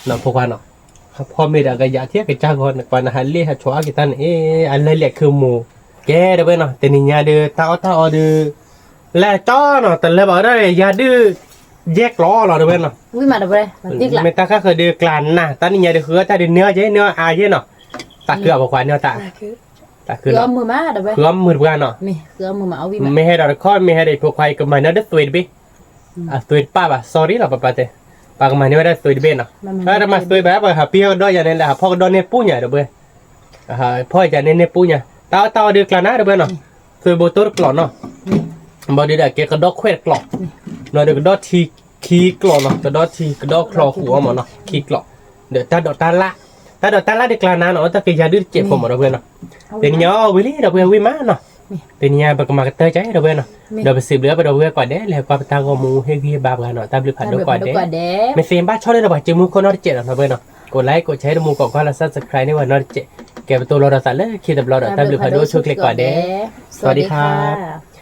နီၤဖိခွါနီၤ, ဟးဖီမ့ၢ်ဒီးကယၤထံၣ်ကစၢ်ဂီၤ ပှၤနဟးလ့ၣ်ဟးဆီအီၣ်က့ၤတၢ်န့ၣ် အလၢလၢခုမိၢ်, ကဲဒီပုၢ်ဝဲၢ်နီၤ တနံၤညါဒီး တၢ်အီၣ်တၢ်အီဒီး လဲၤကၠီနီၤ တလၢဘၣ်ဝဲဒၣ်ယၤဒုး, ယဲၢ်ကျီလီၤဒီပုၢ်ဝဲၢ်နီၤ, မ့ၢ်တၢ်ခါဃၢၤဒီးကျးနး တၢ်နံၤညါဒီးဃုအီၣ်တၢ်ဒီးန့ၢ်အီၣ်ယဲၢ် န့ၢ်အီၣ်အါယဲၢ်နီၤ, တၢ်ခုအီၣ်ဖိခွါန့ၢ်အီၣ်တၢ်, တၢ်ခုလီၤ, ဃုအီၣ်မုာ်တပှၤနီၤ, မ့ၢ်ဟဲဒီးတခီ မ့ၢ်ဟဲဒီးဖိခွါအံၤကမၤန့ၢ်ဒီးသွံၣ်တဘ့ၣ်, အသွံၣ်တပၣ်ဘၣ် sorry လီၤ ပၢ်ပၢ်တဲ, ပှၤကမၤန့ၢ်ဝဲဒၣ်သွံၣ်တဘ့ၣ်နီၤ, တမၤသွံၣ်ဘၣ် ပှၤဟးပံဟီၣ်ကဒီးယၤန့ၣ် လဲၤဟးဖီၣ်ကဒီးန့ၢ်ပူညါဒီပုၢ်ဝဲၢ်, ဖီၣ်ယၤန့ၣ်န့ၢ်ပူညါ, တၢ်အီၣ်တၢ်အီဒီးကျးနးဒီပုၢ်ဝဲၢ်နီၤ, သွံၣ်ဘိတိၢ်တကျိာ်နီၤ, ဘၣ်ဒီးကဲကဒီခွဲးတကျိာ်, ဘၣ်ဒီးကဒီထံခံကျိာ်နီၤ, ကဒီထံကဒီချီဃုာ်အီၣ်မးနီၤ ခံကျိာ်, ဒီးတၢ်ဒိးတၢ်လၣ်, တၢ်ဒိးတၢ်လၣ်ဒီးကျးနးနီၤ အတၢ်ကယၤဒုးတစဲးဖိမးဒီပုၢ်ဝဲၢ်နီၤ, တနံၤညါအီၣ်ဝံၤလံဒီပုၢ်ဝဲၢ်ဝံၤမးနီၤ, တနံၤညါပကမၤကတၢၢ်ကဲဒီပုၢ်ဝဲၢ်နီၤ, ဒီးပစံးဘျုးပဒီပုၢ်ဝဲၢ်ကိးဂၤဒဲး လဲၤကွၢ်ပတၢ်ဂီၤမူဟ့ၣ်ဂံၢ်ဟ့ၣ်ဘါပှၤနီၤ တၢ်ဘျုးဖးဒိၣ်ကိးဂၤဒဲး, မ့ၢ်သ့ဘၣ်ဆီၣ်န့ၢ်ဒီးပှၤကၠိမူခိၣ်နီတစဲးဒီးဒီပုၢ်ဝဲၢ်နီၤ, ကိးlikeကိးshareတမူကိးကွၢ်လီၤ subscribe န့ၢ်ဝဲနီတစဲး, ကဲပတိၢ်လီၤဒီးသးလၢခံတဘျီဒီး တၢ်ဘျုးဖးဒိၣ်ဆိၣ်ချ့ကိးဂၤဒဲး, စဝၤဒံခါ.